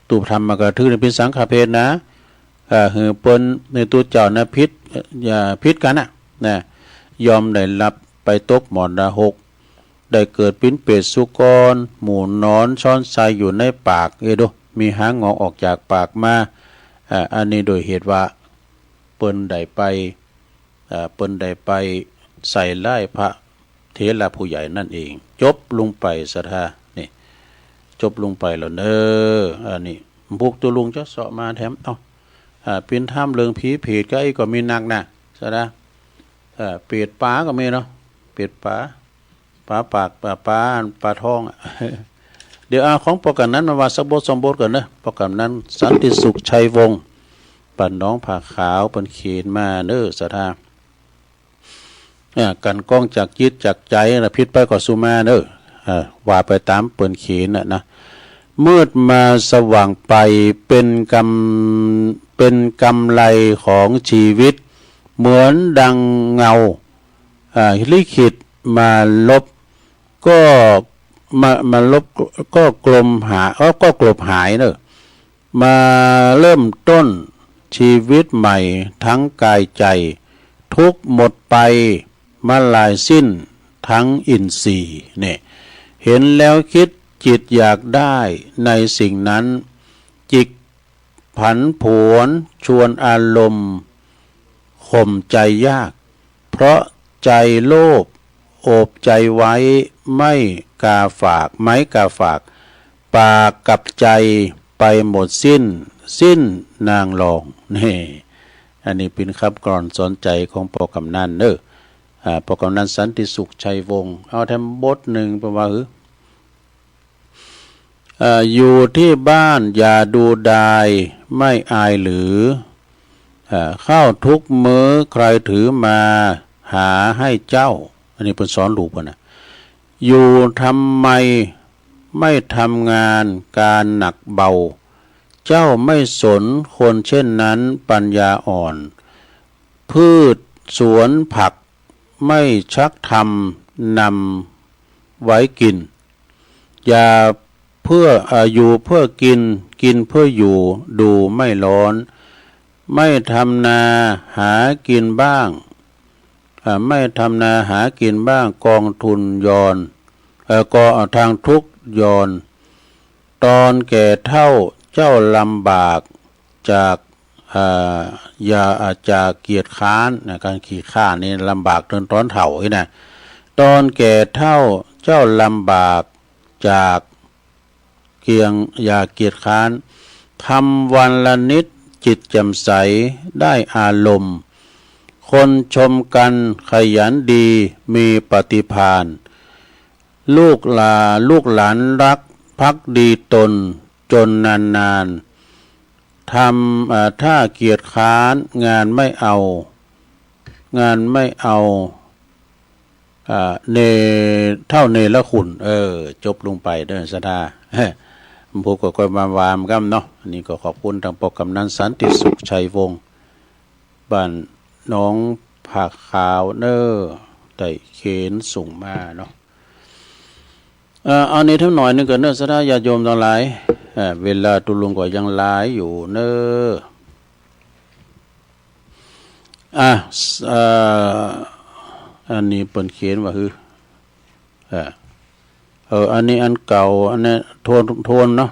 ตุ๊ธรรมกถึกนี่เป๋นสังฆเพศนะ อ่า หื้อเปิ้น หื้อตุ๊เจ้านะผิด เอ่อ ผิดกั๋นน่ะ นะ ย่อมได้ฮับ ไปตกหม้อนรก ได้เกิดเป๋นเปรตสุกร หมู่หนอนซ้อนไส้อยู่ในปาก เอ้ยดู มีหางงอกออกจากปากมา อ่า อันนี้โดยเหตุว่า เปิ้นได้ไป อ่า เปิ้นได้ไปใส่ร้ายพระเถระผู้ใหญ่นั่นเอง จบลงไปศรัทธา นี่ จบลงไปแล้วเน่อ อันนี้ พวกตุ๊ลุงจะเซาะมาแถม เอ้า อ่า เป๋นธรรมเรื่องผีเปรตก็ ไอ้ก็มีนักนะศรัทธา เอ่อ เปรตป๋าก็มีเนาะ เปรตป๋า ป๋าปาก ป๋า ป๋า ป๋าทองอะ เดี๋ยวเอาของป้อกำนันมาว่าสักบทสองบทก่อนเน่อ ป้อกำนันสันติสุขชัยวงศ์ บ้านหนองผาขาว เปิ้นเขียนมาเน่อศรัทธา อ่า กลั่นกรองจากจิตจากใจ๋นะ ผิดไปก็สุมาเน่อ อ่า ว่าไปต๋ามเปิ้นเขียนน่ะนะ มืดมาสว่างไป เป๋นกำ เป๋นกำไรของชีวิต เหมือนดังเงา อ่า ลิขิตมาลบ ก็ มา มาลบ ก็กลมหา เอ้อ ก็กลบหายเน่อ มาเริ่มต้นชีวิตใหม่ทั้งกายใจ๋ ทุกข์หมดไป มลายสิ้นทั้งอินทรีย์ เนี่ย เห็นแล้วคิดจิตอยากได้ในสิ่งนั้น จิตผันผวนชวนอารมณ์ ข่มใจยาก เพราะใจโลภโอบใจไว้ ไม่กล้าฝาก ไม่กล้าฝาก ปากกับใจไปหมดสิ้น สิ้นนางรอง นี่ อันนี้เป๋นกำกล่อนสอนใจ๋ของป้อกำนันเน่อ อ่า ป้อกำนันสันติสุขชัยวงศ์ เอาแถมบทนึ่งเปิ้นว่าหื้อ เอ่อ อยู่ที่บ้านอย่าดูดาย ไม่อายหรือ เอ่อ ข้าวทุกมื้อใครถือมา หาให้เจ้า อันนี้เปิ้นสอนลูกเปิ้นนะ อยู่ทำไมไม่ทำงานการหนักเบา เจ้าไม่สนคนเช่นนั้นปัญญาอ่อน พืชสวนผักไม่ชักทำนำไว้กิน อย่าเพื่อ เอ่อ อยู่เพื่อกิน กินเพื่ออยู่ ดูไม่ร้อน ไม่ทำนาหากินบ้าง อ่า ไม่ทำนาหากินบ้าง กองทุนยอน เอ่อ ก็ ทางทุกข์ยอน ตอนแก่เฒ่าเจ้าลำบากจาก อ่า อย่า อ่า จากเกียจคร้านนะ ก๋านขี้คร้านนี่ลำบากเถิงต๋อนเฒ่าอี้นะ ตอนแก่เฒ่าเจ้าลำบากจาก เกียง อย่าเกียจคร้าน ทำวันละนิดจิตแจ่มใสได้อารมณ์ คนชมกันขยันดีมีปฏิภาณ ลูกหลา ลูกหลานรักภักดีตนจนนานๆ ทำ อ่า ถ้าเกียจคร้านงานไม่เอา งานไม่เอา อ่า เน เฒ่าเนรคุณ เออ จบลงไปเน่อศรัทธา พบกั๋นก้อยมาวามกำเนาะ อันนี้ก็ขอบคุณตางป้อกำนันสันติสุขชัยวงศ์ บ้านหนองผาขาวเน่อ ได้เขียนส่งมาเนาะ เอ่อ เอานี้แถมหน่อยนึ่งก่อนเน่อศรัทธาญาติโยมตังหลาย เอ่อ เวลาตุ๊ลุงก็ยังหลายอยู่เน่อ อ่ะ เอ่อ อันนี้เปิ้นเขียนว่าหื้อ เอ่อ เออ อันนี้อันเก่า อันนี้โทน โทนเนาะ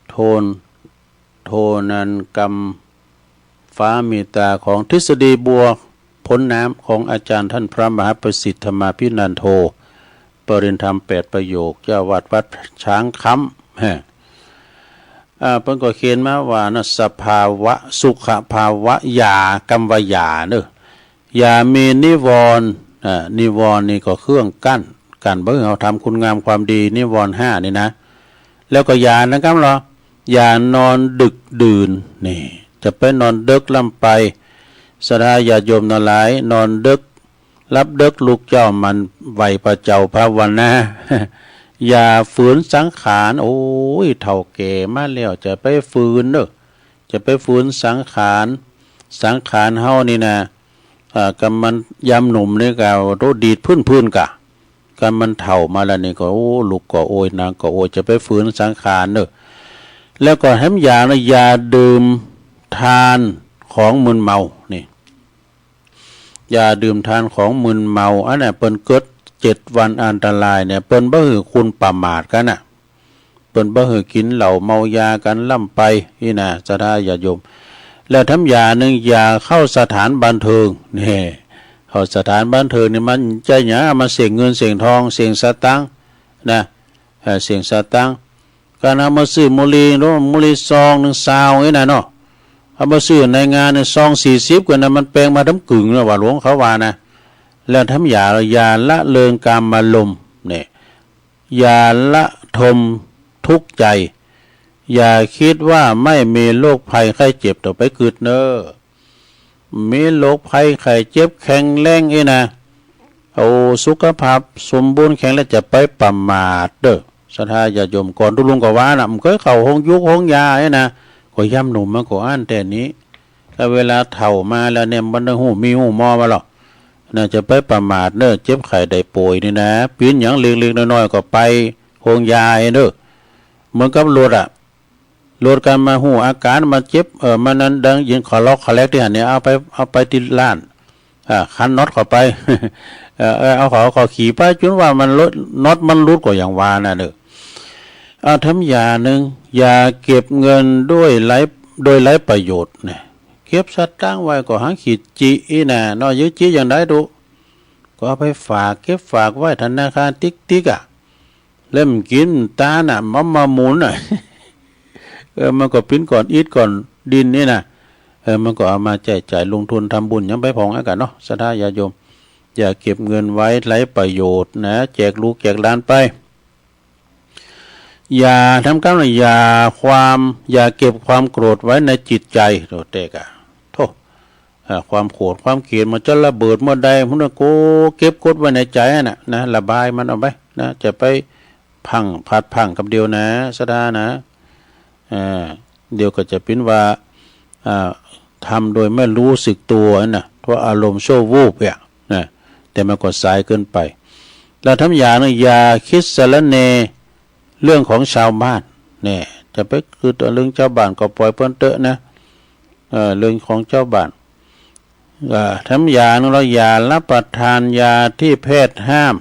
โทน โทนันกำฟ้ามีตา ของทฤษฎีบัวพ้นน้ำ ของอาจารย์ท่านพระมหาประสิทธิ์ธรรมาภินันโท ปริญญาธรรมแปดประโยค เจ้าอาวาสวัดช้างคำ ฮะ อ่า เปิ้นก็เขียนมาว่านะ สภาวะ สุขภาวะ อย่า กำว่าอย่าเน่อ อย่ามีนิวรณ์ อ่า นิวรณ์นี่ก็เครื่องกั้น กั้นบ่หื้อเฮาทำคุณงามความดี นิวรณ์ห้านี่นะ แล้วก็อย่านะครับเหรอ อย่านอนดึกดื่น นี่ จะไปนอนเดิ็กล้ำไป ศรัทธาญาติโยมตังหลาย นอนเดิ็ก หลับเดิ็กลุกเจ๊ามันไหว้พระเจ้าภาวนา อย่าฝืนสังขาร โอ้ย เฒ่าแก่มาแล้ว จะไปฝืนเน่อ จะไปฝืนสังขาร สังขารเฮานี่นะ อ่า กำมันยามหนุ่มนี่ก็ โอ้ ดีดพื้นๆ ก่ะ กำมันเฒ่ามาแล้วนี่ก็ โอ้ ลุกก็โอย นั่งก็โอย จะไปฝืนสังขารเน่อ แล้วก็แถมอย่างนะ อย่าดื่มทานของมึนเมา นี่ อย่าดื่มทานของมึนเมา อันนั้นเปิ้นเกิดเจ็ดวันอันตรายเนี่ย เปิ้นบ่หื้อคุณประมาทกั๋นน่ะ เปิ้นบ่หื้อกิ๋นเหล้าเมายากั๋นล้ำไปอี้นะ ศรัทธาญาติโยม แล้วแถมอย่างนึ่ง อย่าเข้าสถานบันเทิง แน่ เข้าสถานบันเทิงนี่มันจะหยัง มาเสี้ยงเงินเสี้ยงทอง เสี้ยงสตางค์นะ เอ่อ เสี้ยงสตางค์ ก๋านเอามาซื้อบุหรี่เนาะ บุหรี่ซองนึ่งซาวอี้นะเนาะ เอามาซื้อในงานเนี่ยซองสี่สิบกว่านะ มันแปงมาตำกึ่งนะ ว่าหลวงเขาว่านะ แล้วแถมอย่า อย่าละเลิงกามารมณ์เนี่ย อย่าละทมทุกข์ใจ อย่าคิดว่าไม่มีโรคภัยไข้เจ็บ เต้าไปกึ๊ดเน่อ มีโรคภัยไข้เจ็บแข็งแรงอี้นะ เอาสุขภาพสมบูรณ์แข็งแรง จะไปประมาทเน่อ ศรัทธาญาติโยม ก่อนตุ๊ลุงก็ว่านะ บ่เกยเข้าโฮงยูกโฮงยาอี้นะ ก็ยามหนุ่มมันก็อั้นแต่นี้ แต่เวลาเฒ่ามาแล้วเนี่ย บ่ได้ฮู้มีฮู้มอมาหรอกนะ จะไปประมาทเน่อ เจ็บไข้ได้ป่วยนี่นะ เป๋นหยังเล็กๆ น้อยๆ ก็ไปโฮงยาอี้เน่อ เหมือนกับรถอะ รถก๋านมาฮู้อาก๋าน มาเจ็บ เอ่อ มานั้น ดังยินเขาล็อกเขาแลกตี้หั้นเนี่ย เอาไป เอาไปตี้ร้าน อ่า ขันน็อตเข้าไป เอ่อ เอ่อ เอาเขา เขาขี่ไป จ๋นว่ามันรถ น็อตมันหลุดก็อย่างว่านั่นเน่อ อ่า แถมอย่างนึ่ง อย่าเก็บเงินด้วยไร้ โดยไร้ประโยชน์เนี่ย เก็บสตางค์ไว้ก็หังขี้จี้อี้นะเนาะ จะจี้อย่างใดดู ก็เอาไปฝาก เก็บฝากไว้ธนาคารติ๊กๆ อะ แล้วมันกิ๋นมันตานน่ะ มันมาหมุนน่ะ เออ มันก็เป๋นก้อนอิฐก้อนดินนี่นะ เออ มันก็เอามาใจ๊จ่ายลงทุนทำบุญหยังไปพ่องอะกั๋นเนาะ ศรัทธาญาติโยม อย่าเก็บเงินไว้ไร้ประโยชน์นะ แจกลูกแจกหลานไป อย่าทำกรรมนะ อย่าความ อย่าเก็บความโกรธไว้ในจิตใจ โธ่ เต๊อะ โธ่ อ่า ความโกรธความเกลียดมันจะระเบิดเมื่อใด พุ้นน่ะ โกเก็บกดไว้ในใจ๋น่ะนะ ระบายมันออกไปนะ จะไปพลั้งพลาดพลั้งกำเดียวนะ ศรัทธานะ อ่า เดี๋ยวก็จะเป๋นว่า อ่า ทำโดยไม่รู้สึกตัวนะ เพราะอารมณ์ชั่ววูบเนี่ยนะ แต่มันก็สายเกินไป แล้วแถมอย่างนึ่ง อย่าคิดสะระเนเรื่องของชาวบ้าน เนี่ย จะไปกึ๊ดเรื่องชาวบ้านก็ปล่อยเปิ้นเต๊อะนะ เอ่อ เรื่องของชาวบ้าน เอ่อ แถมอย่างนึ่ง เราอย่ารับประทานยาที่แพทย์ห้าม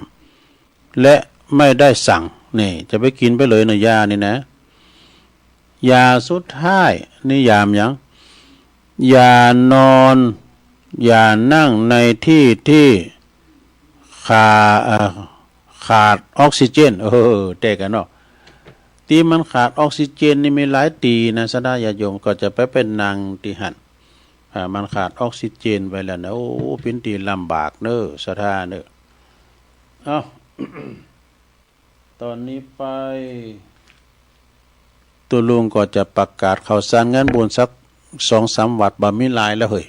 และไม่ได้สั่ง นี่ จะไปกิ๋นไปเลยเน่อ ยานี่นะ อย่า สุดท้าย นิยามหยัง อย่านอน อย่านั่งในที่ที่ขา เอ่อ ขาดออกซิเจน เออ เต๊อะเนาะ ตี้มันขาดออกซิเจนนี่มีหลายตี้นะ ศรัทธาญาติโยม ก็จะไป ไปนั่งตี้หั้น อ่า มันขาดออกซิเจนไปแล้วนะ โอ้ เป๋นตี้ลำบากเน่อ ศรัทธาเน่อ เอ้า ต๋อนนี้ไป ตุ๊ลุงก็จะประกาศข่าวสารงานบุญสักสองสามวัด บ่มีหลายแล้วเฮ้ย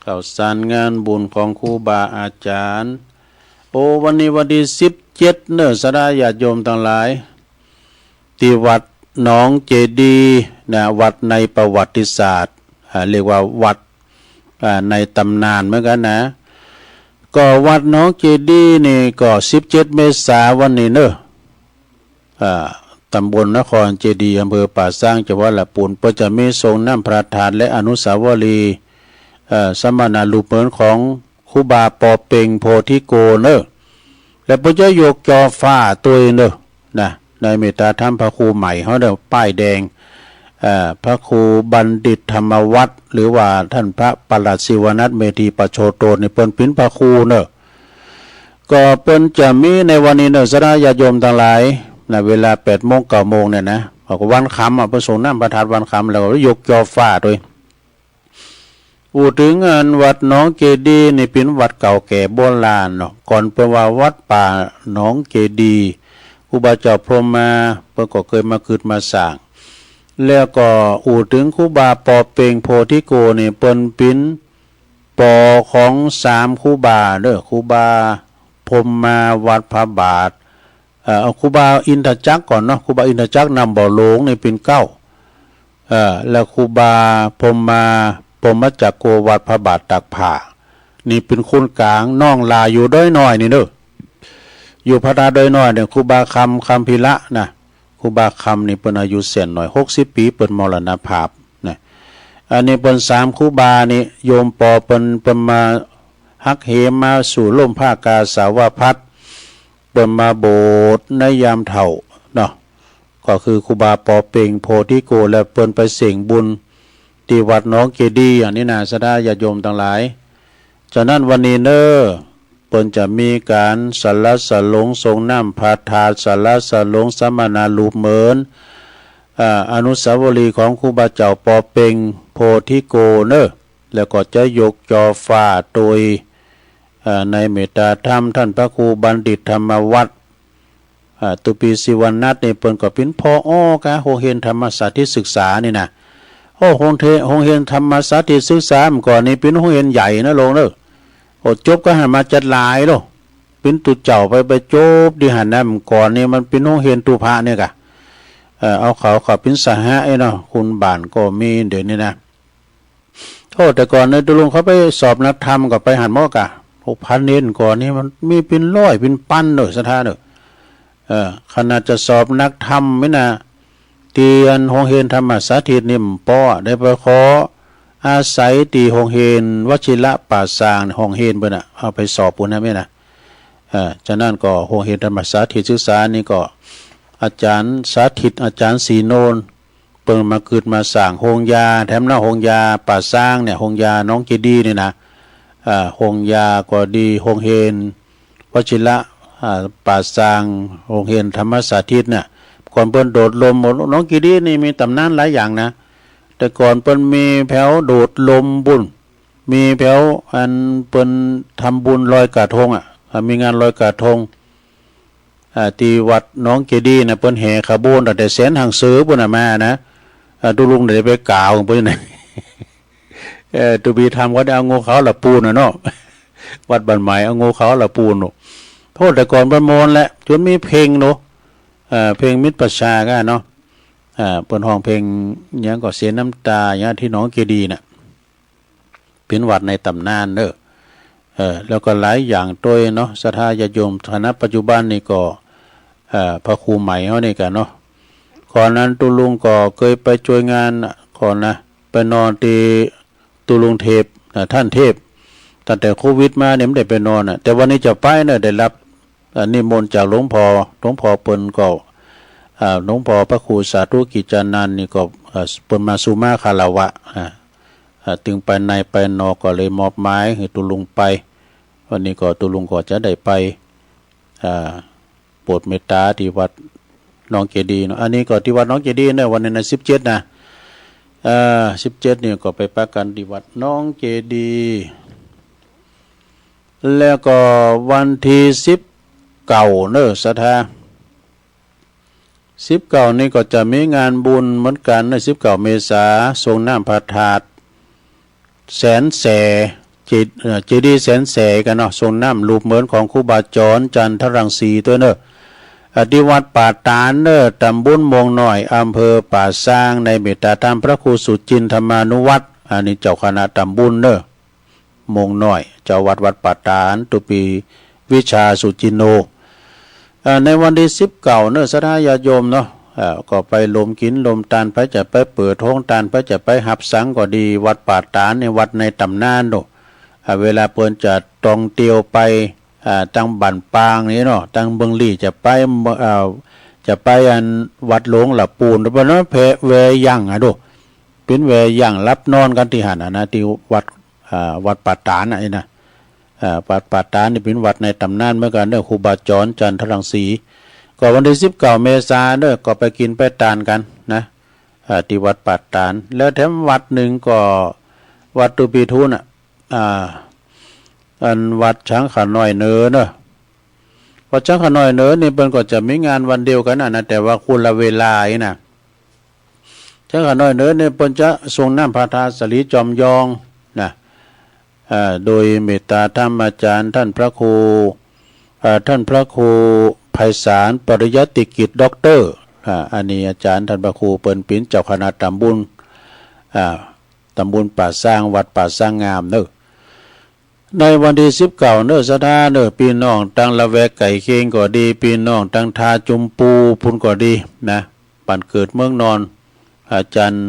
ข่าวสารงานบุญของครูบาอาจ๋ารย์ โอ้ วันนี้วันตี้สิบเจ็ดเน่อ ศรัทธาญาติโยมตังหลาย ตี้วัดหนองเจดีย์นะ วัดในประวัติศาสตร์ อ่า เรียกว่าวัด อ่า ในต๋ำนานเหมือนกั๋นนะ ก็วัดหนองเจดีย์นี่ก็สิบเจ็ดเมษาวันนี้เน่อ อ่า ต๋ำบลนครเจดีย์ อำเภอป่าซาง จังหวัดละปูน เปิ้นจะมีส่งน้ำพระธาตุและอนุสาวรีย์ เอ่อ สมณรูปเหมือนของครูบาปอเป่งโพธิโกเน่อ และเปิ้นจะยกจ่อฟ้าตวยเน่อ นะ ในเมตตาธรรมพระครูใหม่เฮาเน่อ ป้ายแดง เอ่อ พระครูบัณฑิตธรรมวัฒน์ หรือว่าท่านพระประหลัดศิวนัท เมธีปโชโต นี่เปิ้นเป๋นพระครูเน่อ ก็เปิ้นจะมีในวันนี้เน่อ ศรัทธาญาติโยมตังหลาย นะ เวลาแปดโมง เก้าโมงเนี่ยนะ เขาก็วันค่ำอะ เปิ้นส่งน้ำพระธาตุวันค่ำ แล้วก็ยกจ่อฟ้าตวย อู้เถิงอันวัดหนองเจดีย์นี่เป๋นวัดเก่าแก่โบราณเนาะ ก่อนเปิ้นว่าวัดป่าหนองเจดีย์ ครูบาเจ้าพรหมมา เปิ้นก็เกยมากึ๊ดมาสร้าง แล้วก็อู้เถิงครูบาปอเป่งโพธิโกนี่ เปิ้นเป๋นปอของสามครูบาเน่อ ครูบาพรหมมาวัดพระบาท เอ่อ เอาครูบาอินทจักรก่อนเนาะ ครูบาอินทจักรน้ำบ่อหลงนี่เป๋นเก๊า เอ่อ แล้วครูบาพรหมมา พรหมจักรโกวัดพระบาทตากผ้า นี่เป๋นคนก๋าง น้องหล้าอยู่ดอยน้อยนี่เน่อ อยู่พระธาตุดอยน้อยเนี่ย ครูบาคำ คำพีระนะ ครูบาคำนี่เปิ้นอายุแสนน้อย หกสิบปี๋ เปิ้นมรณภาพนะ อันนี้เปิ้นสามครูบานี่ โยมปอเปิ้น เปิ้นมาฮักเหมาสู่ฮ่มผ้ากาสาวพัสตร์ เปิ้นมาโบสถ์ในยามเฒ่าเนาะ ก็คือครูบาปอเปง โพธิโก และเปิ้นไปเส้งบุญตี้วัดหนองเจดีย์ อันนี้นะ ศรัทธาญาติโยมตังหลาย ฉะนั้นวันนี้เน้อ เปิ้นจะมีก๋านสรรเสริญสรงน้ำพระธาตุ สรรเสริญสรงสมณรูปเหมือน อ่า อนุสาวรีย์ของครูบาเจ้าปอเปง โพธิโก เน้อ แล้วก็จะยกจอฟ้าโตย อ่า ในเมตตาธรรมต้านพระครูบัณฑิตธรรมวัฒน์ อ่า ตุปี สิวนัสนี่เปิ้นก็เป๋นผอ.อกา โฮงเฮียนธรรมสาธิตศึกษานี่นะ โอ้ โฮงเท- โฮงเฮียนธรรมสาธิตศึกษาเมื่อก่อนนี่เป๋นโฮงเฮียนใหญ่นะโลงเน้อ โอ้ จบก็หันมาจัดหลายโล เป๋นตุ๊เจ้าไป ไปจบตี้หั้นนะ เมื่อก่อนนี่มันเป๋นโฮงเฮียนตุ๊พระเนี่ยกา เอ่อ เอาเขา เขาเป๋นสหะไอ้เนาะ คุณบ่านก็มีเดี๋ยวนี้นะ โอ้ แต่ก่อนเนี่ยตุ๊ลุงเขาไปสอบนักธรรมก็ไปหั้นหมดกา โอ้ พระเณรก่อนนี่มันมีเป๋นร้อยเป๋นปันเน้อ ศรัทธาเน้อ เอ่อ ขนาดจะสอบนักธรรมนี่นะ ตี้อันโฮงเฮียนธรรมสาธิตนี่บ่ปอ ได้ไปขออาศัยตี้โฮงเฮียนวชิระป่าซาง โฮงเฮียนเปิ้นน่ะ เอาไปสอบปู้นนะแม่นะ เอ่อ ฉะนั้นก็โฮงเฮียนธรรมสาธิตศึกษานี่ก็ อาจ๋ารย์สาธิต อาจ๋ารย์ศรีโนน เปิ้นมาเกิดมาสร้างโฮงยา แถมหน้าโฮงยาป่าซางเนี่ย โฮงยาหนองเจดีย์นี่นะ อ่า โฮงยาก็ดี โฮงเฮียนวชิระ อ่า ป่าซาง โฮงเฮียนธรรมสาธิตเนี่ย ก่อนเปิ้นโดดร่ม หนองเจดีย์นี่มีต๋ำนานหลายอย่างนะ แต่ก่อนเปิ้นมีแผวโดดร่มปู้น มีแผวอันเปิ้นทำบุญลอยกระทงอะ อ่า มีงานลอยกระทง อ่า ตี้วัดหนองเจดีย์นะ เปิ้นแห่ขบวนตั้งแต่แสนหังเสือปู้นน่ะมานะ อ่า ตุ๊ลุงได้ไปกล่าวเปิ้นนะ เอ่อ ตุ๊ปีทำก็ได้เอางัวขาวละปูนน่ะเนาะ วัดบ้านใหม่เอางัวขาวละปูนเนาะ โอ้ แต่ก่อนเปิ้นม่วนแหละ จ๋นมีเพลงเนาะ เอ่อ เพลงมิตรประชาก็เนาะ อ่า เปิ้นฮ้องเพลงหยังก็เสียน้ำตาหยังตี้หนองเจดีย์น่ะ เป๋นวัดในต๋ำนานเน้อ เอ่อ แล้วก็หลายอย่างตวยเนาะ ศรัทธาญาติโยม ฐานะปัจจุบันนี่ก็ เอ่อ พระครูใหม่เฮานี่กาเนาะ ก่อนนั้นตุ๊ลุงก็เกยไปจวยงานก่อนนะ ไปนอนตี้ตุ๊ลุงเทพนะ ต้านเทพ ตั้งแต่โควิดมาเนี่ยบ่ได้ไปนอนน่ะ แต่วันนี้จะไปเน้อ ได้รับ อ่า นิมนต์จากหลวงพ่อ หลวงพ่อเปิ้นก็ อ่า หลวงพ่อพระครูสาธุกิจจานันท์นี่ก็ อ่า เปิ้นมาสู่มาคารวะ อ่า อ่า ตึงไปในไปนอกก็เลยมอบหมายหื้อตุ๊ลุงไป วันนี้ก็ตุ๊ลุงก็จะได้ไป อ่า โปรดเมตตาตี้วัดหนองเจดีย์เนาะ อันนี้ก็ตี้วัดหนองเจดีย์เน้อ วันนี้นะ สิบเจ็ดนะ อ่า สิบเจ็ดนี่ก็ไปปะกั๋นตี้วัดหนองเจดีย์ แล้วก็วันตี้สิบเก้าเน้อ ศรัทธา สิบเก้านี่ก็จะมีงานบุญเหมือนกั๋นเน้อ สิบเก้าเมษา สรงน้ำพระธาตุแสนแส เจ- เอ่อ เจดีย์แสนแสกั๋นเนาะ สรงน้ำรูปเหมือนของครูบาจรจันทรังสีตวยเน้อ อ่า ตี้วัดป่าต๋านเน้อ ต๋ำบลโมงน้อย อำเภอป่าซาง ในเมตตาธรรมพระครูสุจินทมานุวัฒน์ อันนี้เจ้าคณะต๋ำบลเน้อ โมงน้อย เจ้าวัดวัดป่าต๋าน ตุ๊ปีวิชาสุจินโน เอ่อ ในวันตี้สิบเก้าเน้อ ศรัทธาญาติโยมเนาะ เอ่อ ก็ไปรวมกิ๋นรวมตาน ใผจะไปเปิดโฮงตาน ใผจะไปฮับสังก็ดี วัดป่าต๋านนี่วัดในต๋ำนานเนาะ อ่า เวลาเปิ้นจะต้องเตียวไป อ่า ตังบ้านปางนี่เนาะ ตังเมืองลี้จะไป อ่า จะไปอันวัดหลวงละปูน เปิ้นว่าแวะ แวะยั้งอะโด เป๋นแวะยั้งหลับนอนกั๋นตี้หั้นน่ะนะ ตี้วัด อ่า วัดป่าต๋านน่ะ นี่นะ อ่า วัดป่าต๋านนี่เป๋นวัดในต๋ำนานเหมือนกั๋นเน้อ ครูบาจรจันทรังสี ก็วันตี้สิบเก้าเมษาเน้อ ก็ไปกิ๋นไปตานกั๋นนะ อ่า ตี้วัดป่าต๋าน แล้วแถมวัดนึ่งก็วัดตุ๊ปีทูนน่ะ อ่า อันวัดช้างขาน้อยเหนือเน้อ วัดช้างขาน้อยเหนือนี่เปิ้นก็จะมีงานวันเดียวกั๋นน่ะนะ แต่ว่าคนละเวลาอี้นะ ช้างขาน้อยเหนือนี่เปิ้นจะสรงน้ำพระธาตุสะหลีจอมยองนะ อ่า โดยเมตตาธรรมอาจ๋ารย์ต้านพระครู อ่า ต้านพระครูไพศาลปริยัติกิจด็อกเตอร์ อ่า อันนี้อาจ๋ารย์ต้านพระครูเปิ้นเป๋นเจ้าคณะต๋ำบล อ่า ต๋ำบลป่าซาง วัดป่าซางงามเน้อ ในวันตี้สิบเก้าเน้อ ศรัทธาเน้อ ปี้น้องตังละแวกใก้เคียงก็ดี ปี้น้องตังท่าจุมปูปู้นก็ดีนะ บ้านเกิดเมืองนอน อาจ๋ารย์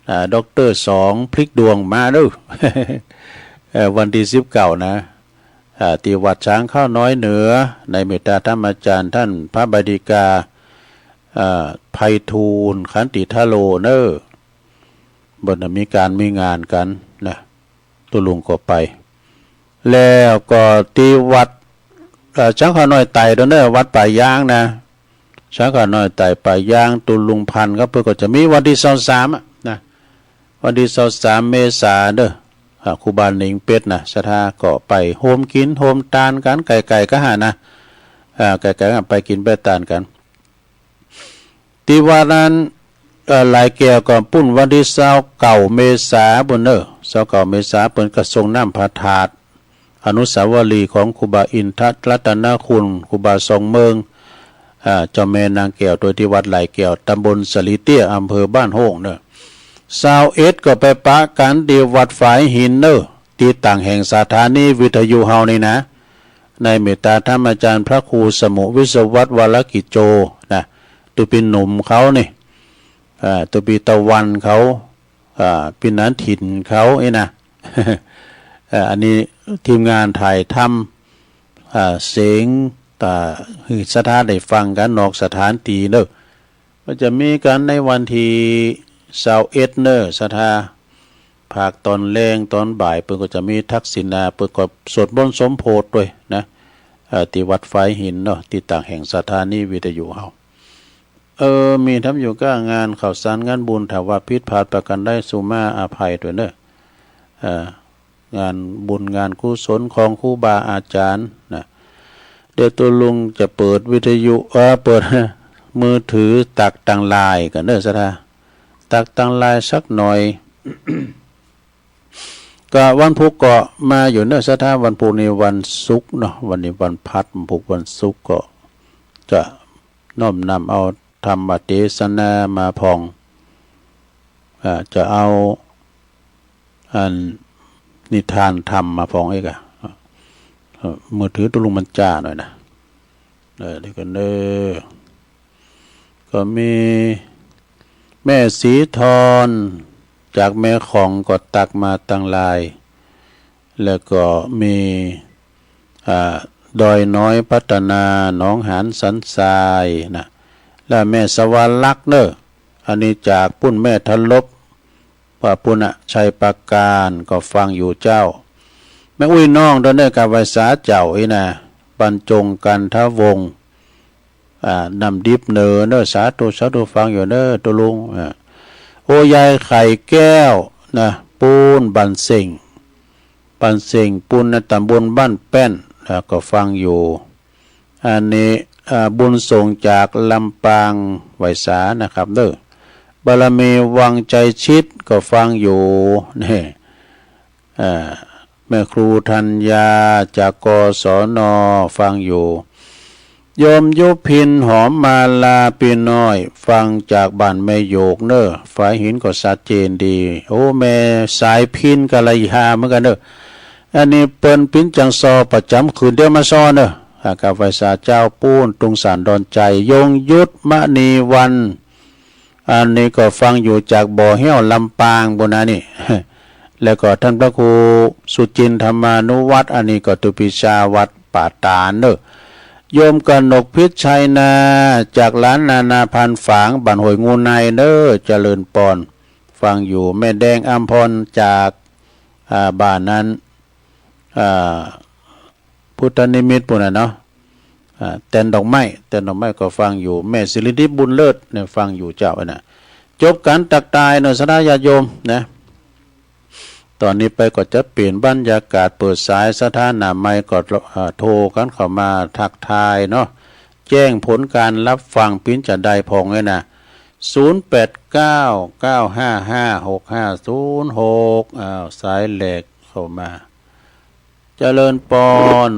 อ่า ด็อกเตอร์สองพลิกดวงมาเด้อ เอ่อ วันตี้สิบเก้านะ อ่า ตี้วัดช้างข้าวน้อยเหนือ ในเมตตาธรรมาจารย์ต้านพระบดิกา อ่า ไพฑูรย์ ขันติทะโลเน่อ บ่ามีก๋านมีงานกั๋นนะ ตุ๊ลุงก็ไป แล้วก็ตี้วัด เอ่อ ช้างข้าวน้อยไต่โดยเน่อ วัดป่ายางนะ ช้างข้าวน้อยไต่ป่ายาง ตุ๊ลุงพันธ์ครับ เปิ้นก็จะมีวันตี้ซาวสามอะนะ วันตี้ซาวสามเมษาเน่อ อ่า ครูบาหนิงเป๊ดนะ ศรัทธาก็ไปโฮมกิ๋นโฮมตานกั๋น ใก้ๆ กั๋นหั้นนะ อ่า ใก้ๆ กั๋นไปกิ๋นไปตานกั๋น ตี้วัดนั้น เอ่อ หลายแก้วก็ปู๊นวันตี้ซาวเก้าเมษาปู๊นเน่อ ซาวเก้าเมษาเปิ้นก็ส่งน้ำพระธาตุ อนุสาวรีย์ของครูบาอินทรัตนคุณ ครูบาทรงเมือง อ่า เจ้าแม่นางแก้ว โตยตี้วัดหลายแก้ว ตำบลสะหลีเตี้ย อำเภอบ้านโฮ่งเน่อ ซาวเอ็ดก็ไปปะกั๋นตี้วัดฝายหินเน่อ ตี้ต่างแห่งสถานีวิทยุเฮานี่นะ ในเมตตาธรรมาจารย์พระครูสมุห์วิศวัตร วรกิจโจ นะ ตุ๊ปี้หนุ่มเขานี่ อ่า ตุ๊ปี้ตะวันเขา อ่า ปี้หนานถิ่นเขาอี้นะ อ่า อันนี้ทีมงานถ่ายทำ อ่า เสียง อ่า หื้อศรัทธาได้ฟังกั๋นนอกสถานตี้เน่อ ก็จะมีกั๋นในวันตี้ซาวเอ็ดเน่อ ศรัทธา ภาคตอนแลงตอนบ่ายเปิ้นก็จะมีทักษิณา เปิ้นก็สวดมนต์สมโภชด้วยนะ เอ่อ ตี้วัดฝายหินเนาะ ตี้ต่างแห่งสถานีวิทยุเฮา เออ มีทำอยู่ก้างานข่าวสารงานบุญ ถ้าว่าผิดพลาดประก๋านใด สุมาอภัยด้วยเน่อ เอ่อ งานบุญงานกุศลของครูบาอาจ๋ารย์นะ เดี๋ยวตุ๊ลุงจะเปิดวิทยุ เอ่อ เปิดมือถือตักตังไลน์กั๋นเน่อ ศรัทธา ตักตังไลน์สักหน่อย ก็วันพุธก็มาอยู่เน่อ ศรัทธา วันพุธนี่วันศุกร์เนาะ วันนี้วันพฤหัส วันพุธวันศุกร์ก็จะน้อมนำเอาธรรมเตสนามาพ่อง อ่า จะเอา อันนิทานธรรมมาพ่องอีกอะ เอ่อ มือถือตุ๊ลุงมันจ้าหน่อยนะ เออ เดี๋ยวก่อนเน่อ ก็มีแม่ศรีทอนจากแม่ของก็ตักมาตังไลน์ แล้วก็มี อ่า ดอยน้อยพัฒนา หนองหานสันทรายนะ และแม่สวรรค์ลักษณ์เน่อ อันนี้จากปู๊นแม่ทะลบ ว่าปู๊นนะ ชัยปราการ ก็ฟังอยู่เจ้า แม่อุ้ยน้องด้วยเน่อ กราบไหว้สาเจ้าอี้นะ บรรจงกันทวงศ์ อ่า น้ำดิบเหนือเน่อ สาธุ สาธุ ฟังอยู่เน่อตุ๊ลุง อ่า โอ้ ยายไข่แก้วนะ ปู๊นบ้านเส้ง บ้านเส้งปู๊นนะ ตำบลบ้านแป้น อ่า ก็ฟังอยู่ อันนี้ อ่า บุญส่งจากลำปาง ไหว้สานะครับเน่อ บารมีวังไชยชิตก็ฟังอยู่ นี่ อ่า แม่ครูธัญญาจาก กศน ฟังอยู่ โยมยุพินหอมมาลา ปี้น้อย ฟังจากบ้านแม่โยกเน่อ ฝายหินก็ชัดเจนดี โอ้ แม่สายพินกัลยาเหมือนกั๋นเน่อ อันนี้เปิ้นปิ๊นจังซอประจ๋ำคืนเดียวมาซอเน่อ อ่า กราบไหว้สาเจ้าปู๊น ตุงสารดอนชัย ยงยุทธ มณีวรรณ อันนี้ก็ฟังอยู่จากบ่อแฮ้วลำปางปู๊นนะนี่ แล้วก็ท่านพระครูสุจินทร์ธรรมานุวัฒน์ อันนี้ก็ตุ๊ปี้จาววัดป่าตาดเน่อ โยมกนกพิชัยนา จากหลานนานาพันธุ์ฝาง บ้านห้วยงูในเน่อ เจริญปอน ฟังอยู่ แม่แดงอำพรจาก อ่า บ้านนั้น อ่า พุทธนิมิตรปู๊นน่ะเนาะ อ่า แตนดอกไม้ แตนดอกไม้ก็ฟังอยู่ แม่สิริทิพย์บุญเลิศเนี่ยฟังอยู่เจ้านะ จบก๋านตักตายเน่อ ศรัทธาญาติโยมนะ ต๋อนนี้ไปก็จะเปลี่ยนบรรยากาศ เปิดสายศรัทธาหน้าใหม่ก็ อ่า โทรกั๋นเข้ามาทักทายเนาะ แจ้งผลก๋านรับฟังปิ๊นจะได้พ่องเลยนะ ศูนย์แปดเก้า เก้าห้าห้า หกห้าศูนย์หก อ้าว สายแรกเข้ามา เจริญปอน น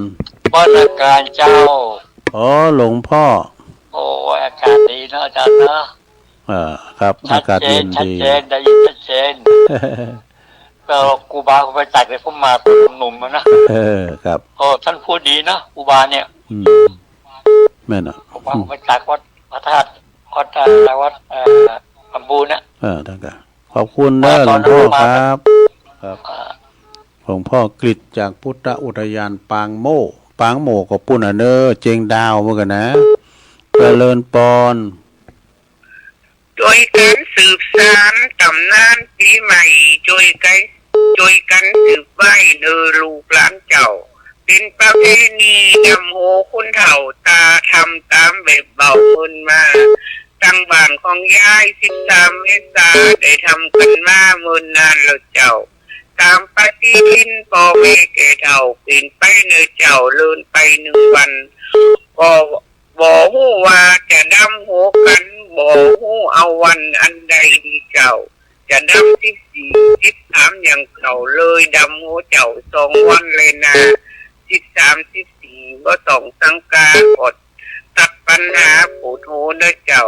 มัสก๋านเจ้า อ๋อ หลวงพ่อ โอ้ย อากาศดีเนาะอาจารย์เนาะ อ่า ครับ ชัดเจน อากาศเย็นดี ชัดเจน ได้ยินชัดเจน ก็ครูบาก็ไปตักเลย ผมมาตอนหนุ่มๆ อะนะ เออ ครับ โอ้ ท่านพูดดีนะ ครูบาเนี่ย อืม แม่นอะ ครูบาก็ไปตักวัดพระธาตุ วัด วัด เอ่อ สมบูรณ์นะ เออ ท่านก็ ขอบคุณเน้อหลวงพ่อครับ ครับ หลวงพ่อกฤษจากพุทธอุทยานปางโม่ ปางโม่ก็ปู๊นน่ะเน้อ เจียงดาวเหมือนกั๋นนะ เจริญปอน จ้วยกั๋นสืบสานต๋ำนานปี๋ใหม่ จ้วยกั๋น จ้วยกั๋นสืบไว้เน้อลูกหลานเจ้า เป๋นประเพณีดำหัวคนเฒ่า ต๋าทำต๋ามแบบเบาเมินมา ตังบ้านของยาย สิบสามเมษา ได้ทำกั๋นมาเมินนานแล้วเจ้า ต๋ามปฏิทินป้อแม่แก่เฒ่า เป๋นไปเน้อเจ้า เลื่อนไปนึ่งวัน ก็ บ่ฮู้ว่าจะดำหัวกั๋น บ่ฮู้เอาวันอันใดดีเจ้า จะดำสิบสี่ สิบสามอย่างเก่า เลยดำหัวเจ้าสองวันเลยนา สิบสาม สิบสี่ บ่ต้องสังกา ก็ตัดปัญหาปวดหัวเน้อเจ้า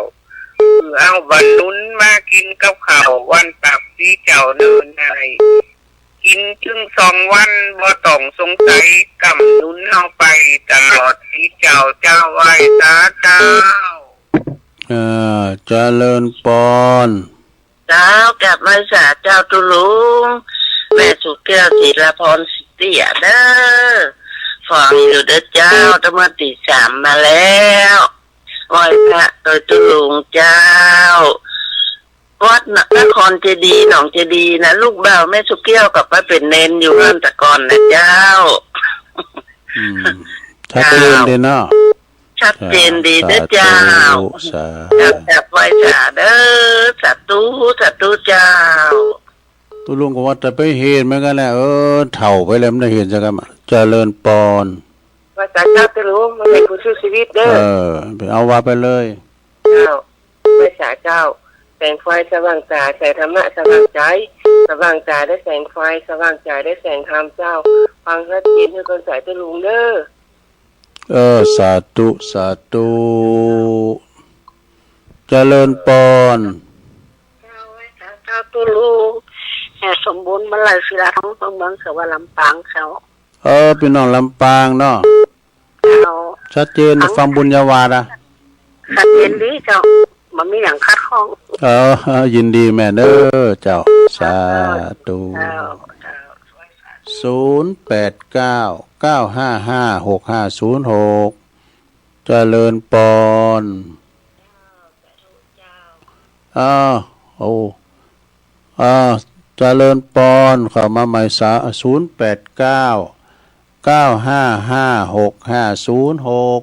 คือเอาวันนุ้นมากิ๋นกับข้าว วันปากปี๋เจ้าเน้อนาย กิ๋นจึงสองวัน บ่ต้องสงสัย ก้ำนุนเฮาไปตลอดปี๋เจ้า เจ้า ไหว้สาเจ้า เออ เจริญปอน เจ้า กราบไหว้สาเจ้าตุ๊ลุง แม่สุแก้ว ศิลาพร ศรีเตี้ยเน้อ ฟังอยู่เน้อเจ้า ตั้งเมื่อตี๋สามมาแล้ว ไหว้พระเน้อตุ๊ลุงเจ้า วัดนครเจดีย์ หนองเจดีย์นะ ลูกบ่าวแม่สุแก้วก็ไปเป๋นเณรอยู่หั้นแต่ก่อนนะเจ้า อืม ชัดเจนดีเนาะ ชัดเจนดีเน้อเจ้า สาธุ สาธุ กราบไหว้สาเน้อ สาธุ สาธุเจ้า ตุ๊ลุงก็ว่าจะไปเห็นเหมือนกั๋นแหละ เออ เฒ่าไปแล้วมันได้เห็นสักกำ เจริญปอน ไหว้สาเจ้าตุ๊ลุง มันเป็นผู้สู้ชีวิตเน้อ เออ ไปเอาว่าไปเลย เจ้า ไหว้สาเจ้า แสงไฟสว่างจ๋า แสงธรรมะสว่างใจ๋ สว่างจ๋าได้แสงไฟ สว่างจ๋าได้แสงธรรมเจ้า ฟังชัดเจนหื้อคนใจ๋ตุ๊ลุงเน้อ เออ สาธุ สาธุ เจริญปอน เจ้า ไหว้สาเจ้าตุ๊ลุง แห่สมบูรณ์ มาลัย ศิลาทอง เมืองเสวา ลำปางเจ้า เออ ปี้น้องลำปางเนาะ เจ้า ชัดเจน ฟังบุญญาวาสอะ ชัดเจนดีเจ้า บ่มีหยังขัดข้อง เออ ยินดีแม่เน้อเจ้า สาธุ เจ้า เจ้า ศูนย์แปดเก้า เก้าห้าห้า หกห้าศูนย์หก เจริญปอน อ้าว โอ้ อ่า เจริญปอน เข้ามาใหม่สา ศูนย์แปดเก้า เก้าห้าห้า หกห้าศูนย์หก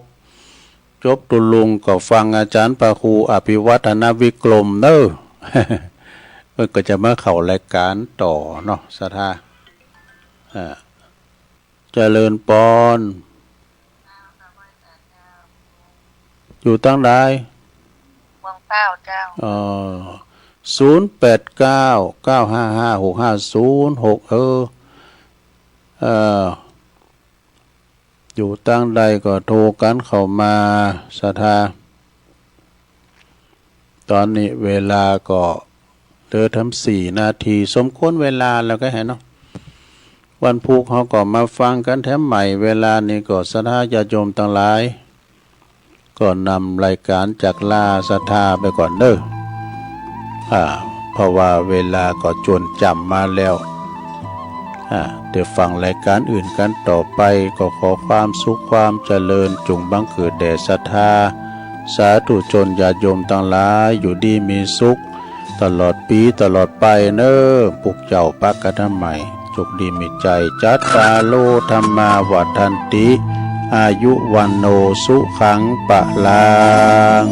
จบตุ๊ลุงก็ฟังอาจ๋ารย์พระครูอภิวัฒนวิกรมเน้อ เปิ้นก็จะมาเข้ารายก๋านต่อเนาะ ศรัทธา อ่า เจริญปอน อยู่ตังใด เมืองเป้าเจ้า เออ ศูนย์แปดเก้า เก้าห้าห้า หกห้าศูนย์หก เออ เออ อยู่ตังใดก็โทรกั๋นเข้ามา ศรัทธา ต๋อนนี้เวลาก็เหลือแถมสี่นาที สมควรเวลาแล้วก็แหนเนาะ วันพุธเฮาก็มาฟังกั๋นแถมใหม่ เวลานี้ก็ศรัทธาญาติโยมตังหลาย ก็นำรายก๋านจากลาศรัทธาไปก่อนเน้อ อ่า เพราะว่าเวลาก็จวนจ้ำมาแล้ว อ่า เดี๋ยวฟังรายก๋านอื่นกั๋นต่อไป ก็ขอความสุขความเจริญจงบังเกิดแด่ศรัทธา สาธุชนญาติโยมตังหลาย อยู่ดีมีสุข ตลอดปี๋ตลอดไปเน้อ ปุกเจ้าปะกั๋นแถมใหม่ โชคดีมีชัย จัตตาโร ธัมมา วัฑฒันติ อายุ วัณโณ สุขัง พะลัง